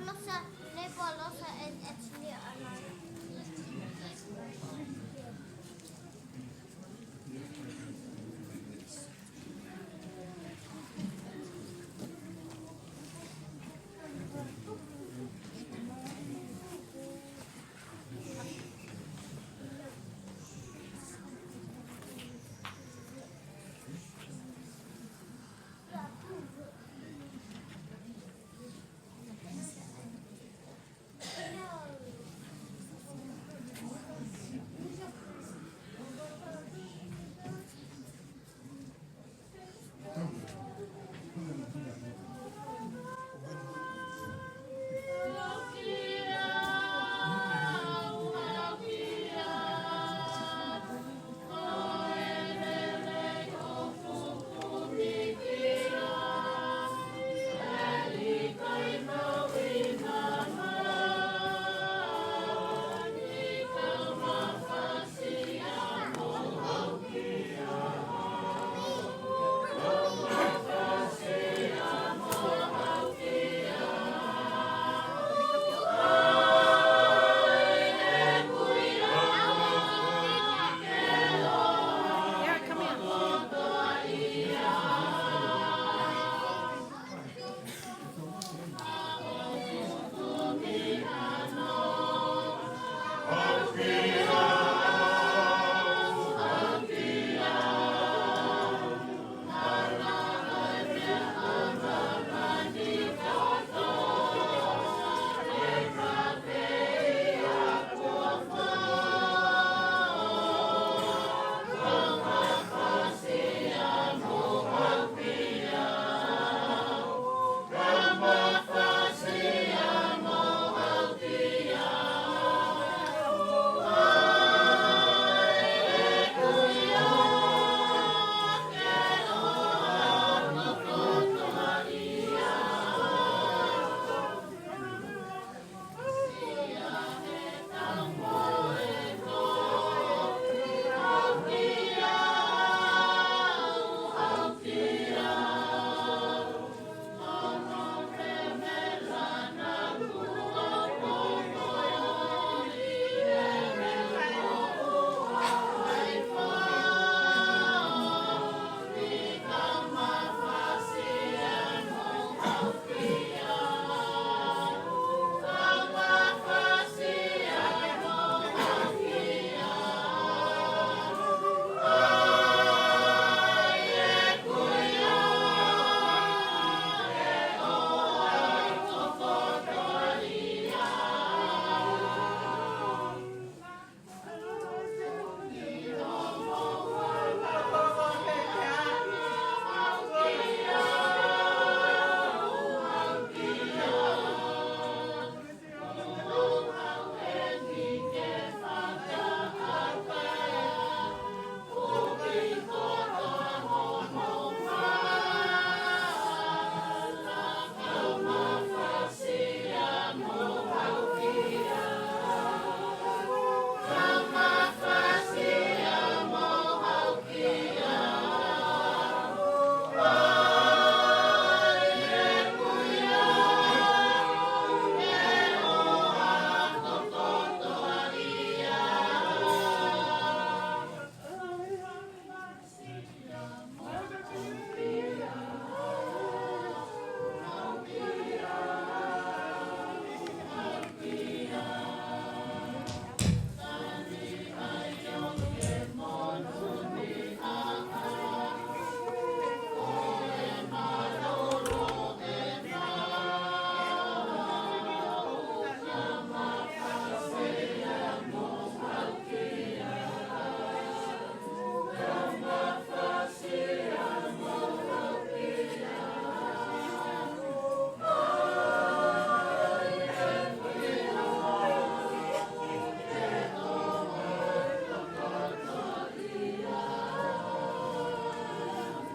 Losa, neighbor Losa is actually alive.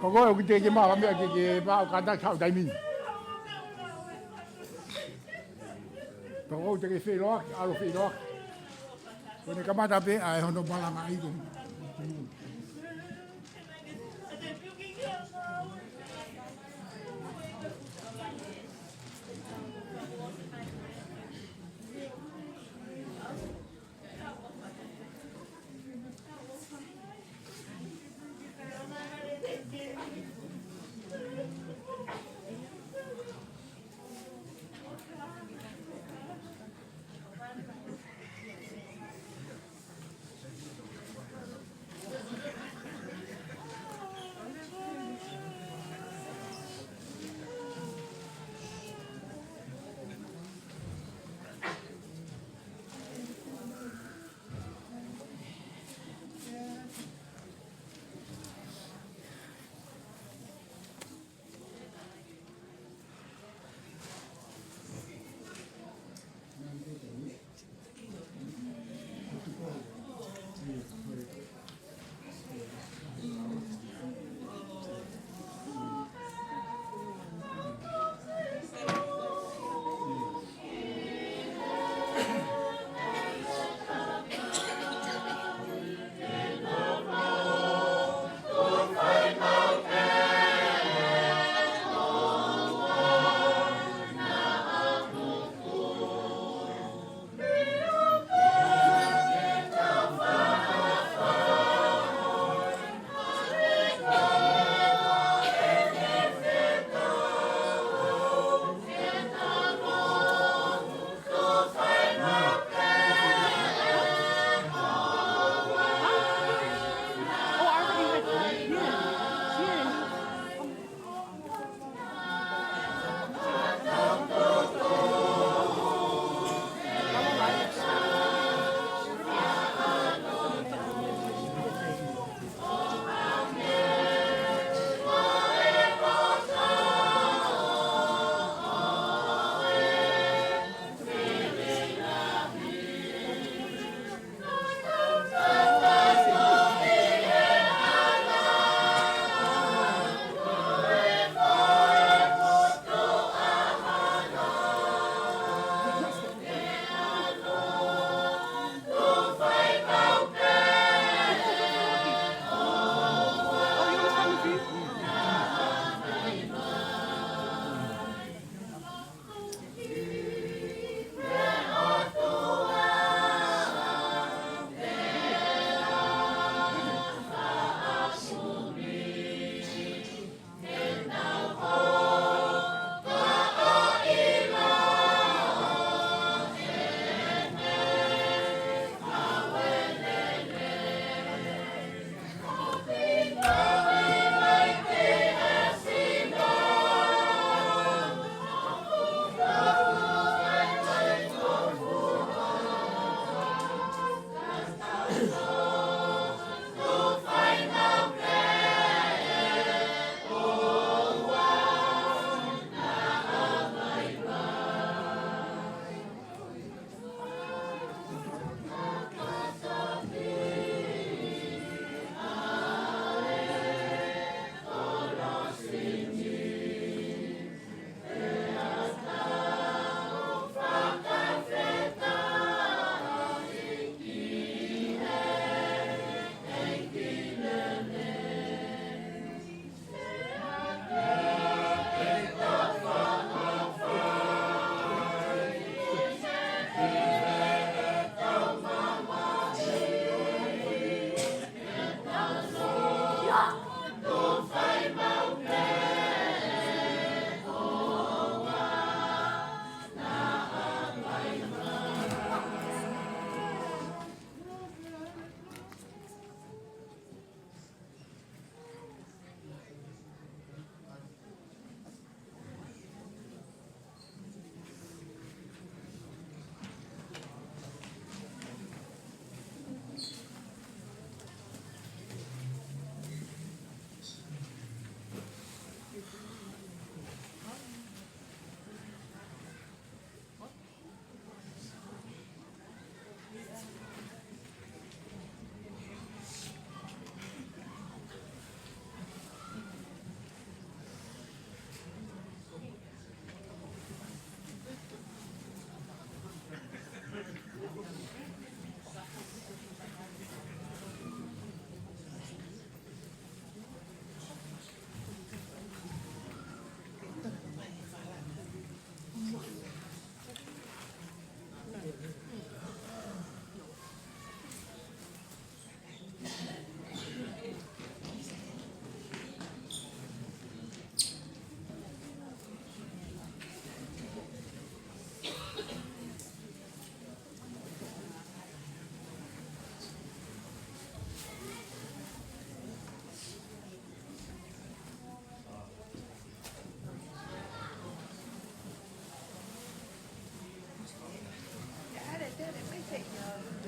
Ko koe ʻoku te ke maʻu ha meʻa ke ke maʻu kātaki haʻo taimi ni. Ko koe te ke feʻiloaki, ʻalu feʻiloaki. Ko ʻene kamata pē ʻa e hono malanga ʻi ko.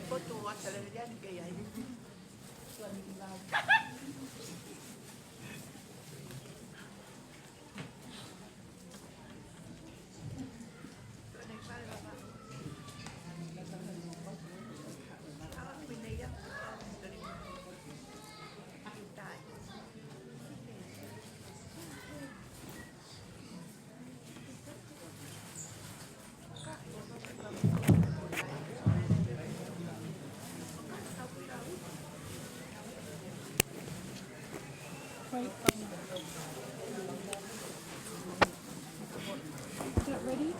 Foto ʻa Saleveliani kei ai. Wait, um, is that ready?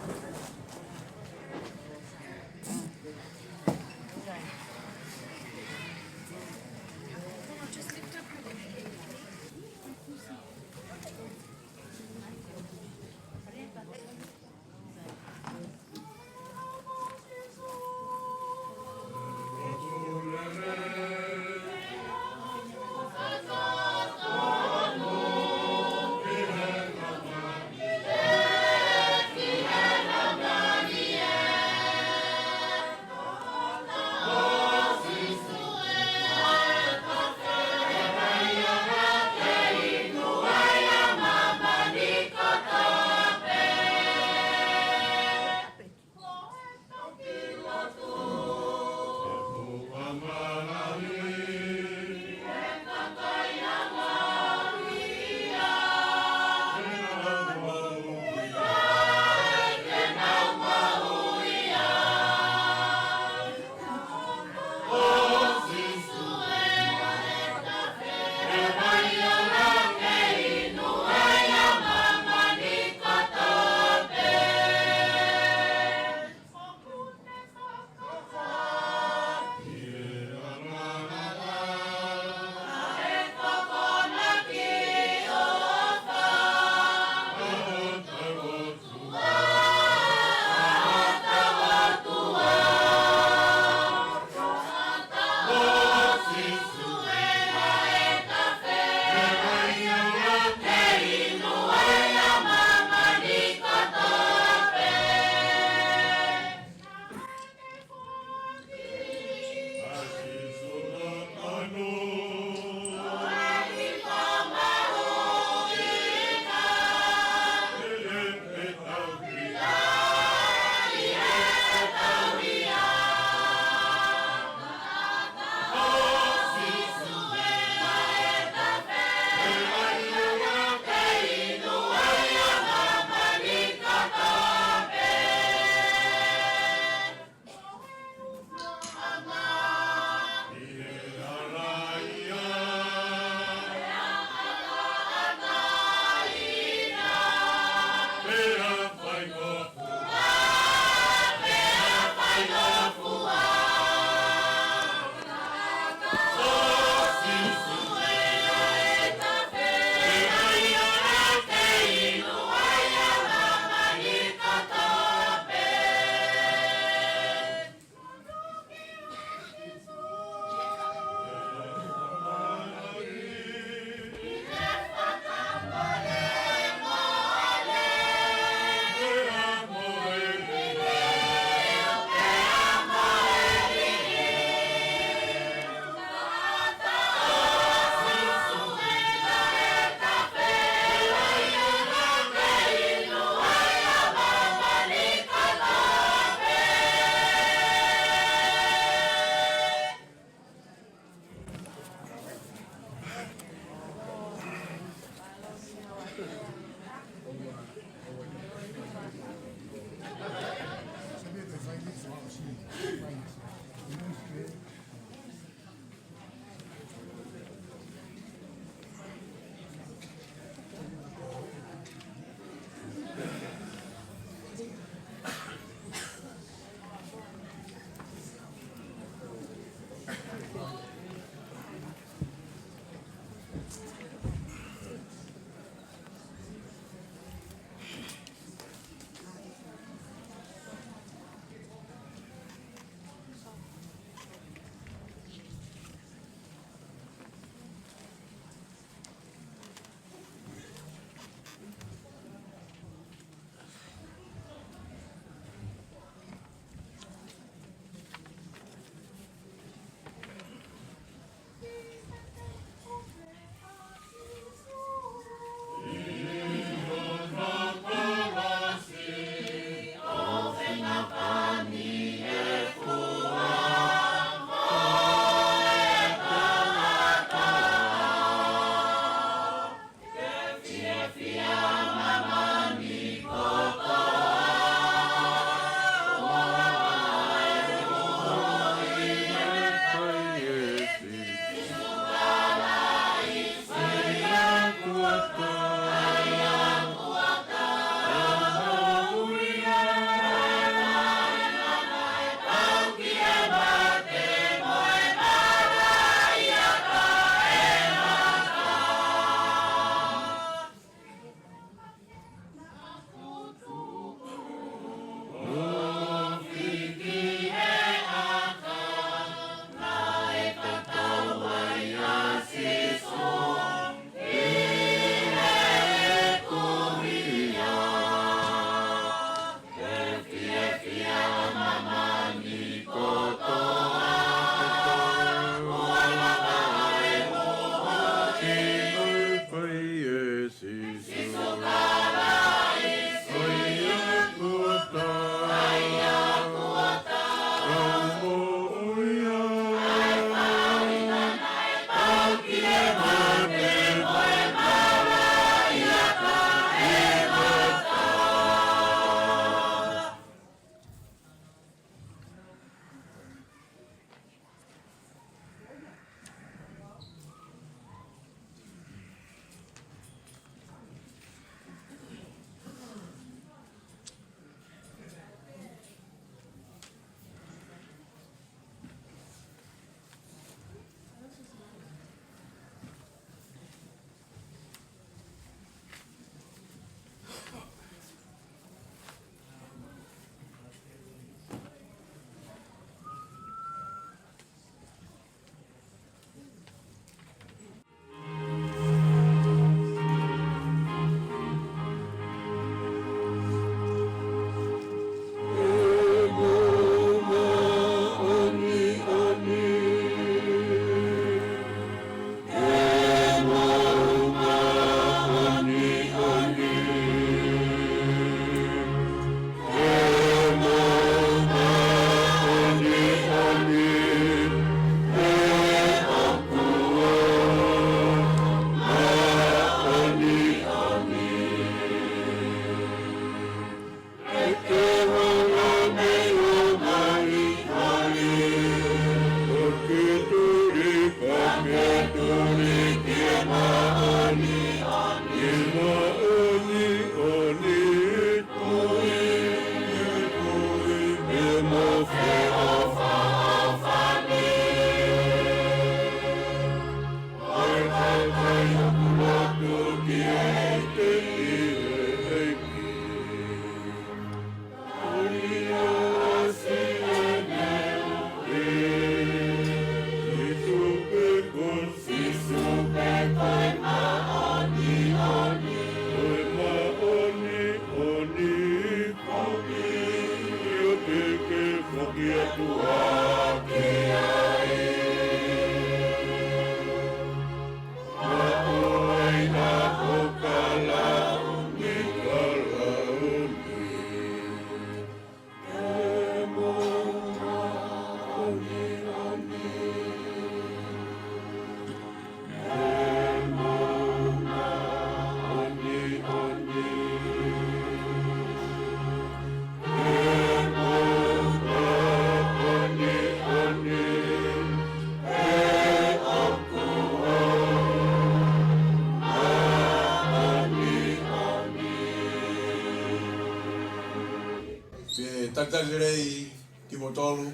Ke talitali lelei kimoutolu,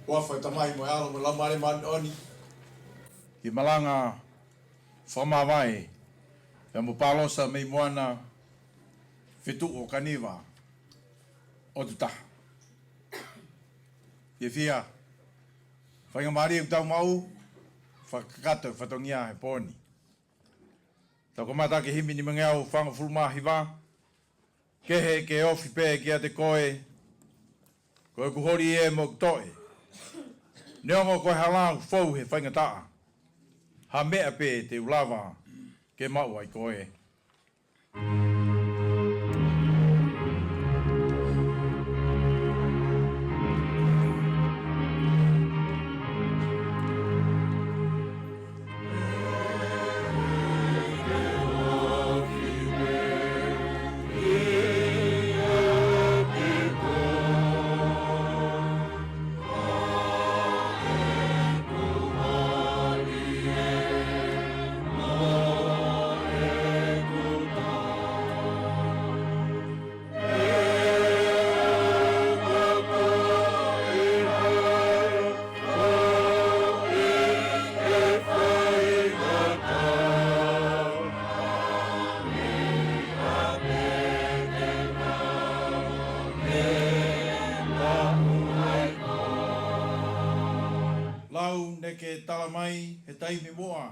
ʻofa ʻa e Tamai mo e ʻAlo mo e Laumālie Māʻoniʻoni. Ki malanga fakamāvae, ʻa mo Palosa mei Moana, Fetuʻu ʻo Kaniva, ʻOtu Taha. Fiefia, faingamālie ʻoku tau maʻu, fakakakato e fatongia he pō ni. Tau kamata ki he himi nimangeau fāngofulu mā hiva, Kehe ke ofi pē kiate koe, ko ʻeku holi ē mo ʻeku toʻe. Neongo ko e hala ʻoku fou he faingataʻa, ha meʻa pē te u lava ke maʻu ai koe. Lau naʻe ke tala mai he taimi muʻa,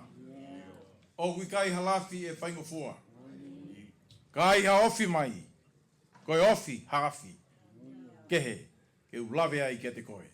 ʻoku ʻikai ha lafi ʻe faingofua, ka ai ha ofi mai, ko e ofi ha afi. Kehe ke u lave ai kiate koe.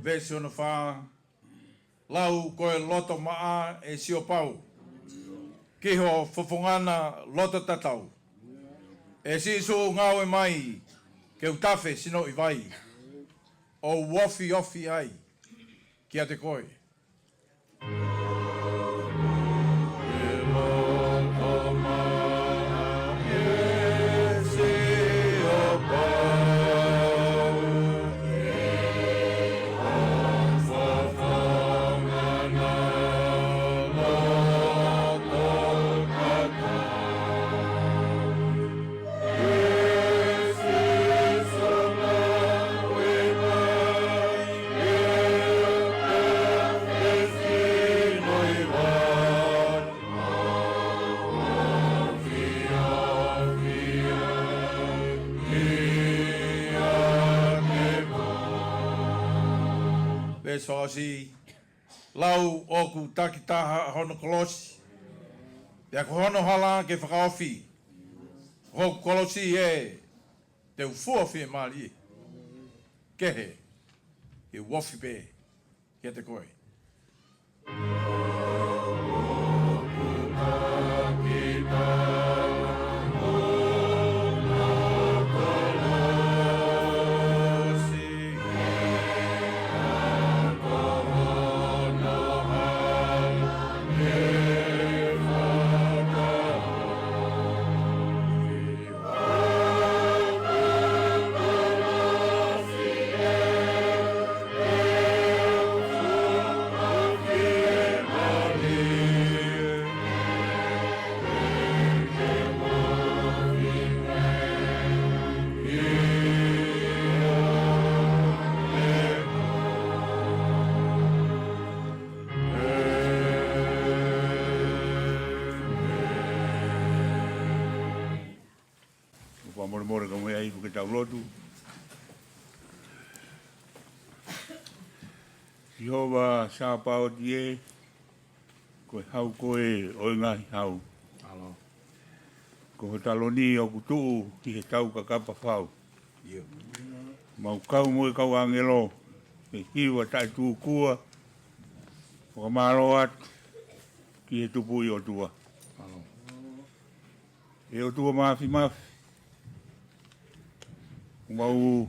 Veesi ono fā. Lau ko e loto maʻa ʻe Siopau, ki ho fofonga na loto tatau. ʻE Sīsū, ngāue mai ke u tafe sinoʻi vai, ʻo u ofiofi ai kiate koe. Veesi fakaʻosi. Lau ʻoku takitaha hono kolosi, pea ko hono hala ke fakaofi. Ko hoku kolosi ē, te u fua fiemālie. Kehe ke u ofi pē kiate koe. Molemole ka mo ia ipu ke tau lotu. Sihova Sapaoti ē, ko e hau koe ʻo e ngaahi hau. Ko ho taloni ʻoku tuʻu ki he tau kakapa fau. Mau kau mo e kau ʻāngelo he hiva taʻetūkua, fakamālō atu ki he Tupuʻi ʻOtua. ʻE ʻOtua Māfimafi, ʻoku mau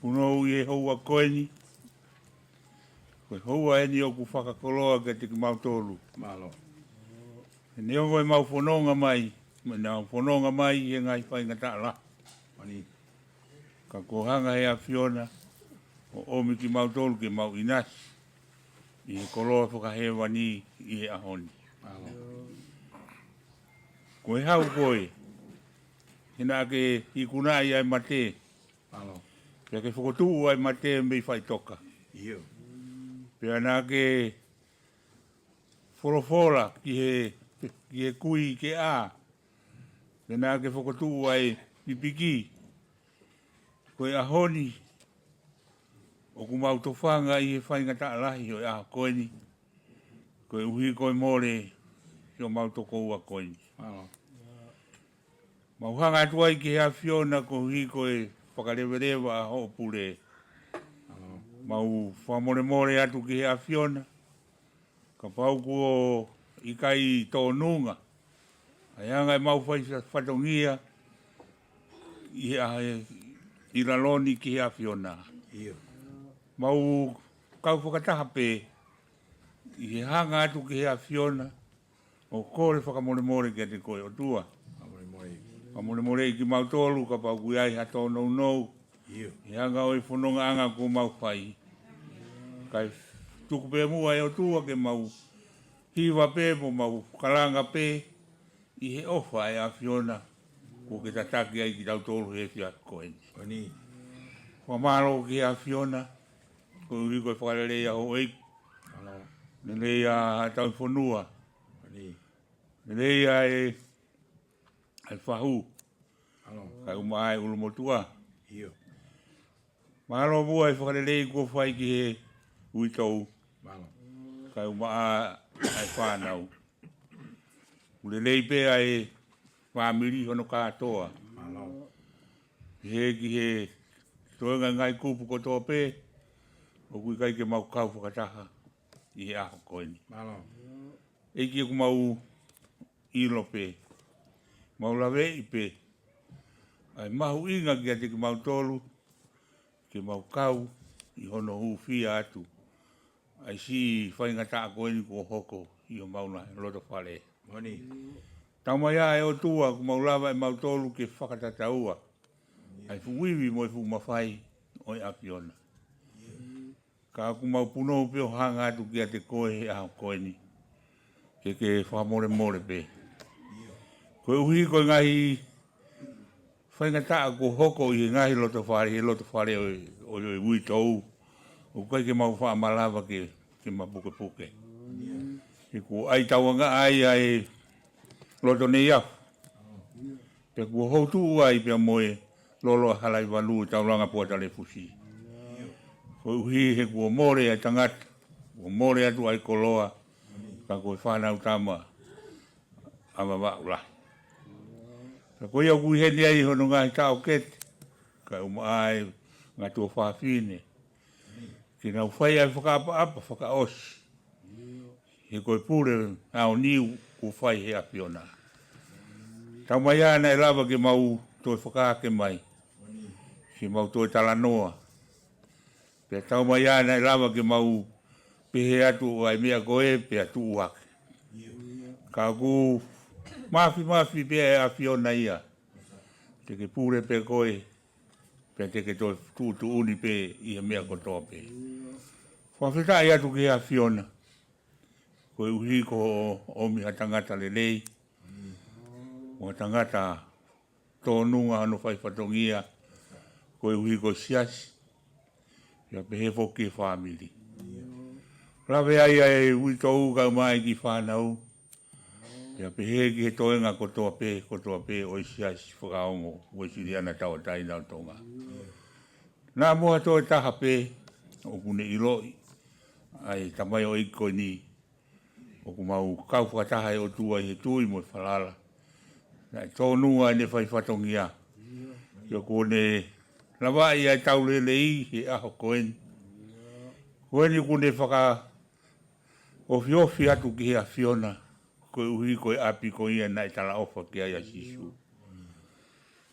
punou ʻi he houa ko eni. Ko e houa eni ʻoku fakakoloa kiate kimautolu. He neongo ʻemau fononga mai, mo ʻenau fononga mai he ngaahi faingataʻa lahi, ka kuo hanga he ʻAfiona ʻo ʻomi kimautolu ke mau ʻinasi ʻi he koloa fakahēvani ʻi he ʻaho ni. Ko e hau koe, he naʻa ke ikunaʻi ʻa e mate, pea ke fokotuʻu ʻa e mate mei faʻitoka. Pea naʻa ke folofola ki he, ki he kui ke ʻā, pea naʻa ke fokotuʻu ʻa e pipiki. Ko e ʻaho ni, ʻoku mau tofanga ʻi he faingataʻa lahi ʻo e ʻaho ko eni, koeʻuhi ko e mole ʻi homau tokoua ko eni. Mau hanga atu ai ki he ʻAfiona koeʻuhi ko e fakaleveleva ʻa hoʻo pule. Mau fakamolemole atu ki he ʻAfiona, kapau kuo ʻikai tōnunga ʻa e anga ʻemau fai fa-, fatongia ʻi he ʻaho ʻi lalo ni ki he ʻAfiona. Mau kau fakataha pē ʻi he hanga atu ki he ʻAfiona ʻo kole fakamolemole kiate koe ʻOtua. Fakamolemoleʻi kimautolu kapau ʻoku ʻi ai ha tōnounou he anga ʻo e fonongaʻanga kuo mau fai. Kae tuku pē muʻa ʻe ʻOtua ke mau hiva pē mo mau kalanga pē ʻi he ʻofa ʻa e ʻAfiona kuo ke tataki ai kitautolu he efiafi ko eni. Fakamālō ki he ʻAfiona koeʻuhi ko e fakalelei ʻa houʻeiki, lelei ʻa Tauhifonua, lelei ʻa e, ʻa e fahu, kae ʻumaʻā ʻa e ʻulumotuʻa. Mālō muʻa e fakalelei kuo fai ki he uitou, kae ʻumaʻā ʻa e fānau. ʻOku lelei pē ʻa e fāmili hono kātoa. He ki he toenga ngaahi kupu kotoa pē, ʻoku ʻikai ke mau kau fakataha ʻi he ʻaho ko eni. ʻEiki, ʻoku mau ʻilo pē, mau laveʻi pē ʻa e mahuʻinga kiate kimautolu ke mau kau ʻi hono hūfia atu ʻa e siʻi faingataʻa ko eni kuo hoko ʻi homau ngaahi loto fale. Tau mai ā ʻe ʻOtua, ʻoku mau lava ʻe mautolu ke fakatataua ʻa e fuʻu ivi mo e fuʻu mafai ʻo e ʻAfiona. Ka ʻoku mau punou pē ʻo hanga atu kiate koe he ʻaho ko eni ke ke fakamolemole pē. Koeʻuhi ko e ngaahi faingataʻa kuo hoko ʻi he ngaahi loto fale, he loto fale ʻo e, ʻo e uitou, ʻoku ʻikai ke mau faʻa malava ke, ke mapukepuke. He kuo ʻai tauangaʻa ai ʻa e loto Neiafu, pea kuo houtuʻu ai pea mo e lolo ʻa Halaivalu, taulanga Puatalefusi. Koeʻuhi he kuo mole ʻa e tangata, kuo mole atu ʻa e koloa, ka ko e fānau tama ʻa Vavaʻu Lahi. Ka ko ia ʻoku ʻi heni ai hono ngaahi taʻokete, kae ʻumaʻā ʻa e ngaahi tuofāfine, ke nau fai ʻa e fakaʻapaʻapa fakaʻosi he ko e pule ʻaoniu kuo fai he ʻAfiona. Tau mai ā naʻe lava ke mau toe fakaake mai, ke mau toe talanoa. Pea tau mai ā naʻe lava ke mau pehē atu ʻa e meʻa ko ē pea tuʻu hake. Ka ʻoku māfimafi pē ʻa e ʻAfiona ia, te ke pule pē koe, pea te ke toe tuʻutuʻuni pē ʻi he meʻa kotoa pē. Fakafetaʻi atu ki he ʻAfiona koeʻuhi ko hoʻo ʻomi ha tangata lelei, mo ha tangata tōnunga hono fai fatongia koeʻuhi ko e siasi, pea pehē foki ki he fāmili. Lave ai ʻa e uitou kae ʻumaʻā e kiʻi fānau, Pea pehē ki he toenga kotoa pē, kotoa pē ʻo e Siasi Fakaongo Uēsiliana Tauʻatāina ʻo Tonga. Naʻa mo ha toe taha pē ʻoku ne ʻiloʻi ʻa e tamaioʻeiki ko eni, ʻoku mau kau fakataha ʻi he ʻOtua ʻi he tui mo e falala. Naʻe tōnunga ʻene fai fatongia. Pea kuo ne lavaʻi ʻa e tau lelei he ʻaho ko eni. Ko eni kuo ne fakaofiofi atu ki he ʻAfiona, koeʻuhi ko e ʻapi ko ia naʻe talaʻofa ki ai ʻa Sīsū.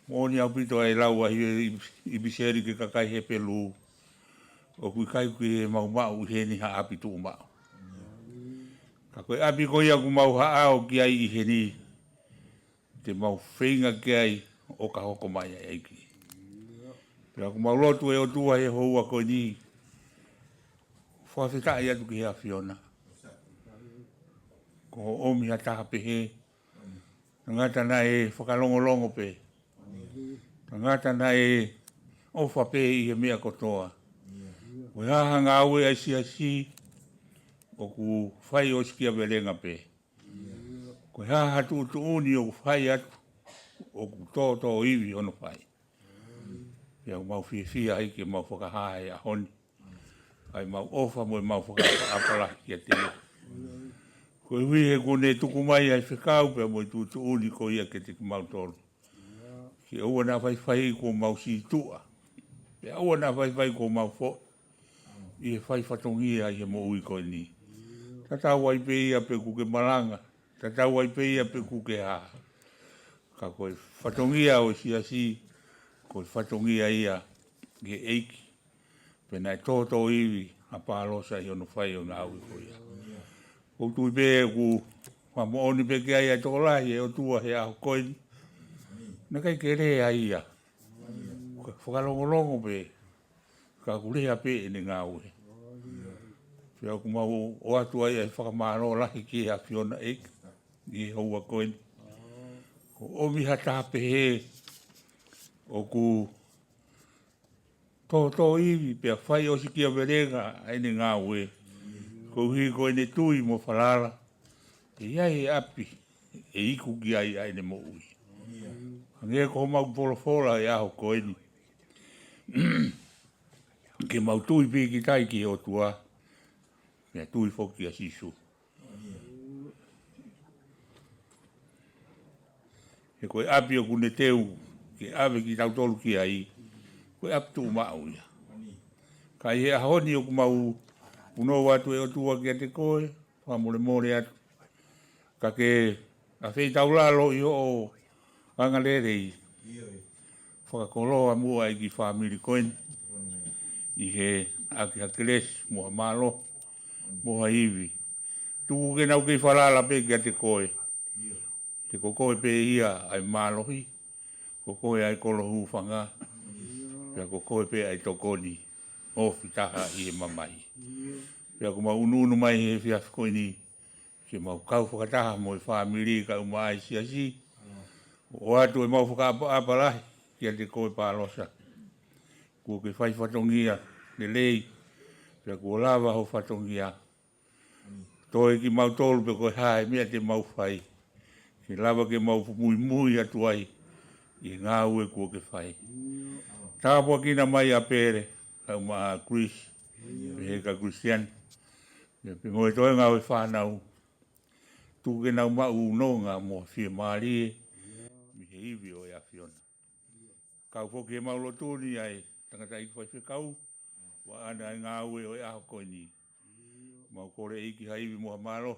Moʻoni ʻaupito ʻa e lau ʻa e ʻipiseli ki he kakai Hepelū, ʻoku ʻikai ke mau maʻu ʻi heni ha ʻapi tuʻumaʻu. Ka ko e ʻapi ko ia ʻoku mau haʻao ki ai ʻi heni, te mau feinga ki ai ʻo ka hoko mai ʻa e ʻEiki. Pea ʻoku mau lotu ʻe ʻOtua he houa ko eni, fakafetaʻi atu ki he ʻAfiona. Ko hoʻo ʻomi ha taha pehē, tangata naʻe fakalongolongo pē. Tangata naʻe ʻofa pē ʻi he meʻa kotoa. Ko e hā ha ngāue ʻa e Siasi, ʻoku fai ʻosikiavelenga pē. Ko e hā ha tuʻutuʻuni ʻoku fai atu, ʻoku tōtōivi hono fai. Pea ʻoku mau fiefia ai ke mau fakahā he ʻaho ni ʻa e mau ʻofa mo e mau fakaʻapaʻapa lahi kiate ia. Koeʻuhi he kuo ne tuku mai ʻa e fekau pea mo e tuʻutuʻuni ko ia kiate kimautolu. Ke ʻoua naʻa faifai kuo mau sītuʻa. Pea ʻoua naʻa faifai kuo mau foʻi ʻi he fai fatongia ʻi he moʻui ko eni. Tatau ai pē ia pe ʻoku ke malanga. Tatau ai pē ia pe ʻoku ke hā. Ka ko e fatongia ʻo e Siasi, ko e fatongia ia ki he ʻEiki. Pea naʻe tōtōivi ʻa Pālosa ʻi hono fai ʻo e ngāue ko ia. ʻOku ou tui pē ʻoku fakamoʻoni pē ki ai ʻa e tokolahi ʻo e ʻOtua he ʻaho ko eni. Naʻe ʻikai ke lea ia. Fakalongolongo pē, ka ʻoku lea pē ʻene ngāue. Pea ʻoku mau ʻoatu ai ʻa e fakamālō lahi ki he ʻAfiona ʻEiki ʻi he houa ko eni. Ko hoʻo ʻomi ha taha pehē ʻoku tōtōivi pea fai ʻosikiavelenga ʻa ʻene ngāue. Koeʻuhi ko ʻene tui mo falala. ʻE ʻi ai e ʻapi ʻe iku ki ai ʻa ʻene moʻui. Hangē ko homau folofola he ʻaho ko eni. Ke mau tui pīkitai ki he ʻOtua, pea tui foki kia Sīsū. He ko e ʻapi ʻoku ne teu ke ʻave kitautolu ki ai, ko e ʻapi tuʻumaʻu ia. Ka ʻi he ʻaho ni ʻoku mau punou atu ʻe ʻOtua kiate koe, fakamolemole atu. Ka ke afeitaulalo ʻi hoʻo angalelei. Fakakoloa muʻa ʻa e kiʻi fāmili ko eni. ʻI he ʻaki ha kelesi mo ha mālohi, mo ha ivi. Tuku ke nau kei falala pē kiate koe. He ko koe pē ia ʻa e mālohi. Ko koe ʻa e kolo hūfanga. Pea ko koe pē ʻa e tokoni ofi taha ʻi he mamahi. Pea ʻoku mau ʻunuʻunu mai he efiafi ko eni, ke mau kau fakataha mo e fāmili kae ʻumaʻā e Siasi. ʻOatu ʻemau fakaʻapaʻapa lahi kiate koe Pālosa. Kuo ke fai fatongia lelei. Pea kuo lava ho fatongia. Toe kimautolu pe ko e hā e meʻa te mau fai, ke lava ke mau muimui atu ai ʻi he ngāue kuo ke fai. Tāpuakina mai ʻa Pele, kae ʻumaʻā Chris, pehē kia Christian, pea pehē mo e toenga ʻo e fānau. Tuku ke nau maʻu nonga mo fiemālie mei he ivi ʻo e ʻAfiona. Kau foki he mau lotu ni ʻa e tangataʻeiki faifekau, ʻa ʻana ʻa e ngāue ʻo e ʻaho ko eni. Mau kole ʻEiki ha ivi mo ha mālohi.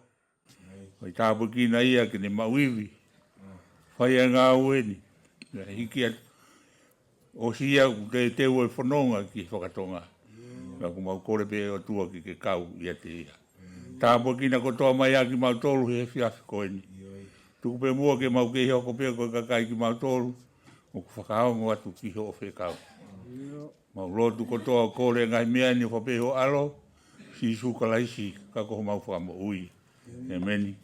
ʻOi tāpuekina ia ke ne maʻu ivi. Fai ʻa e ngāue ni. Pea hiki atu ʻo ʻosi ia ʻoku teuteu ʻa e fononga ki he fakatonga. Pea ʻoku mau kole pē ʻOtua ke ke kau ʻiate ia. Tāpuekina kotoa mai ʻa kimautolu he efiafi ko eni. Tuku pē muʻa ke mau kei hoko pē ko e kakai kimautolu ʻoku fakaongo atu ki hoʻo fekau. Mau lotu kotoa ʻo kole ngaahi meʻa ni ʻofa pē ho ʻAlo, Sīsū Kalaisi, ka ko homau Fakamoʻui. ʻEmeni.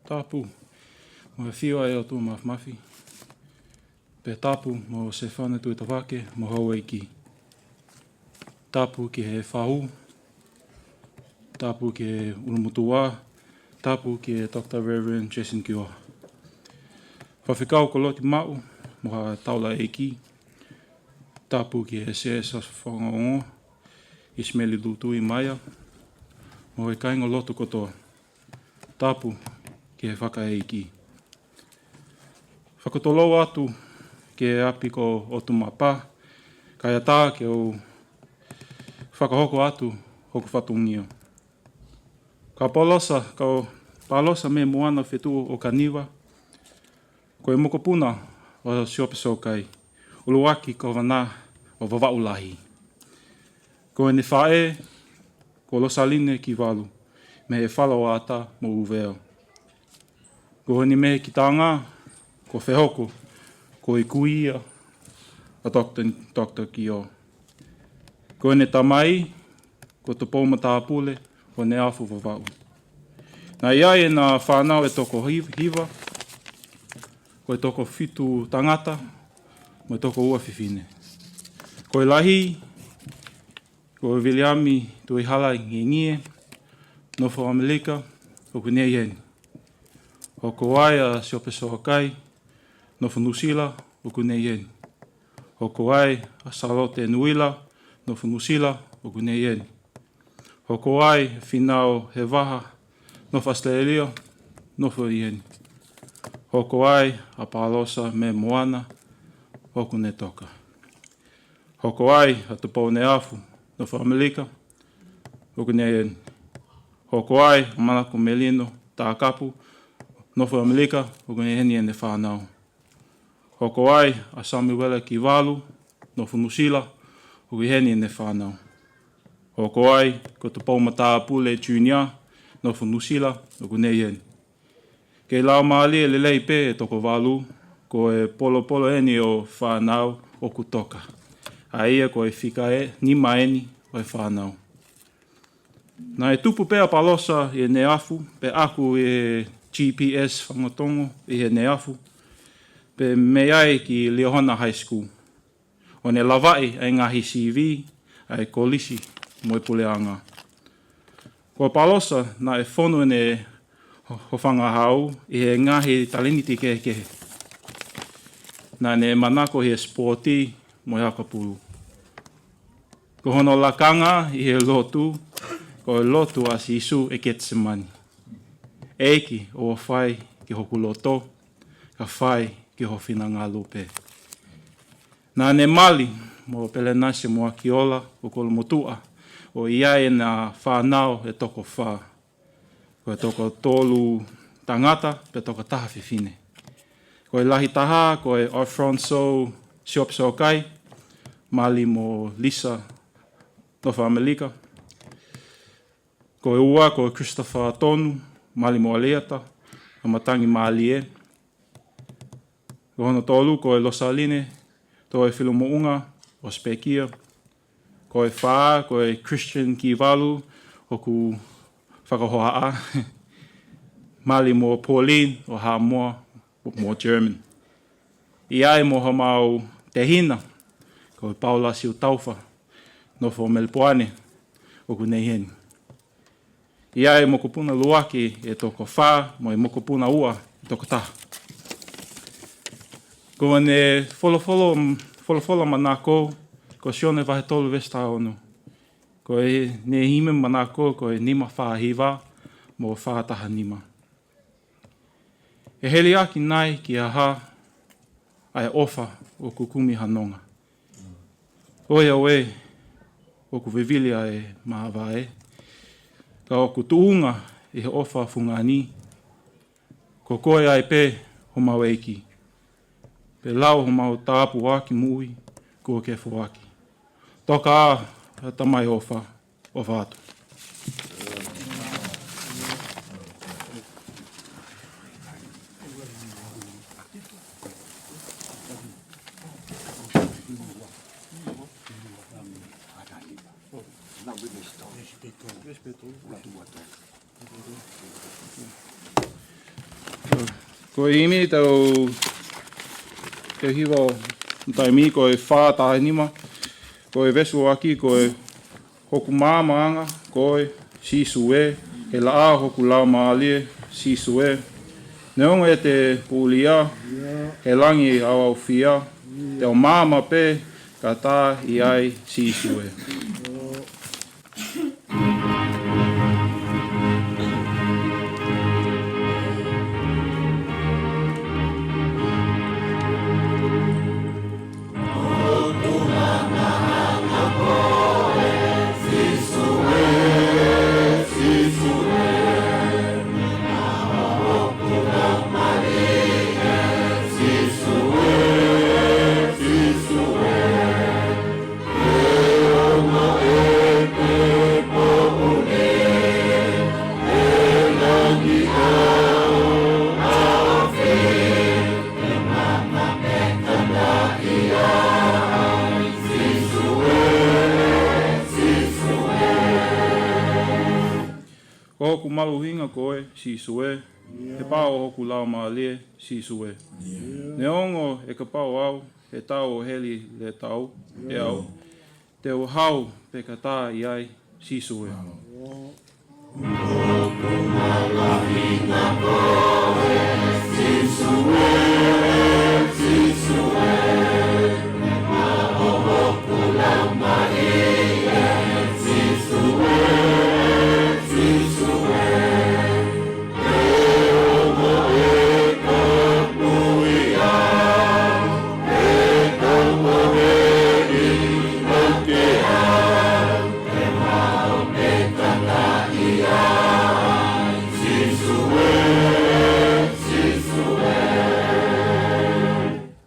Tapu mo e ʻafio ʻa e ʻOtua Māfimafi. Pea tapu mo Sēfana Tuʻitavake mo houʻeiki. Tapu ki he fahu. Tapu ki he ʻulumotuʻa. Tapu ki he Doctor Reverend Jason Kioa. Faifekau Koloti Maʻu mo ha taulaʻeiki. Tapu ki he Siasi Fakaongo, ʻIsimeli Lutui Maia, mo e kāingalotu kotoa. Tapu ki he fakaʻeiki. Fakatolou atu ki he ʻapi ko ʻOtumapa, kae ʻatā ke u fakahoko atu hoku fatongia. Ka Palosa, ka Palosa mei Moana, fetuʻu ʻo Kaniva, ko e mokopuna ʻo Siope Sokai, ʻuluaki Kōvana ʻo Vavaʻu Lahi. Ko ʻene faʻē, ko Losaline Kivalu, mei he Fale ʻo Ata mo ʻUvea. Ko ʻene mehekitanga, ko Fehoko, ko e kui ia ʻa Doctor, Doctor Kioa. Ko ʻene tamai, ko Tupou Matāpule ʻo Neafu Vavaʻu. Naʻe ʻi ai ʻena fānau ʻe toko hiv-, hiva, ko e toko fitu tangata, mo e toko ua fefine. Ko e lahi, ko Viliami Tuʻihala Ngingie, nofo ʻAmelika, ʻoku ne ʻi heni. Hoko ai ʻa Siope Sokai, nofo Nuʻusila, ʻoku ne ʻi heni. Hoko ai ʻa Sālote Nuila, nofo Nuʻusila, ʻoku ne ʻi heni. Hoko ai Finau Hevaha, nofo ʻAositelēlia, nofo ʻi heni. Hoko ai ʻa Palosa mei Moana, ʻoku ne toka. Hoko ai ʻa Tupou Neafu, nofo ʻAmelika, ʻoku ne ʻi heni. Hoko ai ʻa Manako Melino Takapu, nofo ʻAmelika, ʻoku ne ʻi heni ʻene fānau. Hoko ai ʻa Samuela Kivalu, nofo Nuʻusila, ʻoku ʻi heni ʻene fānau. Hoko ai ko Tupou Matāpule Junior, nofo Nuʻusila, ʻoku ne ʻi heni. Kei laumālie lelei pē ʻe toko valu, ko e polopolo ʻeni ʻo fānau ʻoku toka. ʻA ia ko e fika ʻe nima ʻeni ʻo e fānau. Naʻe tupu pē ʻa Palosa ʻi he Neafu, pea ʻaku ʻi he G P S Fangatongo ʻi he Neafu, pea mei ai ki Liahona High School. ʻO ne lavaʻi ʻa e ngaahi C V ʻa e kolisi mo e puleʻanga. Ko Palosa naʻe fonu ʻene ho-, hofangahau ʻi he ngaahi talēniti kehekehe. Naʻa ne manako ʻi he sipooti mo e haka pulu. Ko hono lakanga ʻi he lotu, ko e lotu ʻa Sīsū ʻi Ketisemani. ʻEiki, ʻoua ʻe fai ki hoku loto, ka fai ki ho finangalo pē. Naʻa ne mali mo Pelenasi mo ʻAkiola ʻo Kolomotuʻa, ʻo ʻi ai ʻena fānau ʻe toko fā. Ko e toko tolu tangata, pea toko taha fefine. Ko e lahi taha, ko e Alfonso Siope Sokai, mali mo Lisa, nofo ʻAmelika. Ko e ua, ko Christopher Tonu, mali mo ʻAleata, ʻa Matangi Mālie. Ko hono tolu, ko e Losaline Toe Filomoʻunga ʻo Sipekia. Ko e fā, ko e Christian Kivalu, ʻoku fakahohaʻa, mali mo Pauline ʻo Haʻamoa mo German. ʻI ai mo homau tehina, ko Paula Siutaufa, nofo Melipoane, ʻoku ne ʻi heni. ʻI ai e mokopuna ʻuluaki ʻe toko fā, mo e mokopuna ua ʻe toko taha. Ko ʻene folofola, folofola manako, ko Sione vahe tolu veesi taha ono. Ko ʻene himi manako, ko e nima fā hiva, mo fā taha nima. ʻE heliaki nai ki ha hā ʻa e ʻofa ʻoku kumi ha nonga? ʻOiauē, ʻoku vivili ʻa e māvae, ka ʻoku tuʻunga ʻi he ʻofa fungani, ko koe ai pē homau ʻEiki. Pea lau homau tāpuaki moʻui kuo ke foaki. Toka ā, ʻa e Tamai ʻofa, ʻofa atu. Ko e himi te u, te u hiva ʻo taimi ko e fā taha nima, ko e veesi ʻuluaki, ko e Hoku maamaʻanga koe, Sīsū ē, he laʻā hoku laumālie, Sīsū ē. Neongo ʻete pulia he langi ʻaoʻaofia, te u maama pē ka tā ʻi ai, Sīsū ē. Ko hoku maluhinga koe, Sīsū ē, he pā ʻo hoku laumālie, Sīsū ē. Neongo ʻe kapau au he tau ʻo heli le tau, ʻe au, te u hau pē ka tā ʻi ai, Sīsū ē.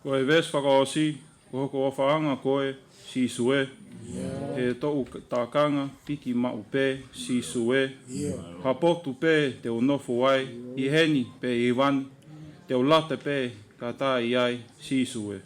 Ko e veesi fakaʻosi, ko hoku ʻofaʻanga koe, Sīsū ē. He toʻu tākanga piki maʻu pē, Sīsū ē. Ha potu pē te u nofo ai, ʻi heni pe ʻi hēvani, te u lata pē ka tā ʻi ai, Sīsū ē.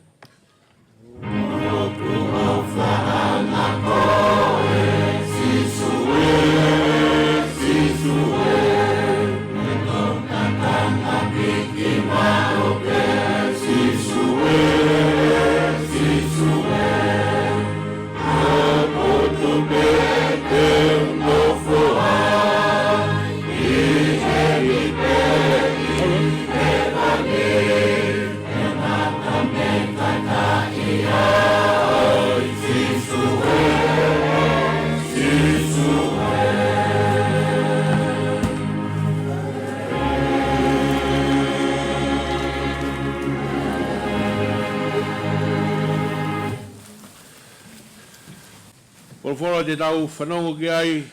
Folofola te tau fanongo ki ai,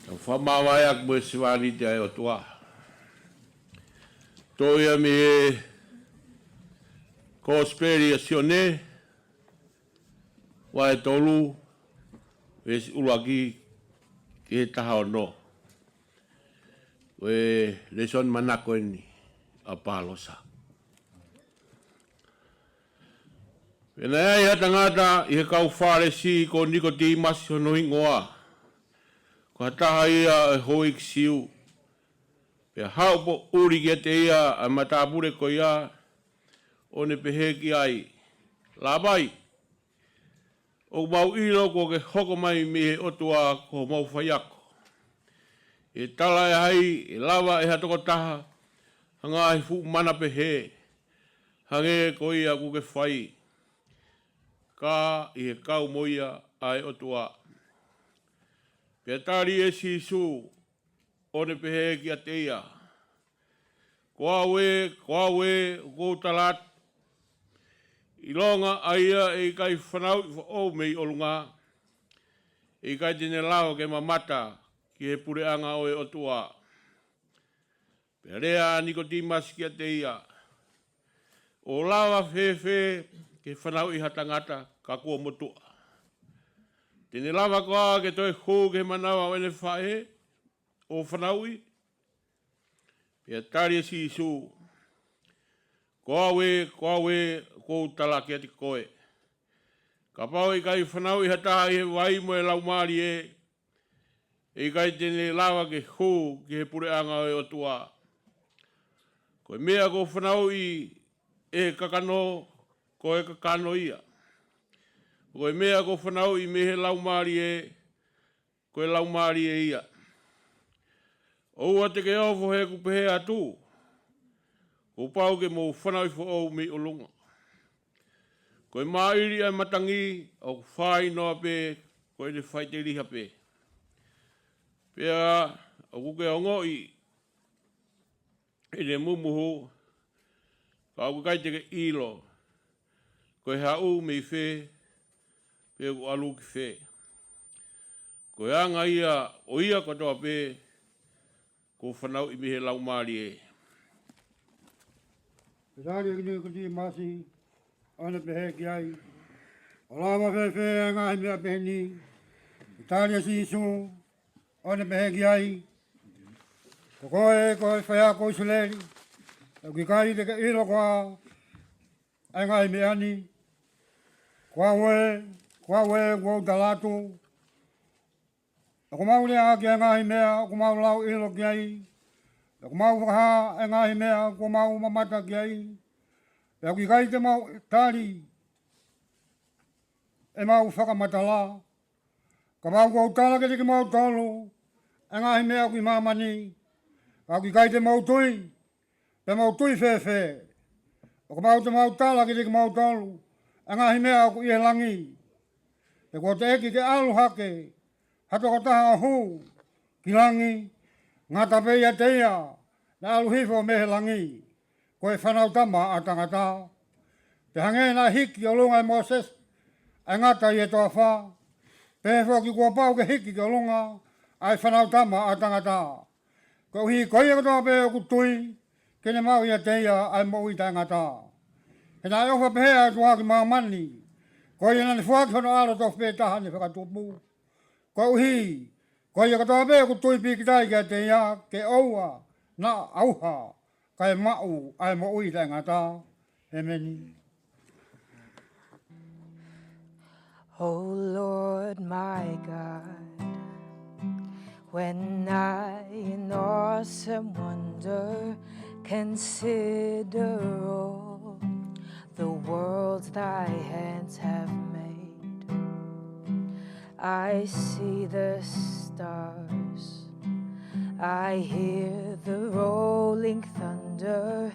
tau fakamāvae ʻaki mo e sevāniti ʻa e ʻOtua. Toʻo ia mei he Kosipeli ʻa Sione, vahe tolu, veesi ʻuluaki ki he taha ono. Ko e lēsoni manako eni ʻa Pālosa. Pea naʻe ʻi ai ha tangata ʻi he kau Fālesi ko Nikotīmasi hono hingoa, ko ha taha ia ʻo e houʻeiki Siu. Pea haʻu poʻuli kiate ia ʻa e matāpule ko ia, ʻo ne pehē ki ai, Lāpai, ʻoku mau ʻilo kuo ke hoko mai mei he ʻOtua ko homau faiako. ʻE talaʻehai ʻe lava ʻe ha tokotaha ha ngaahi fuʻu mana pehē, hangē ko ia kuo ke fai, ka ʻi he kau mo ia ʻa e ʻOtua. Pea tali ʻe Sīsū, ʻo ne pehē kiate ia, Ko au ē, ko au ē, ʻoku ou tala atu, ʻilonga ʻa ia ʻe ʻikai fanauʻi foʻou mei ʻolunga, ʻe ʻikai te ne lava ke mamata ki he puleʻanga ʻo e ʻOtua. Pea lea ʻa Nikotīmasi kiate ia, ʻOku lava fēfē ke fanauʻi ha tangata ka kuo motuʻa? Te ne lava koā ke toe hū ki he manava ʻo ʻene faʻē ʻo fanauʻi? Pea tali ʻe Sīsū, Ko au ē, ko au ē, ʻoku ou tala kiate koe, kapau ʻe ʻikai fanauʻi ha taha ʻi he vai mo e Laumālie, ʻe ʻikai te ne lava ke hū ki he puleʻanga ʻo e ʻOtua. Ko e meʻa kuo fanauʻi ʻe he kakano, ko e kakano ia. Ko e meʻa kuo fanauʻi mei he Laumālie, ko e laumālie ia. ʻOua te ke ofo he ʻoku pehē atu, kuo pau ke mou fanauʻi foʻou mei ʻolunga. Ko e māʻili ʻa e matangi ʻoku fāinoa pē ko ʻene faʻiteliha pē. Pea ʻoku ke ongoʻi ʻene mumuhu, ka ʻoku ʻikai te ke ʻilo ko e haʻu mei fē, pe ʻoku ʻalu ki fē. Ko e anga ia ʻo ia kotoa pē kuo fanauʻi mei he Laumālie. Pea tali ʻe Nikotīmasi, ʻo ne pehē ki ai, ʻOku lava fēfē ʻa e ngaahi meʻa pehē ni? Pea tali ʻe Sīsū, ʻo ne pehē ki ai, Ko koe ko e faiako ʻIsileli, ʻoku ʻikai te ke ʻilo koā ʻa e ngaahi meʻa ni? Ko au ē, ko au ē, kuo u tala atu, ʻoku mau lea ʻaki ʻa e ngaahi meʻa ʻoku mau lauʻilo ki ai, ʻoku mau fakahā ʻa e ngaahi meʻa kuo mau mamata ki ai, pea ʻoku ʻikai te mau tali ʻemau fakamatala. Kapau kuo u tala kiate kimoutolu ʻa e ngaahi meʻa ʻoku ʻi māmani, ka ʻoku ʻikai te mou tui, pea mou tui fēfē? ʻOku mau te mau tala kiate kimoutolu ʻa e ngaahi meʻa ʻoku ʻi he langi. He kuo teʻeki ke ʻalu hake ha tokotaha ʻo hū ki langi, ngata pē ʻiate ia naʻe ʻalu hifo mei he langi, ko e Fānautama ʻa Tangata. Pea hangē naʻe hiki ki ʻolunga ʻe Mōsese ʻa e ngata ʻi he toafa, pehē foki kuo pau ke hiki ki ʻolunga ʻa e Fānautama ʻa Tangata, koeʻuhi ko ia kotoa pē ʻoku tui ke ne maʻu ʻiate ia ʻa e moʻui taʻengata. He naʻe ʻofa pehē ʻa e ʻOtua ki māmani, ko ia naʻa ne foaki hono ʻAlo tofu pē taha ne fakatupu, koeʻuhi ko ia kotoa pē ʻoku tui pīkitai kiate ia ke ʻoua naʻa ʻauha, kae maʻu ʻa e moʻui taʻengata. ʻEmeni. O Lord my God, when I in awesome wonder consider all the worlds thy hands have made, I see the stars, I hear the rolling thunder,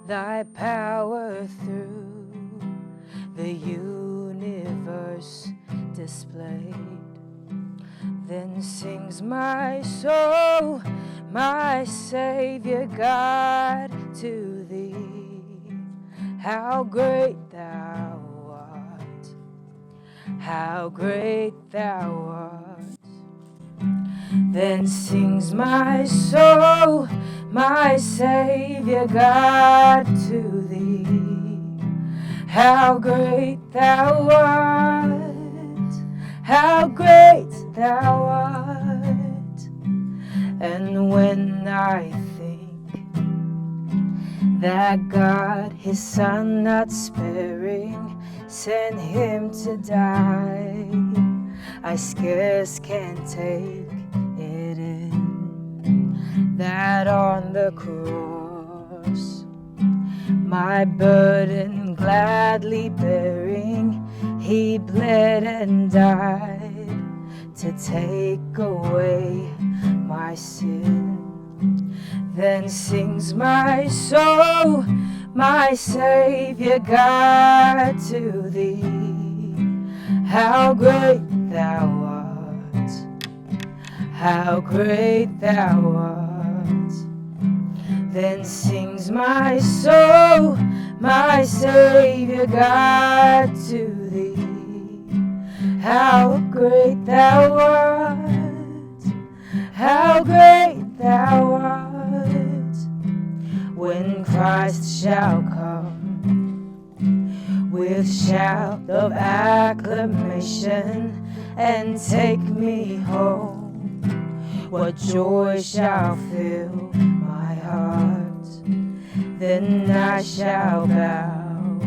thy power through the universe displayed. Then sings my soul, my Savior God, to thee, how great thou art, how great thou art. Then sings my soul, my Savior God, to thee, how great thou art, how great thou art. And when I think that God his Son not sparing sent him to die, I scarce can take it in, that on the cross, my burden gladly bearing, he bled and died to take away my sin. Then sings my soul, my Savior God, to thee, how great thou art, how great thou art. Then sings my soul, my Savior God, to thee, how great thou art, how great thou art. When Christ shall come with shout of acclamation and take me home, what joy shall fill my heart. Then I shall bow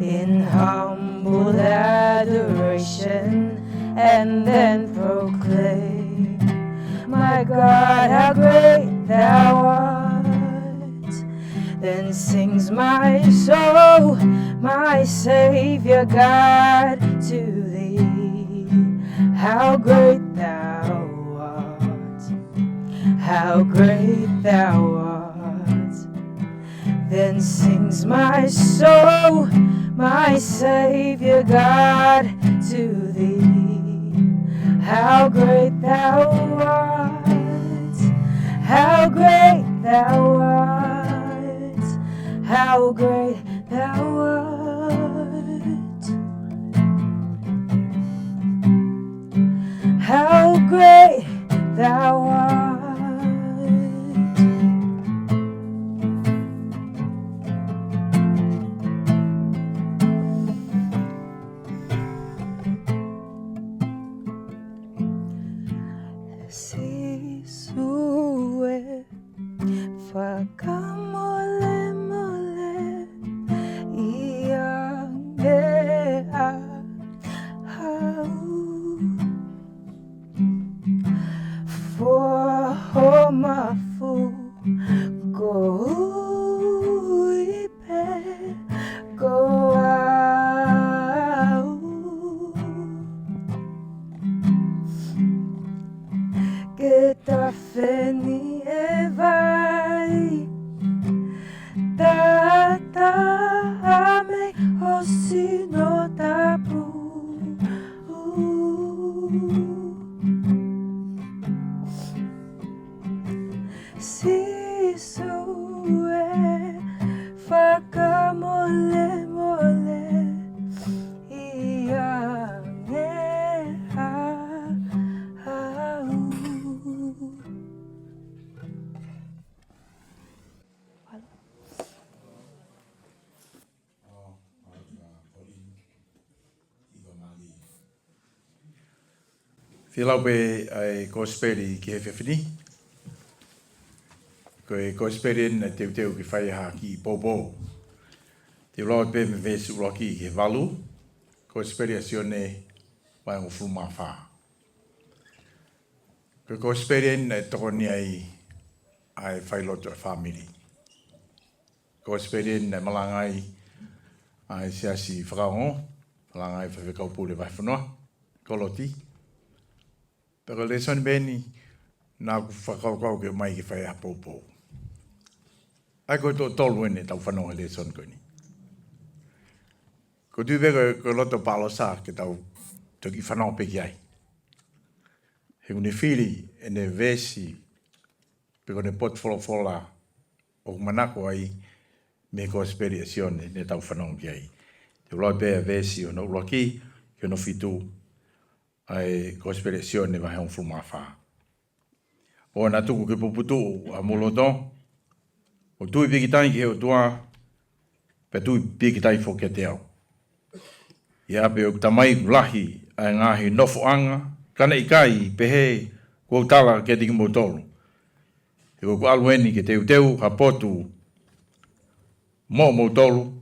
in humble adoration and then proclaim, my God, how great thou art. Then sings my soul, my Savior God, to thee. How great thou art, how great thou art. Then sings my soul, my Savior God, to thee. How great thou art, how great thou art, how great thou art. How great thou art. Sīsū ē, fakamolemole ʻi he ʻaho. Foha ho mafu koeʻuhi pē ko au. Ke tafe ni ʻe he vai, taʻataʻa mei ho sino tapu. Sīsū ē, fakamolemole ʻi he ʻaho. Fielau pē ʻa e kosipeli ki he efiafi ni. Ko e kosipeli eni naʻe teuteu ke fai ha kiʻi poupou. Te u lau pē mei he veesi ʻuluaki ki he valu, kosipeli ʻa Sione, vahe hongofulu mā fā. Ko e kosipeli eni naʻe tokoni ai ʻa e failotu ʻa e fāmili. Kosipeli eni naʻe malanga ai ʻa e siasi fakaongo, malanga ai ʻa e faifekau pule vahefonua, Koloti. Pea ko e lēsoni pē eni naʻa ku fakakaukau ke ʻomai ke fai ha poupou. ʻA ia ko e toʻo tolu eni ʻetau fanongo he lēsoni ko eni. ʻOku ou tui pē ko e, ko e loto pālosa ke tau toki fanongo pē ki ai. He ʻoku ne fili ʻene veesi, pe ko ʻene potu folofola ʻoku manako ai mei he kosipeli ʻa Sione ne tau fanongo ki ai. Te u lau pē ʻa e veesi hono ʻuluaki ki hono fitu ʻa e kosipeli ʻa Sione vahe hongofulu mā fā. ʻOua naʻa tuku ke puputuʻu ʻa homou loto. ʻO tui pīkitai ki he ʻOtua, pea tui pīkitai foki kiate au. ʻIo, pea ʻoku talamai ʻoku lahi ʻa e ngaahi nofoʻanga, ka naʻe ʻikai pehē kuo u tala kiate kimoutolu. He ko ʻeku ʻalu eni ke teuteu ha potu moʻomoutolu,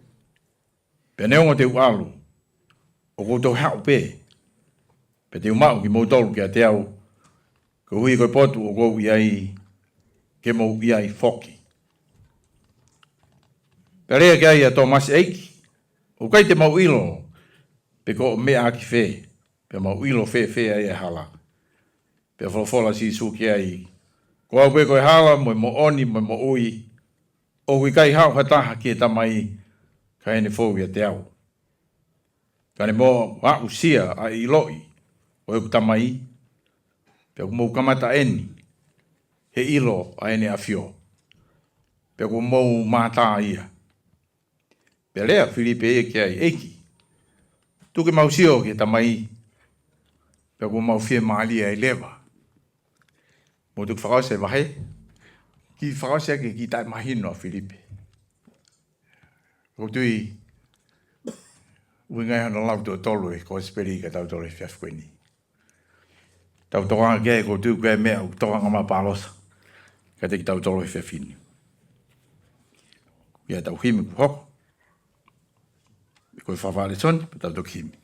pea neongo te u ʻalu, ʻoku ou toe haʻu pē, pea te u maʻu kimoutolu kiate au, koeʻuhi ko e potu ʻoku ou ʻi ai, ke mou ʻi ai foki. Pea lea ki ai ʻa Tōmasi, ʻEiki, ʻoku ʻikai te mau ʻilo pe ko hoʻo meʻa ki fē, pea mau ʻilo fēfē ai ʻa e hala. Pea folofola ʻa Sīsū ki ai, Ko au pē ko e hala, mo e moʻoni, mo e moʻui, ʻoku ʻikai haʻu ha taha ki he Tamai, ka ʻi heʻene fou ʻiate au. Ka ne mou aʻusia ʻa e ʻiloʻi ʻo ʻeku Tamai, pea kuo mou kamata eni he ʻilo ʻa ʻEne ʻAfio, pea kuo mou mātā ia. Pea lea ʻa Filipe ia ki ai, ʻEiki, tuku ke mau sio ki he Tamai, pea kuo mau fiemālie ai leva. Mou toki fakaʻosi e vahe, kiʻi fakaʻosi ʻaki e kiʻi taʻemahino ʻa Filipe. ʻOku ou tui, ʻuhinga ia hono lau toʻo tolu e kosipeli kiate kitautolu he efiafi ko eni. Tau tokanga ki ai, ʻoku ou tui ko e meʻa ʻoku tokanga mai pālosa kiate kitautolu he efiafi ni. ʻI heʻetau himi kuo hoko, ko e fafale soni, pea tau toki himi.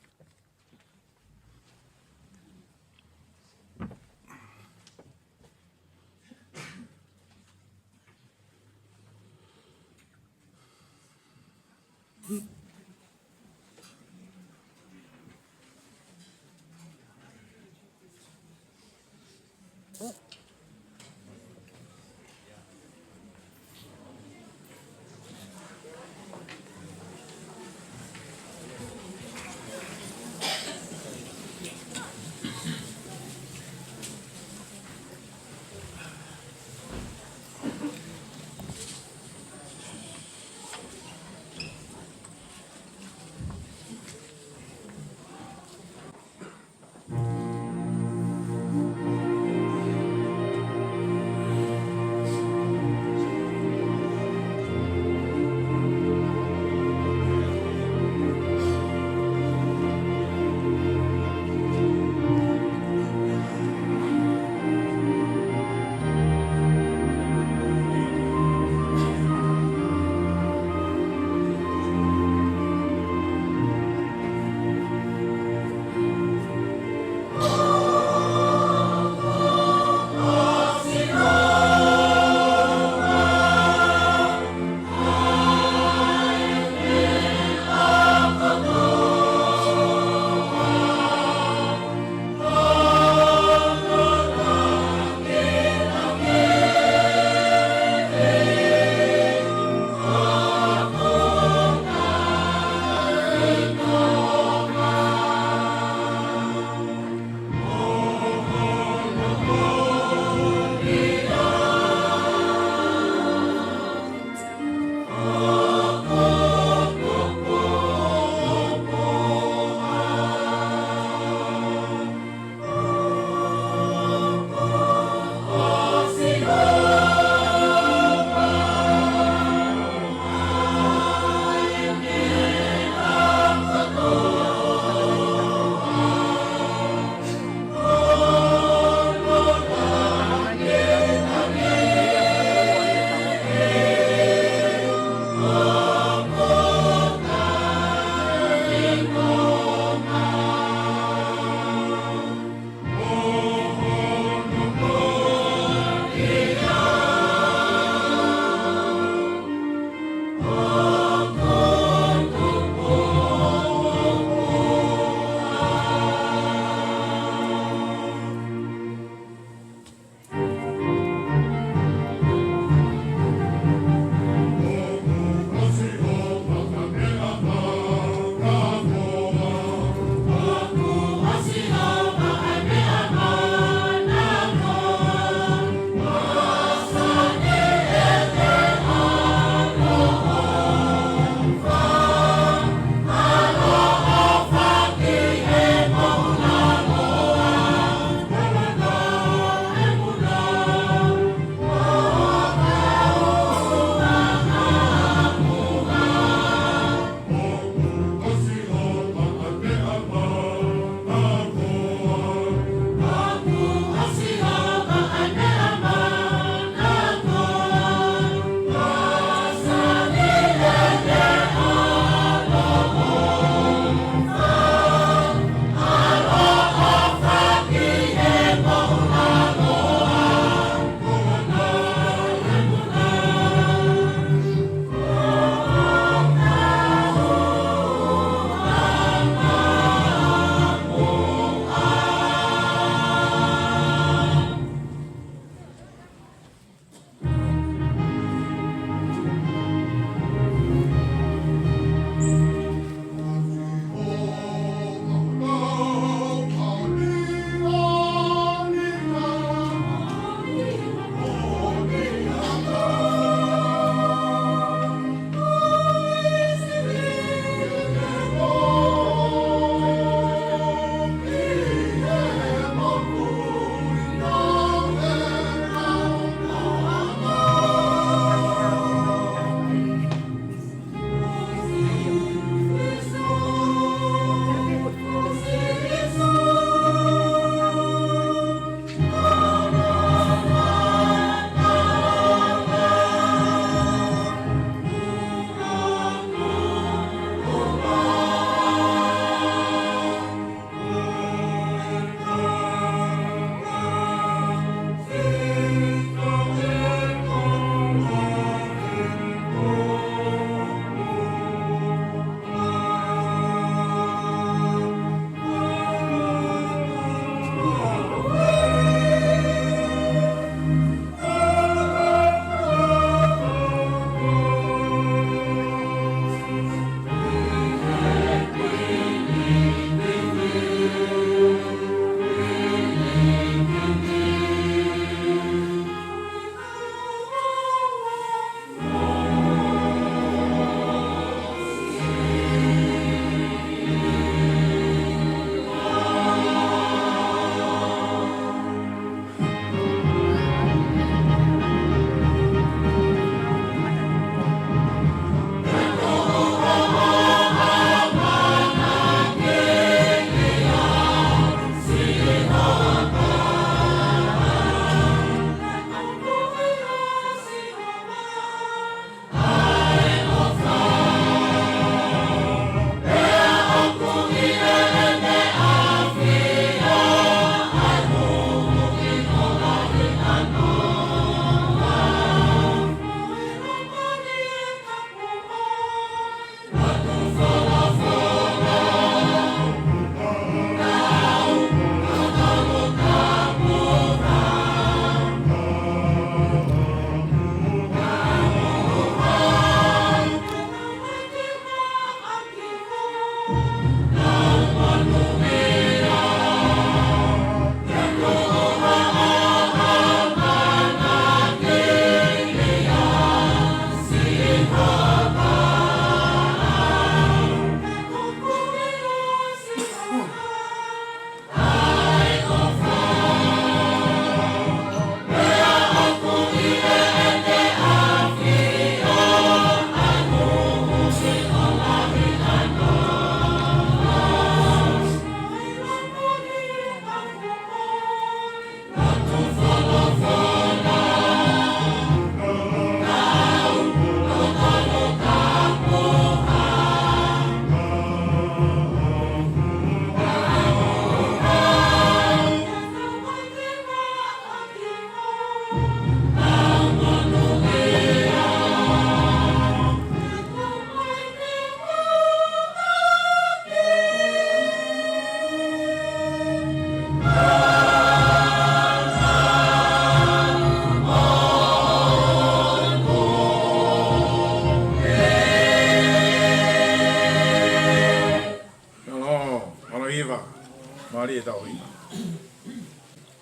Mālie e tau hiva.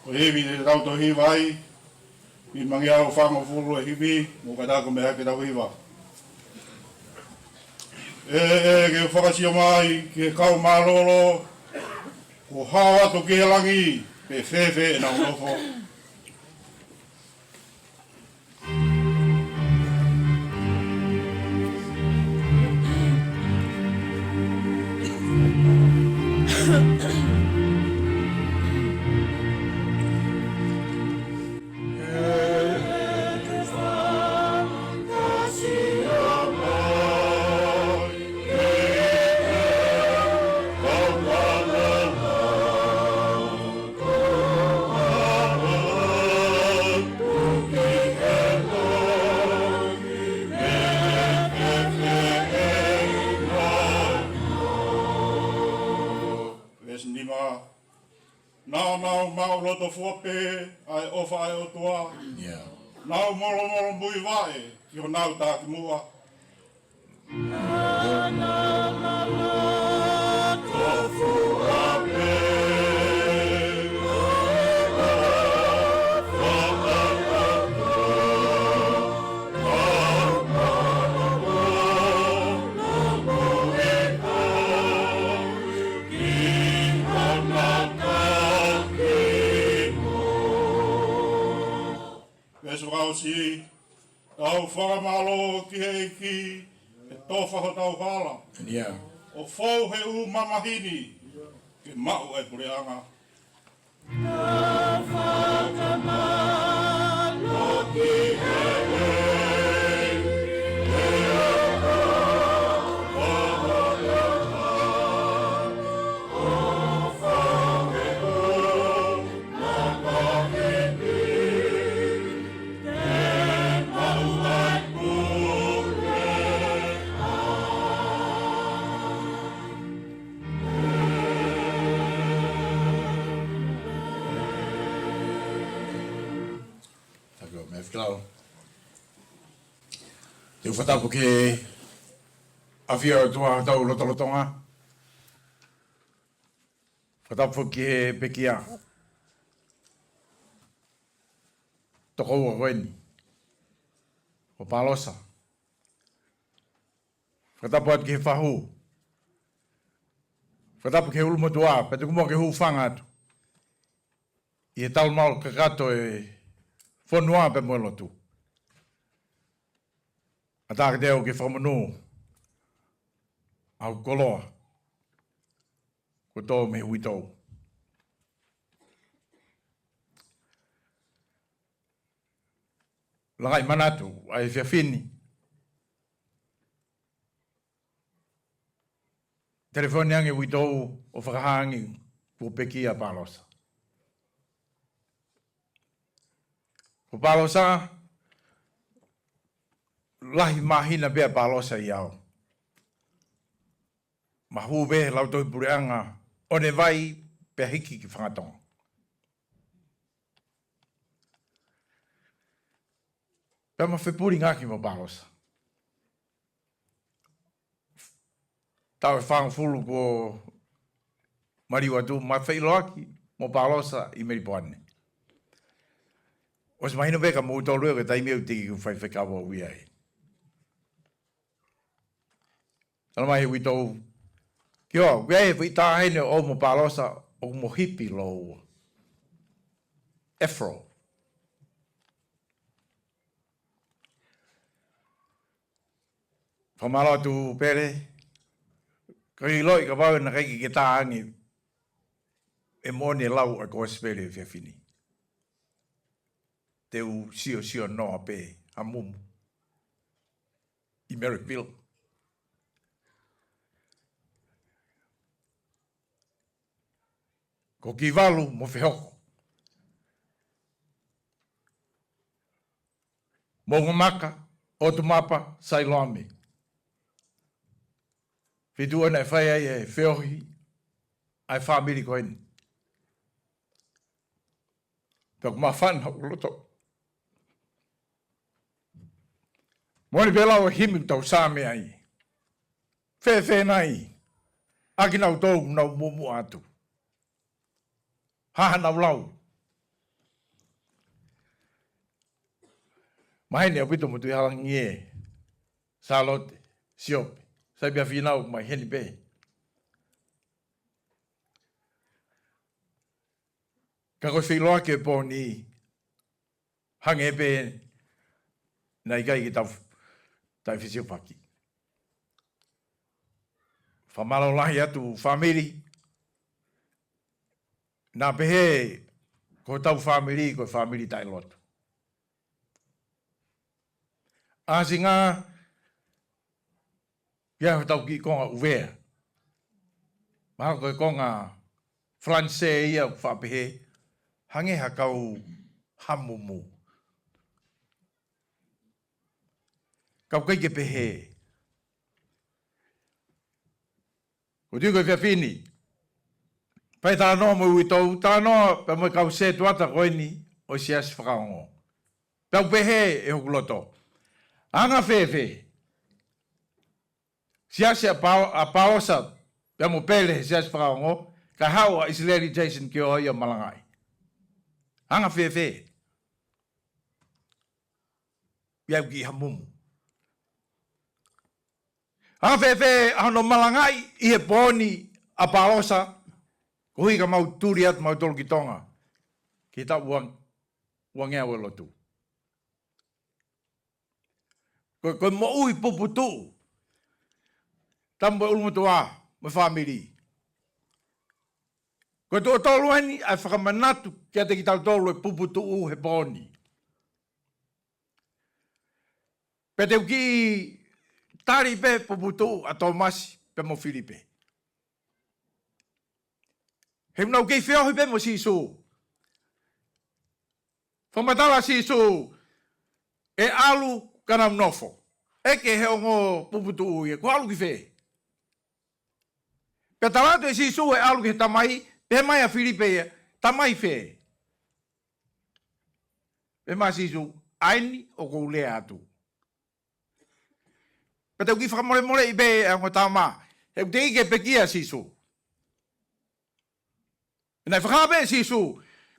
Ko e ivi te tau toe hiva ai, ʻi he mangi au fangofulu e hivi, mo ka tau ko mea ke tau hiva. ʻE, ʻe, ke fakasio mai ki he kau mālōlō, kuo hao atu ki he langi, pe fēfē ʻenau nofo. Veesi nima, naʻa nau maʻuloto fua pē ʻa e ʻofa ʻa e ʻOtua. Yeah. Nau molomolo muivaʻe ki honau takimuʻa. Veesi fakaʻosi, tau fakamālō ki he ʻEiki, he tofa hotau hala. Yeah. ʻO fou he ʻū mamahi ni, ke maʻu e puleʻanga. Thank you, Mefklau. Te u fakatapu ki he ʻafio ʻa e ʻOtua ʻi hotau lotolotonga. Fakatapu ki he pekia. Tokoua ko eni. Ko Palosa. Fakatapu atu ki he fahu. Fakatapu ki he ʻulumotuʻa, pea tuku muʻa ke u hūfanga atu. ʻI he talu malu kakato e fonua pea mo e lotu. ʻAtā kiate au ke fakamonū ʻa hoku koloa kuo tō mei he uitou. Langa e manatu ʻa e efiafi ni. Telefoni ange uitou ʻo fakahā ange kuo pekia ʻa Palosa. Ko Palosa, lahi māhina pē ʻa Palosa ʻiate au. Mahulu pē he lautohi puleʻanga ʻo ne vai pea hiki ki Fangatonga. Pea ma fepulingaki mo Palosa. Taʻu ʻe fāngofulu kuo maliu atu, ma feʻiloaki mo Palosa ʻi Melipoane. ʻOsi mahino pē kia moutolu ē ko e taimi ʻoku teʻeki ke u faifekau au ai. Talamai ʻe he uitou, ke ʻoua, ʻoku ʻi ai e foʻi taʻahine ʻo mo Palosa ʻoku mo hipi lōua. Afro. Fakamālō atu Pele, ka ʻiloʻi kapau naʻe ʻikai ke ke tā ange e moʻoni e lau ʻa e kosipeli he efiafi ni. Te u siosio noa pē ʻa Mumu ʻi Maryville. Ko Kivalu mo Fehoko. Moʻunga Maka, ʻOtu Mapa, Sailoame. Fitu ʻena ʻe fai ai e feohi ʻa e fāmili ko eni. Pea ʻoku māfana hoku loto. Moʻoni pē lau e himi ʻoku tau sāme ai. Fēfē nai ʻa kinautolu ʻoku nau muʻomuʻa atu. Hā haʻanau lau. Maheni ʻaupito mo Tuʻihalangie, Sālote, Siope, Saipiafinau, maheni pē. Ka ko e feʻiloaki e pō ni, hangē pē naʻe ʻikai ke tau taʻefesiofaki. Fakamālō lahi atu fāmili. Naʻa pehē ko hotau fāmili, ko e fāmili taʻelotu. ʻAsinga, ia hotau kiʻi konga ʻuvea. Mahalo ko e konga Falanisē ia ʻoku faʻa pehē, hangē ha kau hamumu. Ka ʻoku ʻikai ke pehē. Ko tui ko e efiafi ni. Fai talanoa mo e uitou, talanoa pea mo e kau sētuata ko eni ʻo e siasi fakaongo. Pea u pehē ʻe hoku loto. Anga fēfē. Siasi ʻa Pao-, ʻa Palosa, pea mo Pele he siasi fakaongo, ka haʻu ʻa ʻIsileli Jason ke ō ia ʻo malangaʻi. Anga fēfē. Ia u kiʻi hamumu. Anga fēfē ʻa hono malangaʻi ʻi he pō ni ʻa Palosa, koeʻuhi ka mau tuli atu mautolu ki Tonga. Ki he taʻu uang-, uangeau ʻo e lotu. Ko, ko e moʻui puputuʻu. Tamu e ʻulumotuʻa, mo e fāmili. Ko e tuʻo tolu eni, ʻa e fakamanatu kiate kitautolu e puputuʻu he pō ni. Pea te u kiʻi tali pē puputuʻu ʻa Tōmasi pea mo Filipe. He ʻoku nau kei feohi pē mo Sīsū. Fakamatala Sīsū, ʻe ʻalu ka nau nofo. ʻEke he ongo puputuʻu ia, kuo ʻalu ki fē? Pea tala atu ʻe Sīsū ʻe ʻalu ki he Tamai, pehē mai ʻa Filipe ia, Tamai fē? Pehē mai ʻa Sīsū, ʻa eni ʻoku ou lea atu. Pea te u kiʻi fakamolemoleʻi pē ʻa e ongo tama, he ʻoku teʻeki ke pekia ʻa Sīsū. Naʻe fakahā pē ʻe Sīsū,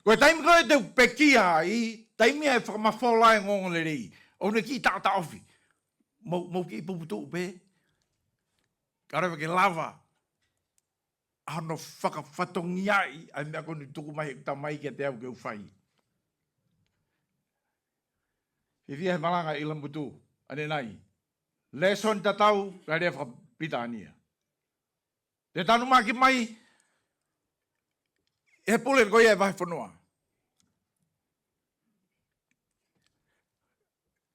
ko e taimi ko ē te u pekia ai, taimi ʻe fakamafola ai e ongoongolelei. ʻOku ne kiʻi taʻotaʻofi. Mou, mou kiʻi puputuʻu pē. Ka lava ke lava ʻa hono fakafatongiaʻi ʻa e meʻa ko eni ʻoku tuku mai ʻe he Tamai kiate au ke u fai. Fiefia he malanga ʻi Lamutu ʻanenai. Lēsoni tatau, ka lea fakapilitānia. Te tanumaki mai he pule ko ia e vahefonua.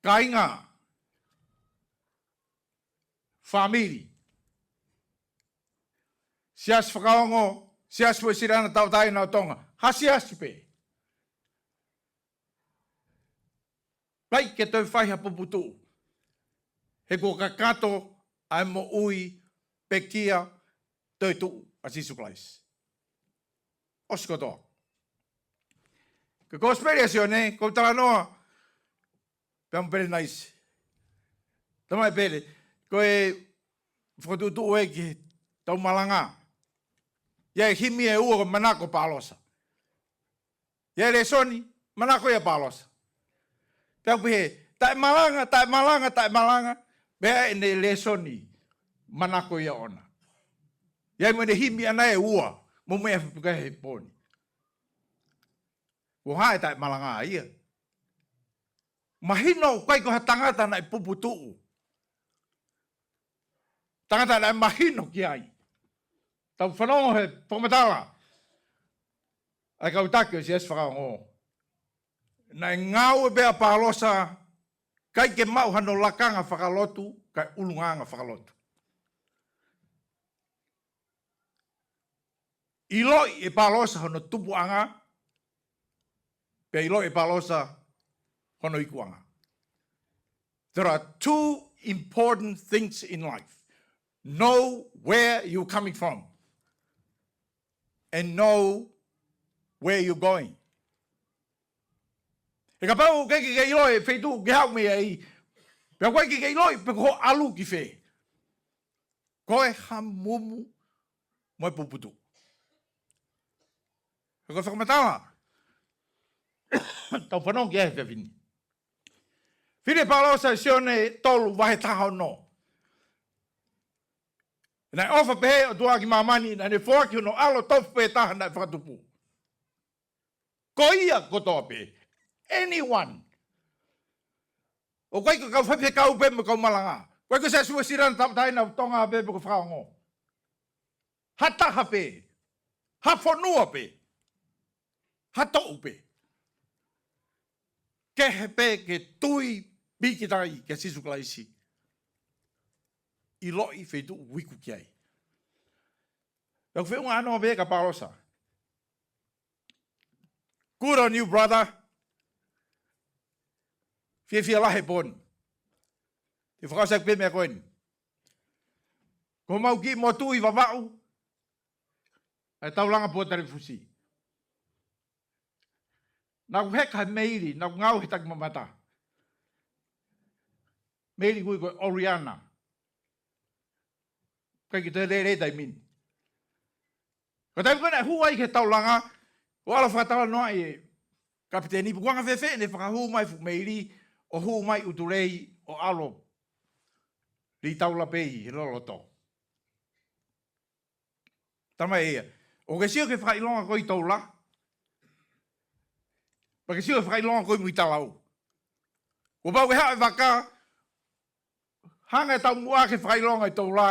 Kāinga, fāmili, siasi fakaongo, siasi Uēsiliana Tauʻatāina ʻo Tonga, ha siasi pē. ʻIkai ke toe fai ha puputuʻu. He kuo kakato ʻa e moʻui pekia toetuʻu ʻa Sīsū Kalaisi. ʻOsi kotoa. Ko e Kosipeli ʻa Sione, ʻoku ou talanoa pea mo Pele Naisi. Tamai Pele, ko e fokotuʻutuʻu ē ki heʻetau malanga. ʻI ai e himi ʻe ua ko e manako Palosa. ʻI ai e lēsoni, manako ia Palosa. Pea u pehē, taʻemalanga, taʻemalanga, taʻemalanga, pea ʻi ai ʻene lēsoni, manako ia ʻoʻona. ʻI ai mo ʻene himi ʻana ʻe ua, mo meʻa fuka he pō ni. Kuo hā e taʻemalanga ia. Mahino ʻoku ʻikai ko ha tangata naʻe puputuʻu. Tangata naʻe mahino ki ai. Tau fanongo he fakamatala ʻa e kau taki ʻo e siasi fakaongo. Naʻe ngāue pē ʻa Palosa, ʻikai ke maʻu hano lakanga fakalotu, kae ʻulungaanga fakalotu. ʻIloʻi ʻe Palosa hono tupuʻanga, pea ʻiloʻi ʻe Palosa hono ikuʻanga. There are two important things in life. Know where you're coming from and know where you're going. He kapau ʻoku ʻikai ke ke ʻilo e feituʻu ke haʻu mei ai, pea ʻoku ʻikai ke ke ʻiloʻi pe ko hoʻo ʻalu ki fē. Ko e hamumu mo e puputuʻu. Ko e fakamatala ʻoku tau fanongo ki ai he efiafi ni. Fili ʻe Pālosa ʻi Sione tolu vahe taha ono. Naʻe ʻofa pehē ʻa e ʻOtua ki māmani, naʻa ne foaki hono ʻAlo tofu pē taha naʻe fakatupu. Ko ia kotoa pē. Anyone. ʻOku ʻikai ko e kau faifekau pē mo e kau malanga. ʻOku ʻikai ko e Siasi Uēsiliana Tauʻatāina ʻo Tonga pē pe ko e fakaongo. Ha taha pē. Ha fonua pē. Ha toʻu pē. Kehe pē ke tui pīkitai kia Sīsū Kalaisi. ʻIloʻi feituʻu ʻoku iku ki ai. ʻOku feʻunga ʻānoa pē kia Pālosa. Good on you, brother. Fiefia lahi he pō ni. Te u fakaʻosi atu pē meʻa ko eni. Ko homau kiʻi motuʻa ʻi Vavaʻu, ʻa e taulanga pō talifusi. Naʻa ku heka he meili, naʻa ku ngāue he takimamata. Meili ʻoku ui ko e Oriana. ʻIkai ke toe lele taimi ni. Ko e taimi ko ē naʻe hū ai ki he taulanga, ʻo ʻalu ʻo fakatalanoaʻi e kapiteni pe ko e anga fēfē ʻene fakahū mai e fuʻu meili, ʻo hū mai ʻUtulei ʻo ʻalu ʻo lī taula pē ʻi he loloto. Talamai ʻe ia, ʻoku ke sio ki he fakaʻilonga ko ē ʻi Toula? Pea ke sio ki he fakaʻilonga ko ē ʻi Muitalau? Kuo pau ke haʻu e vaka, hanga ʻe he taumuʻa ki he fakaʻilonga ʻi Toula,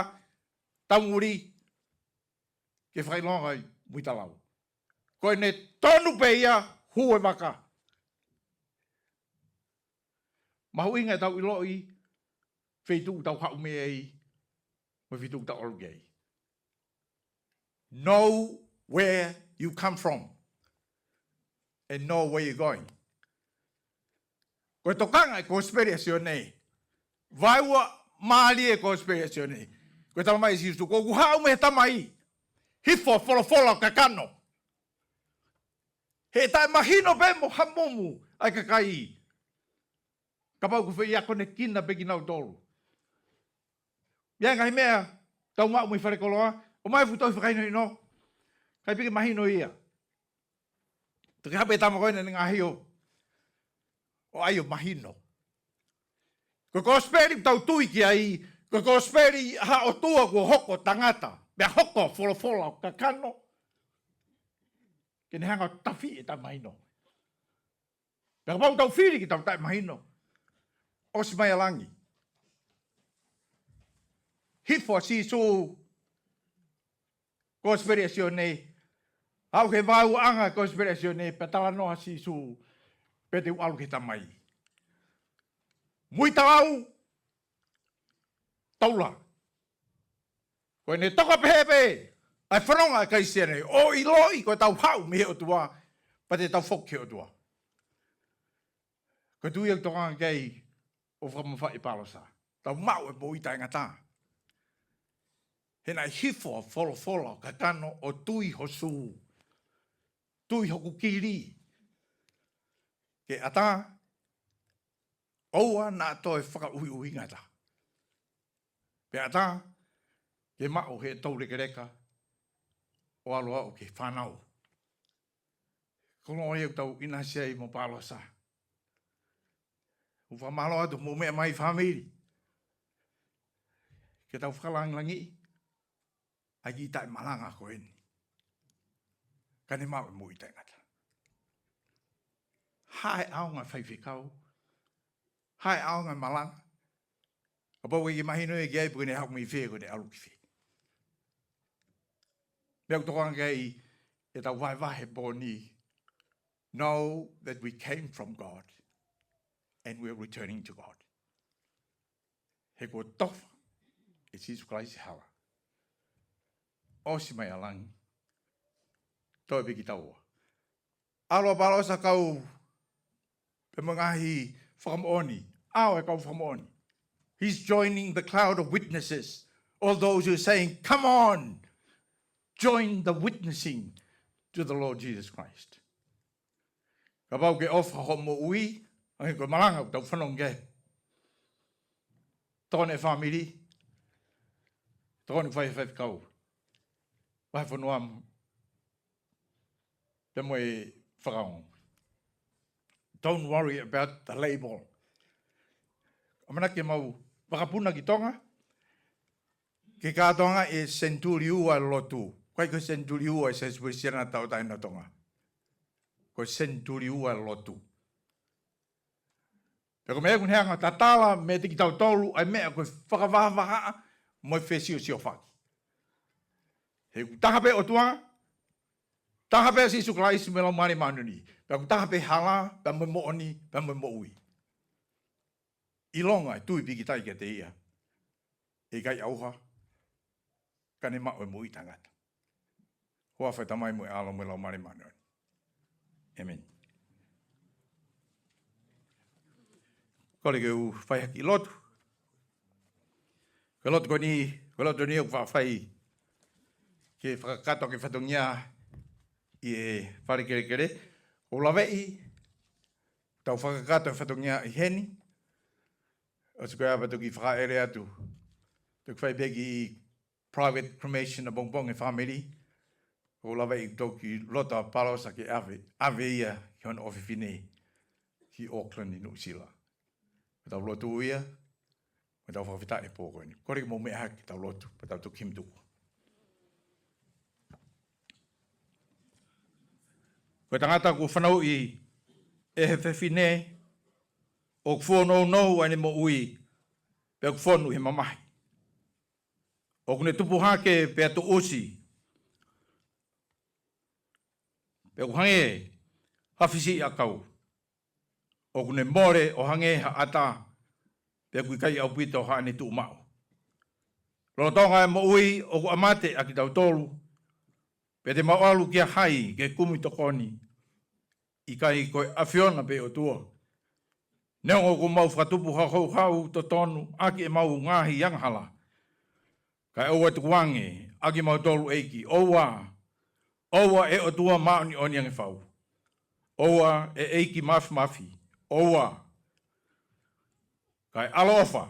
taumuli ki he fakaʻilonga ʻi Muitalau. Ko ʻene tonu pē ia, hū e vaka. Mahuʻinga ʻetau ʻiloʻi feituʻu ʻoku tau haʻu mei ai, mo e feituʻu ʻoku tau ʻalu ki ai. Know where you come from and know where you're going. Ko e tokanga e kosipeli ʻa Sione. Vaeua mālie e kosipeli ʻa Sione. Ko e talamai ʻe Sīsū, ko ʻeku haʻu mei he Tamai. Hifo folofola ʻo kakano. He taʻemahino pē mo hamumu ʻa e kakai. Kapau ko e foʻi akonekina pē kinautolu. ʻI ai e ngaahi meʻa tau maʻu mei falekoloa, ʻomai e fuʻu tohi fakahinohino. ʻIkai pē ke mahino ia. Toki haʻu pē tama ko ena ʻene ngaahi ʻo, ʻo ʻai ʻo mahino. Ko e kosipeli ʻoku tau tui ki ai, ko e kosipeli ʻa ha ʻOtua kuo hoko tangata, pea hoko folofola ʻo kakano. Ke ne hanga ʻo tafiʻi e taʻemahino. Pea kapau ʻoku tau fili ke tau taʻemahino, ʻosi mai ʻa langi. Hifo ʻa Sīsū, kosipeli ʻa Sione, haʻu ki he vaeuaʻanga e kosipeli ʻa Sione, pea talanoa ʻa Sīsū, pea te u ʻalu ki he Tamai. Muitalau, Toula. Ko ʻene toka pehē pē ʻa e fononga ʻa e Kalisitiane, ʻo ʻiloʻi ko ʻetau haʻu mei he ʻOtua, pea te tau foki ki he ʻOtua. Ko e tui ʻoku tokanga ki ai ʻoku fakamamafaʻi ʻe Pālosa. Tau maʻu e moʻui taʻengata. He naʻe hifo ʻa e folofola ʻo kakano ʻo tui ho sū. Tui hoku kili. Ke ʻatā, ʻoua naʻa toe fakaʻuhiʻuhingata. Pea ʻatā ke maʻu he toulekeleka ʻo ʻalu ʻo aʻu ki he fānau. Ko hono ʻuhinga ia ʻoku tau ʻinasi ai mo Pālosa. ʻOku fakamālō atu mo e meʻa mai fāmili. Ke tau fakalangilangiʻi ʻa e kiʻi taʻemalanga ko eni. Ka ne maʻu e moʻui taʻengata. Hā e ʻaonga e faifekau. Hā e ʻaonga e malanga. Kapau ʻoku ʻikai ke mahino ia ki ai pe ko ʻene haʻu mei fē, ko ʻene ʻalu ki fē. Meʻa ʻoku tokanga ki ai ʻetau vahevahe he pō ni. Know that we came from God and we are returning to God. He kuo tofa ʻe Sīsū Kalaisi e hala. ʻOsi mai ʻa langi. Toe pē ki taua. ʻAlu ʻa Pālosa kau pē mo e ngaahi fakamoʻoni. ʻAlu e kau fakamoʻoni. He's joining the cloud of witnesses. All those who are saying, "Come on, join the witnessing to the Lord Jesus Christ." Kapau ʻoku ke ʻofa hoʻo moʻui, hangē ko e malanga ʻoku tau fanongo ki ai. Tokoni e fāmili. Tokoni fai faifekau. Vahefonua mo pea mo e fakaongo. Don't worry about the label. ʻAmanaki ke mau vakapuna ki Tonga, ke kātoanga e senituli ua e lotu. ʻIkai ko e senituli ua e Siasi Uēsiliana Tauʻatāina ʻo Tonga. Ko e senituli ua e lotu. Pea ko e meʻa ʻoku ne hanga ʻo tatala meiate kitautolu ʻa e meʻa ko e fakavahavahaʻa mo e fesiosiofaki. He ʻoku taha pē ʻOtua, taha pē Sīsū Kalaisi mo e Laumālie Māʻoniʻoni. Pea ʻoku taha pē hala, pea mo e moʻoni, pea mo e moʻui. ʻIlonga e tui pīkitai kiate ia, ʻe ʻikai ʻauha, ka ne maʻu e moʻui taʻengata. Huafa ʻo e Tamai mo e ʻAlo mo e Laumālie Māʻoniʻoni. ʻĒmeni. Kole ke u fai ha kiʻi lotu. Ko e lotu ko eni, ko e lotu eni ʻoku faʻa fai ke fakakakato ʻaki e fatongia ʻi he fale kelekele. ʻOku ou laveʻi, tau fakakakato e fatongia ʻi heni. ʻOsi ko ia pea toki fakaʻele atu. Toki fai pē kiʻi private cremation ʻapongipongi e fāmili. ʻOku ou laveʻi toki loto ʻa Palosa ke ʻave, ʻave ia ki hono ʻofefine ki Auckland ʻi Nuʻusila. Mo tau lotu ia, mo tau fakafetaʻi he pō ko eni. Kole ke mou meʻa hake ke tau lotu, pea tau toki himi tuku. Ko e tangata kuo fanauʻi ʻe he fefine, ʻoku fuonounou ʻa ʻene moʻui, pea ʻoku fonu ʻi he mamahi. ʻOku ne tupu hake pea tuʻusi, pea ʻoku hangē ha fisiʻiʻakau. ʻOku ne mole ʻo hangē ha ʻata, pea ʻoku ʻikai ʻaupito haʻane tuʻumaʻu. Lolotonga e moʻui ʻoku ʻamate ʻa kitautolu, pea te mau ʻalu kia hai ke kumi tokoni? ʻIkai ko e ʻAfiona pē ʻOtua. Neongo ʻoku mau fakatupu ha houhau totonu ʻaki ʻemau ngaahi angahala, kae ʻoua ʻe tukuange ʻa kimautolu ʻEiki. ʻOua, ʻoua ʻe ʻOtua māʻoniʻoni ange fau. ʻOua ʻe ʻEiki Māfimafi. ʻOua kae ʻaloʻofa.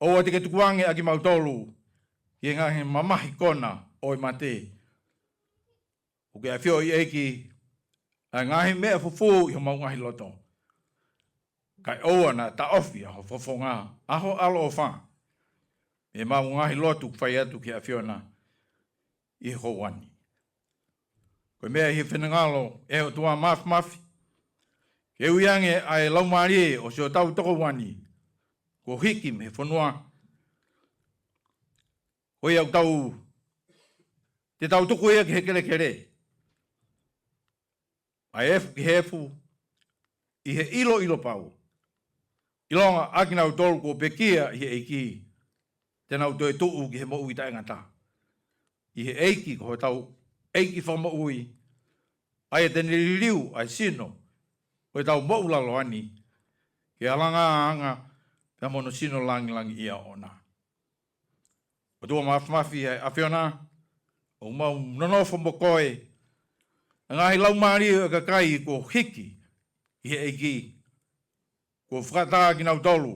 ʻOua te ke tukuange ʻa kimautolu ki he ngaahi mamahi kona ʻo e mate. ʻOku ke ʻafioʻi ʻEiki ʻa e ngaahi meʻa fufū ʻi homau ngaahi loto. Kae ʻoua naʻa taʻofi ʻa ho fofonga, ʻa ho ʻaloʻofa, ʻi heʻemau ngaahi lotu ʻoku fai atu ki he ʻAfiona ʻi he houa ni. Ko e meʻa ʻi he finangalo ʻe he ʻOtua Māfimafi, ke ui ange ʻa e laumālie ʻo siʻotau tokoua ni kuo hiki mei he fonua. Ko ia ʻoku tau, te tau tuku ia ki he kelekele, ʻa e efu ki he efu, ʻi he ʻiloʻilo pau. ʻIlonga ʻa kinautolu kuo pekia ʻi he ʻEiki, te nau toe tuʻu ki he moʻui taʻengata ʻi he ʻEiki ko hotau ʻEiki Fakamoʻui, ʻa ia te ne liliu ʻa e sino ʻo ʻetau moʻulaloa ni ki he alangaanga pea mo hono sino langilangiʻia ʻoʻona. ʻOtua Māfimafi, ʻa e ʻAfiona, ʻoku mau nonofo mo koe, ʻa e ngaahi laumālie ʻo e kakai kuo hiki ʻi he ʻEiki, kuo fakatā kinautolu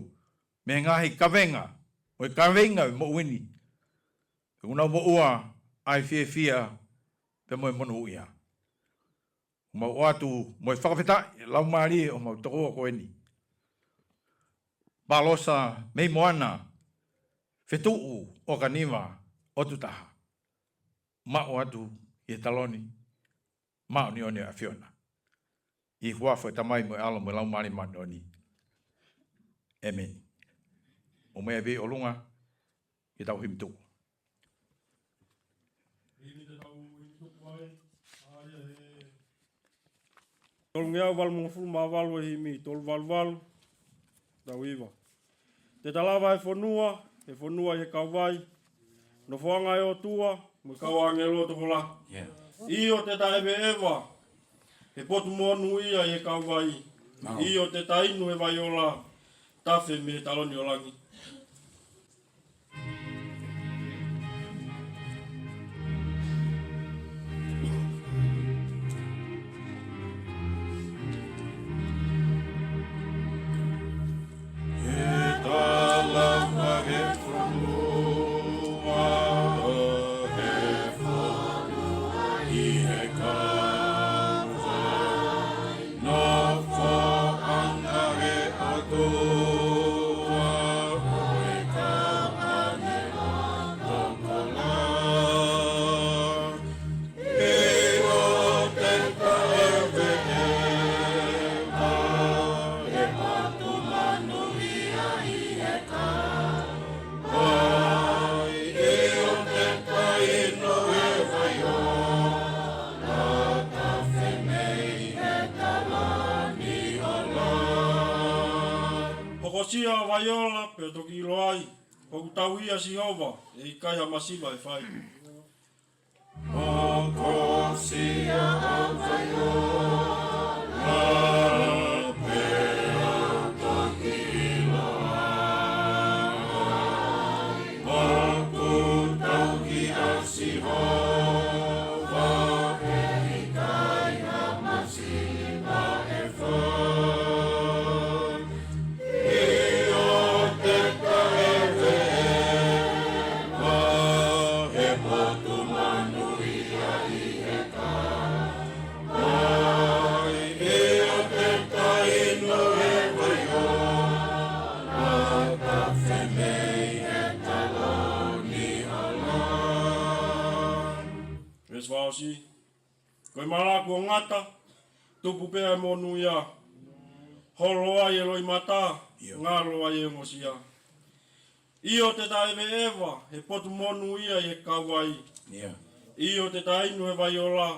mei he ngaahi kavenga, mo e kavenga ʻo e moʻui ni. Pea ʻoku nau moʻua ʻa e fiefia pea mo e monūʻia. ʻOku mau ʻoatu mo e fakafetaʻi e laumālie ʻo homau tokoua ko eni, Palosa mei Moana, Fetuʻu ʻOkaniva ʻOtutaha. Mau ʻoatu ʻi he taloni māʻoniʻoni ʻo e ʻAfiona. ʻI he huafa ʻo e Tamai mo e ʻAlo mo e Laumālie Māʻoniʻoni. ʻĒmeni. ʻOmai pē ʻi ʻolunga, ke tau himi tuku. Himi te tau himi tuku ai, ʻa ia ʻe tolungeau valungofulu mā valu, ʻa e himi tolu valu valu, tau iva. Te ta lava he fonua, he fonua ʻi he kauvai, nofoʻanga ʻo e ʻOtua mo e kau ʻāngelo tokolahi. Yeah. ʻIo, te ta ʻeveʻeva he potu monūʻia ʻi he kauvai. Mau. ʻIo, te ta inu he vai ola, tafe mei he taloni ʻo langi. He tala he fonua, he fonua ʻi he kauvai. Hokosia ʻa Vaiola pea toki ʻilo ai, ʻoku tauhi ʻa Sihova, ʻe ʻikai ha masiva ʻe fai. Hokosia ʻa Vaiola pea toki ʻilo ai, ʻoku tauhi ʻa Sihova, ʻe ʻikai ha masiva ʻe fai. ʻIo, te ta ʻeveʻeva he potu monūʻia ʻi he kauvai. ʻIo, te ta inu he Vaiola, tafe mei he taloni ʻAlamā. Veesi fakaʻosi. Ko e mala kuo ngata, tupu pē ʻa e monūʻia. Holo ai e loʻimata, ʻio, ngalo ai e ongosia. ʻIo, te ta ʻeveʻeva he potu monūʻia ʻi he kauvai. ʻIo. ʻIo, te ta inu he Vaiola,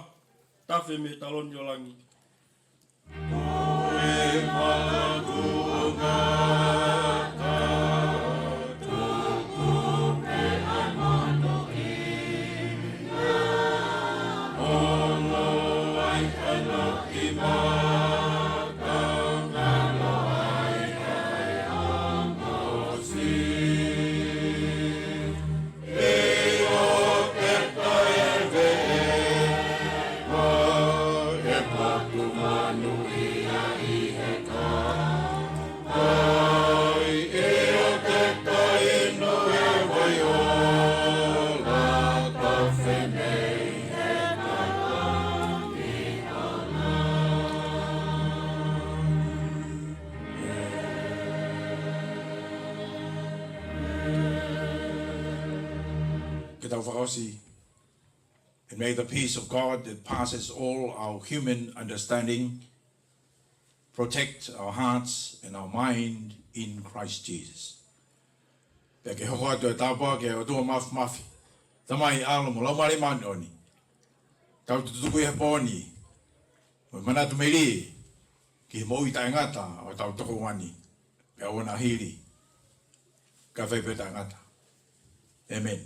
tafe mei he taloni ʻo langi. Ko e mala kuo ngata, tupu pē ʻa e monūʻia. Holo ai e loʻimata, ngalo ai e ongosia. ʻIo, te ta ʻeveʻeva he potu monūʻia ʻi he kauvai. ʻIo, te ta inu he Vaiola, tafe mei he taloni ʻAlamā. Ke tau fakaʻosi. And may the peace of God that passes all our human understanding protect our hearts and our mind in Christ Jesus. Pea ke hoko atu e tāpuaki ʻa e ʻOtua Māfimafi, Tamai, ʻAlo mo e Laumālie Māʻoniʻoni. Tau tutuku ʻi he pō ni mo e manatu melie ki he moʻui taʻengata ʻo hotau tokoua ni, pea ʻoua naʻa hili, kae fai pē ʻo taʻengata. ʻĒmeni.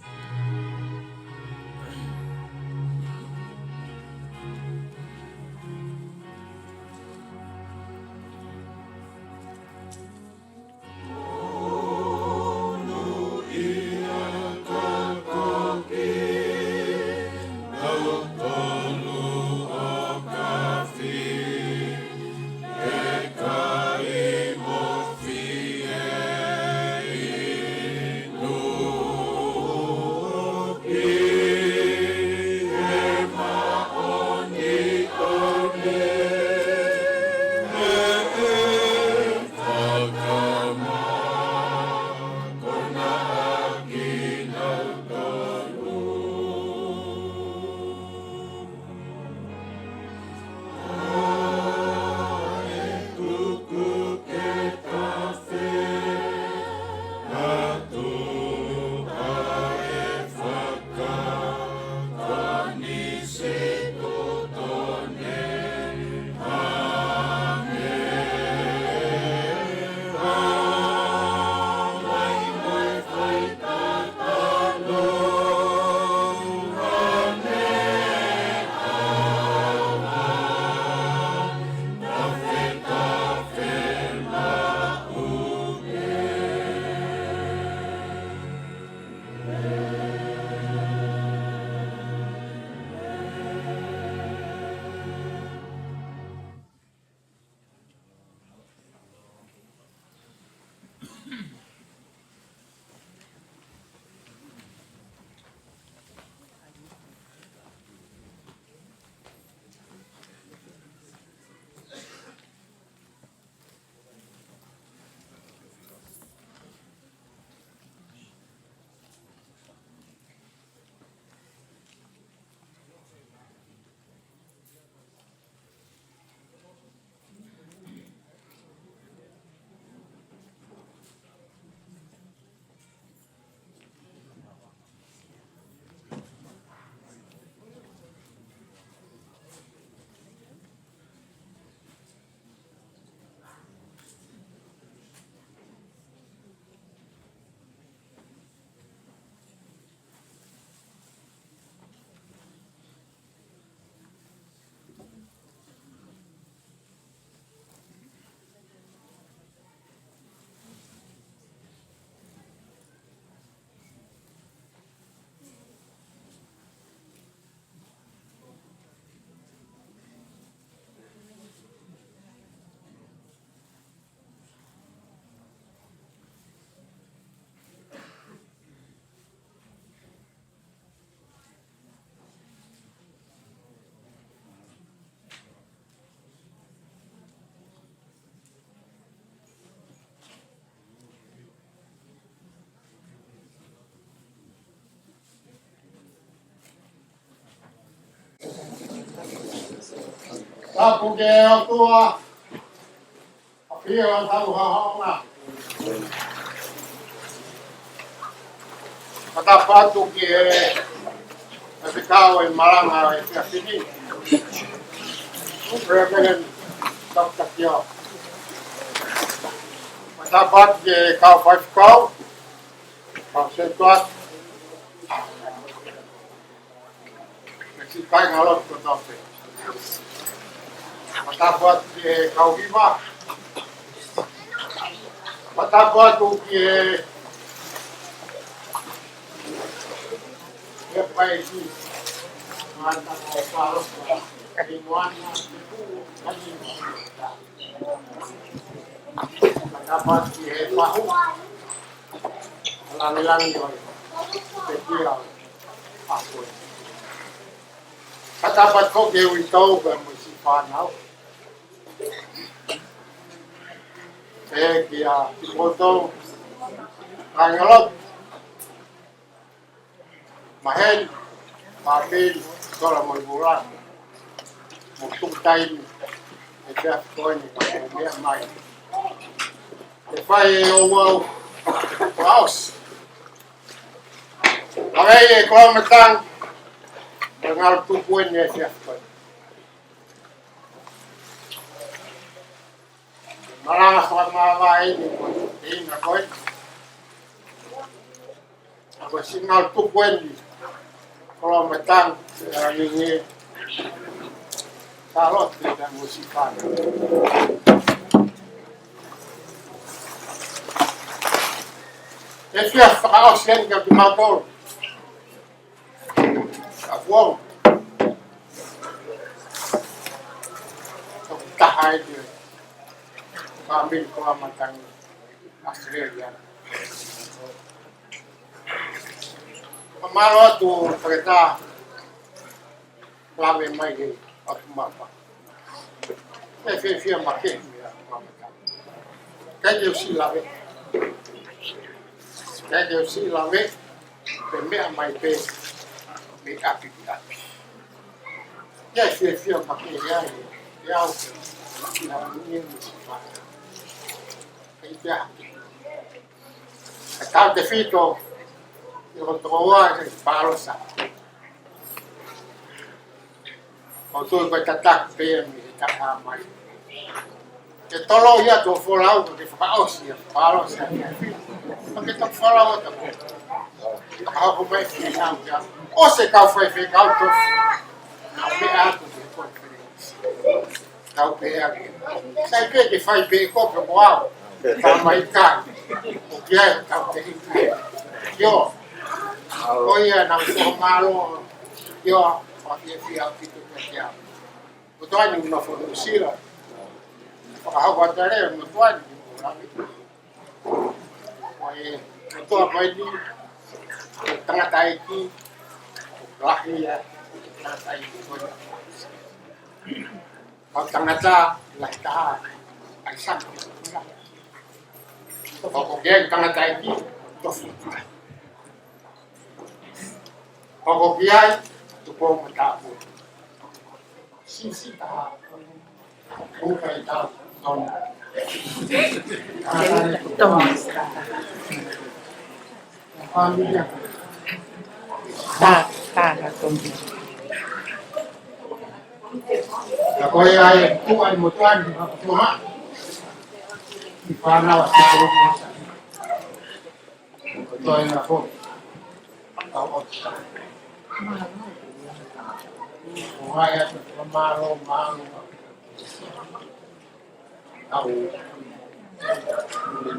Tapu ki he ʻOtua, ʻa ia ʻoku tau haʻonga. Fakatapu atu ki he faifekau ʻo e malanga ʻo e efiafi ni, Reverend Doctor Kio. Fakatapu atu ki he kau faifekau, kau sētuata, mo e siʻi kāingalotu kotoa pē. Fakatapu atu ki he kau hiva. Fakatapu atu ki he, ki he paiki. Mata ko Palosa. Ki Moana. Fakatapu atu ki he pahu. Langilangi ʻo e pekia ʻo e ʻaho. Fakatapu atu ki he uitou pea mo e siʻi fānau. Pea kia kimoutolu kāingalotu, maheni, fāmili, tola mo e vula, mo tuku taimi he efiafi ko eni ka mou meʻa mai ke fai e ouau fakaʻosi. Lave ʻi he koloa mo e tangi, ʻa e ngalo tupu eni he efiafi ko eni. Malanga fakamāvae eni ko e ʻuhinga ko ē, ʻa ko e siʻi ngalo tupu eni, koloa mo e tangi, ʻa e ngingila. Talote ta mo siʻi fānau. Efiafi fakaʻosi eni kia kimautolu. Ka fuo. Toki taha eni e fāmili koloa mo e tangi ʻAositelēlia. Fakamālō atu Fakatā, lave mai he ʻOtu Mapa. ʻE fiefia makehe meʻa Fakatā. Kae ke u siʻi lave. Kae ke u siʻi lave. Pea meʻa mai pē mei ʻapi ki ʻapi. ʻE fiefia makehe ai ʻe au ke u siʻi lave ni mo siʻi fānau. Kae ʻi ai pē ha kiʻi tautefito ʻi hono tokoua ʻi Palosa. ʻOku ou tui ko e tataki pē ia mei he taʻehāmai. Ke toloi atu hoʻo folau ka ke fakaʻosi ʻa Palosa. Ka ke toki folau atu pē. Ka hoko mai ki he kau kia. ʻOsi e kau faifekau tofu. Ka meʻa atu ki he konifelenisi. Tau pehē ange. Sai pē ke fai pē ko pē mo au. Tau mai kai. ʻOku ʻi ai ʻetau teʻeki. Kio. Ko ia naʻa ku fakamālō. Kio. Fakafiefia ʻaupito kia kia. Motuʻa ni mo Nuʻusila. Fakahoko atu leva motuʻa ni mo Lami. Ko e motuʻa ko eni, ko e tangataʻeiki, ko e lahi ia, ko e tangataʻeiki ko eni. Ko e tangata lahi taha, ʻa e sanga. Ko ko ke tangataʻeiki, tofu. Ko ko ke ai, tupu mo tapu. Sisi taha. Kuka i tau, tonu. Tonu. Familia. Ta, ta, ta, tonu. Na ko e ai, kuka i motuʻa ni, ha, kuka. I fānau a si, kuka. Ko e toenga foki. Tau ʻofa. ʻOku ʻai atu fakamālō, mālō. Au.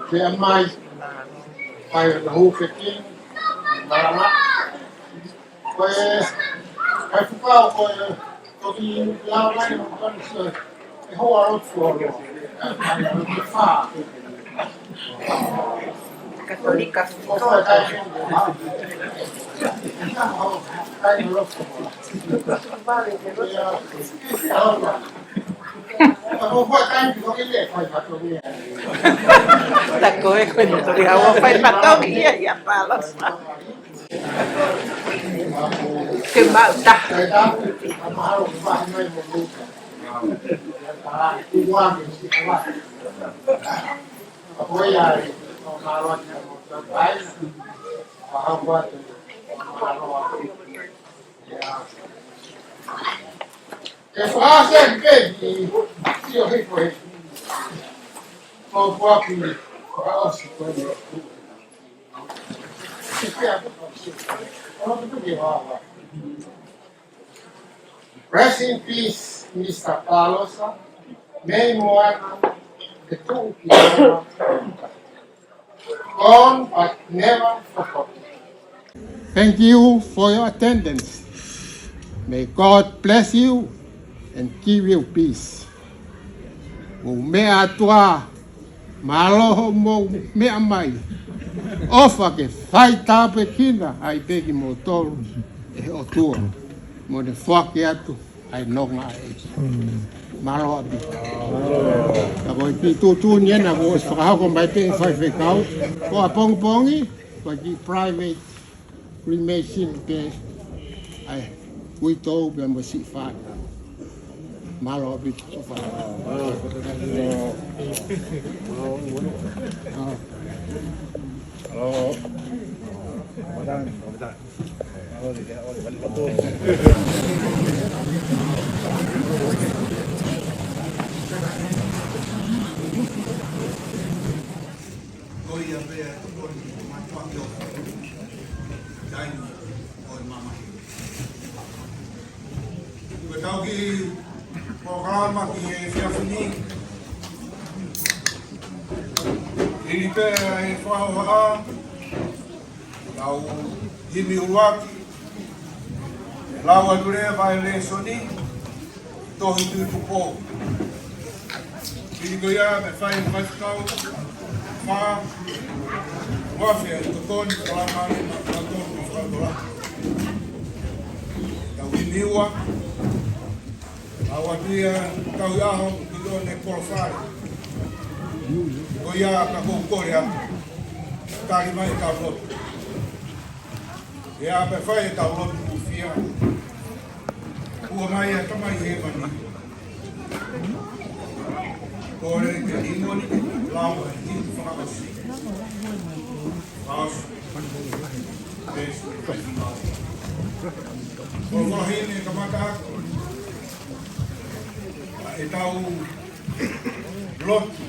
Pea mai. Fai ʻo na hū feki. Mālō. Ko e, kai fukau ko e, toki lau mai, ko e, e hoa lotu o lo. Kai, kai lotu fā. Katolika fukau. Kai lotu. Ta ko e ko e motuʻa ʻoku fai fatongia ia Palosa. Ke mau taha. E fakaʻaonga pē ʻi he sio hifo he pōpoaki fakaʻosi ko eni. Rest in peace, Mister Palosa. Mei Moana, te tuʻu ki Moana. Gone but never forgotten. Thank you for your attendance. May God bless you and give you peace. Mou meʻa atu ā, mālō hoʻomou meʻa mai. ʻOfa ke fai tāpuekina ai pē kimoutolu ʻe he ʻOtua mo ne foaki atu ʻa e nonga ʻa e ʻEiki. Mālō ʻaupito. Ka ko e kiʻi tuʻutuʻuni ena kuo ʻosi fakahoko mai pē ʻe he faifekau. Ko ʻapongipongi, ko e kiʻi private cremation pē ʻa e uitou pea mo siʻi fānau. Mālō ʻaupito. ʻOfa. Ko ia pē ʻa e tokoni ʻo e mātuʻaki ʻo e taimi ʻo e mamahi. Ko e tau kiʻi polokalama ki he efiafi ni. Hili pē ʻa e fakahohaʻa, tau himi ʻuluaki, lau atu leva e lēsoni, tohi Tuʻi Tupou. Hili ko ia, mei fai, mei fai kau, fā, ua fea, tokoni, polokalama ni, ma, ma, tokoni, ma, fakatola. Tau himi ua, ʻa ua pia, tau i aho, ki tō ne kolofale. Ko ia ka kou kole atu. Tali mai e tau lotu. ʻE ʻa pē fai e tau lotu ʻufia. Ua mai e Tamai Hēvani. Kole ke hingoa ni, lau e himi fakaʻosi. Fakaʻosi. Ko e folofola heni kamata ʻaki ʻetau lotu.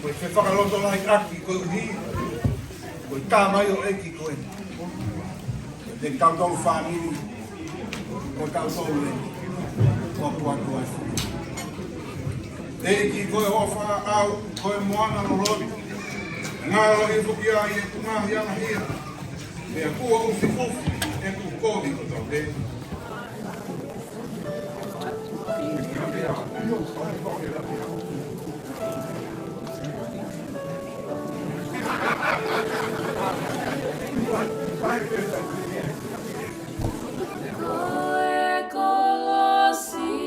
Ko e fefakalotolahi ʻaki koeʻuhi ko e tamaioʻeiki ko eni. Te kitautolu fāmili, ko tautolu eni, ko Puatua. ʻEiki ko e ʻofa au, ko e moana loloto, ngalo i fukia i e tunga i anahia. Pea kuo ʻufiʻufi ʻeku kovi ko tau te. Ko e kolosi,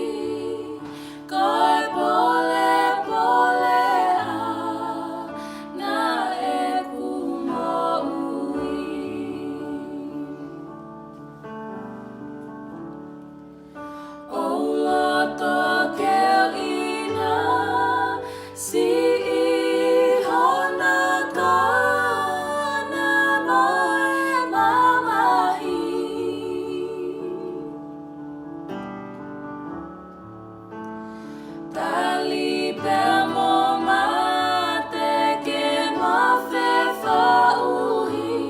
ko e polepole ʻa ʻeku moʻui. ʻOu loto ke ʻi na siʻi hona kana mo e mamahi. Tali pea mo mate ke ma fefaʻuhi.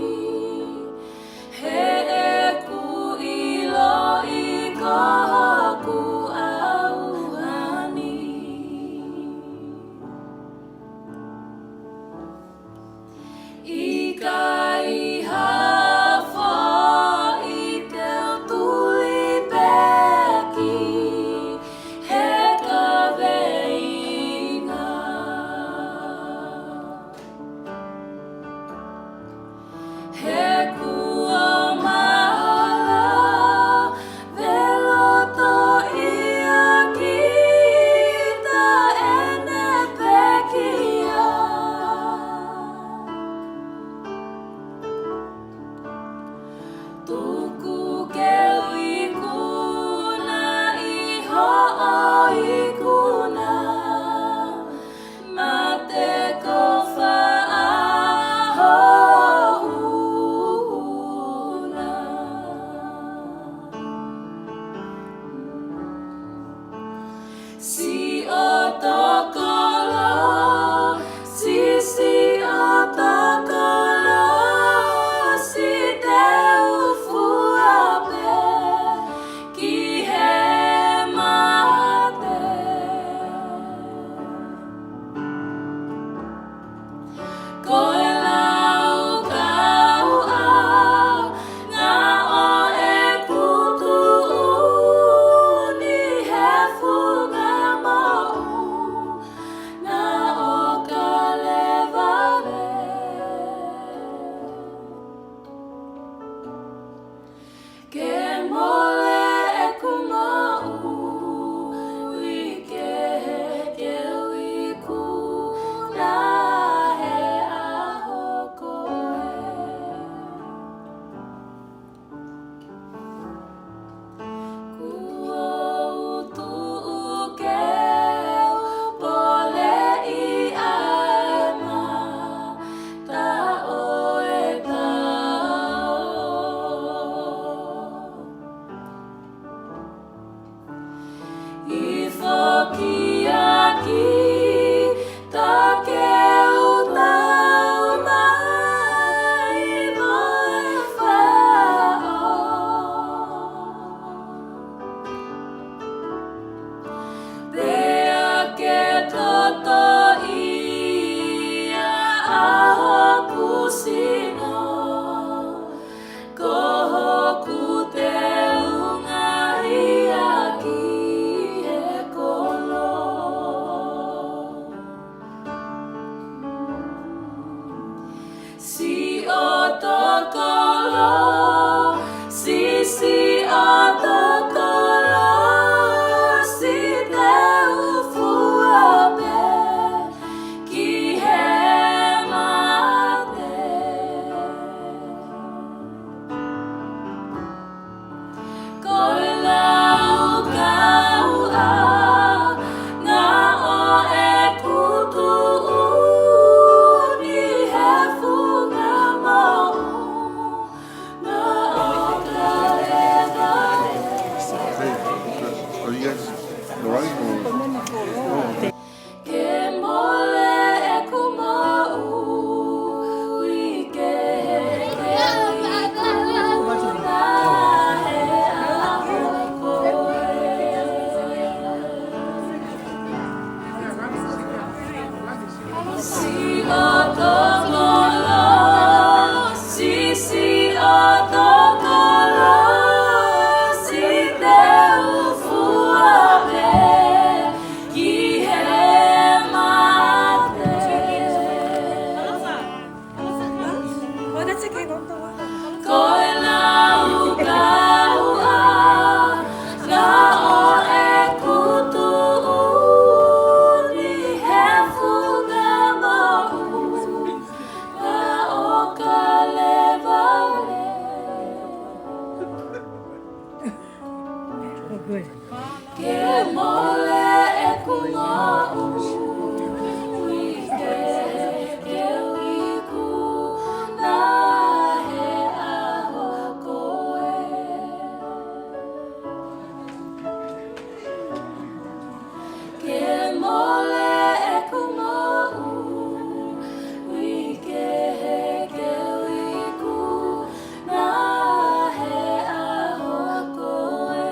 He ʻeku ʻiloʻi ko hoku ʻauhani. ʻIkai ha foʻi te u tuli pē ki he kaveinga. He kuo mahalo, veloto ia kita ʻene pekia. Tuku Ke mole ʻeku moʻui, ke, ke u ikuna he ʻaho ko ē. Ke mole ʻeku moʻui, ke, ke u ikuna he ʻaho ko ē.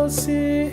ʻosi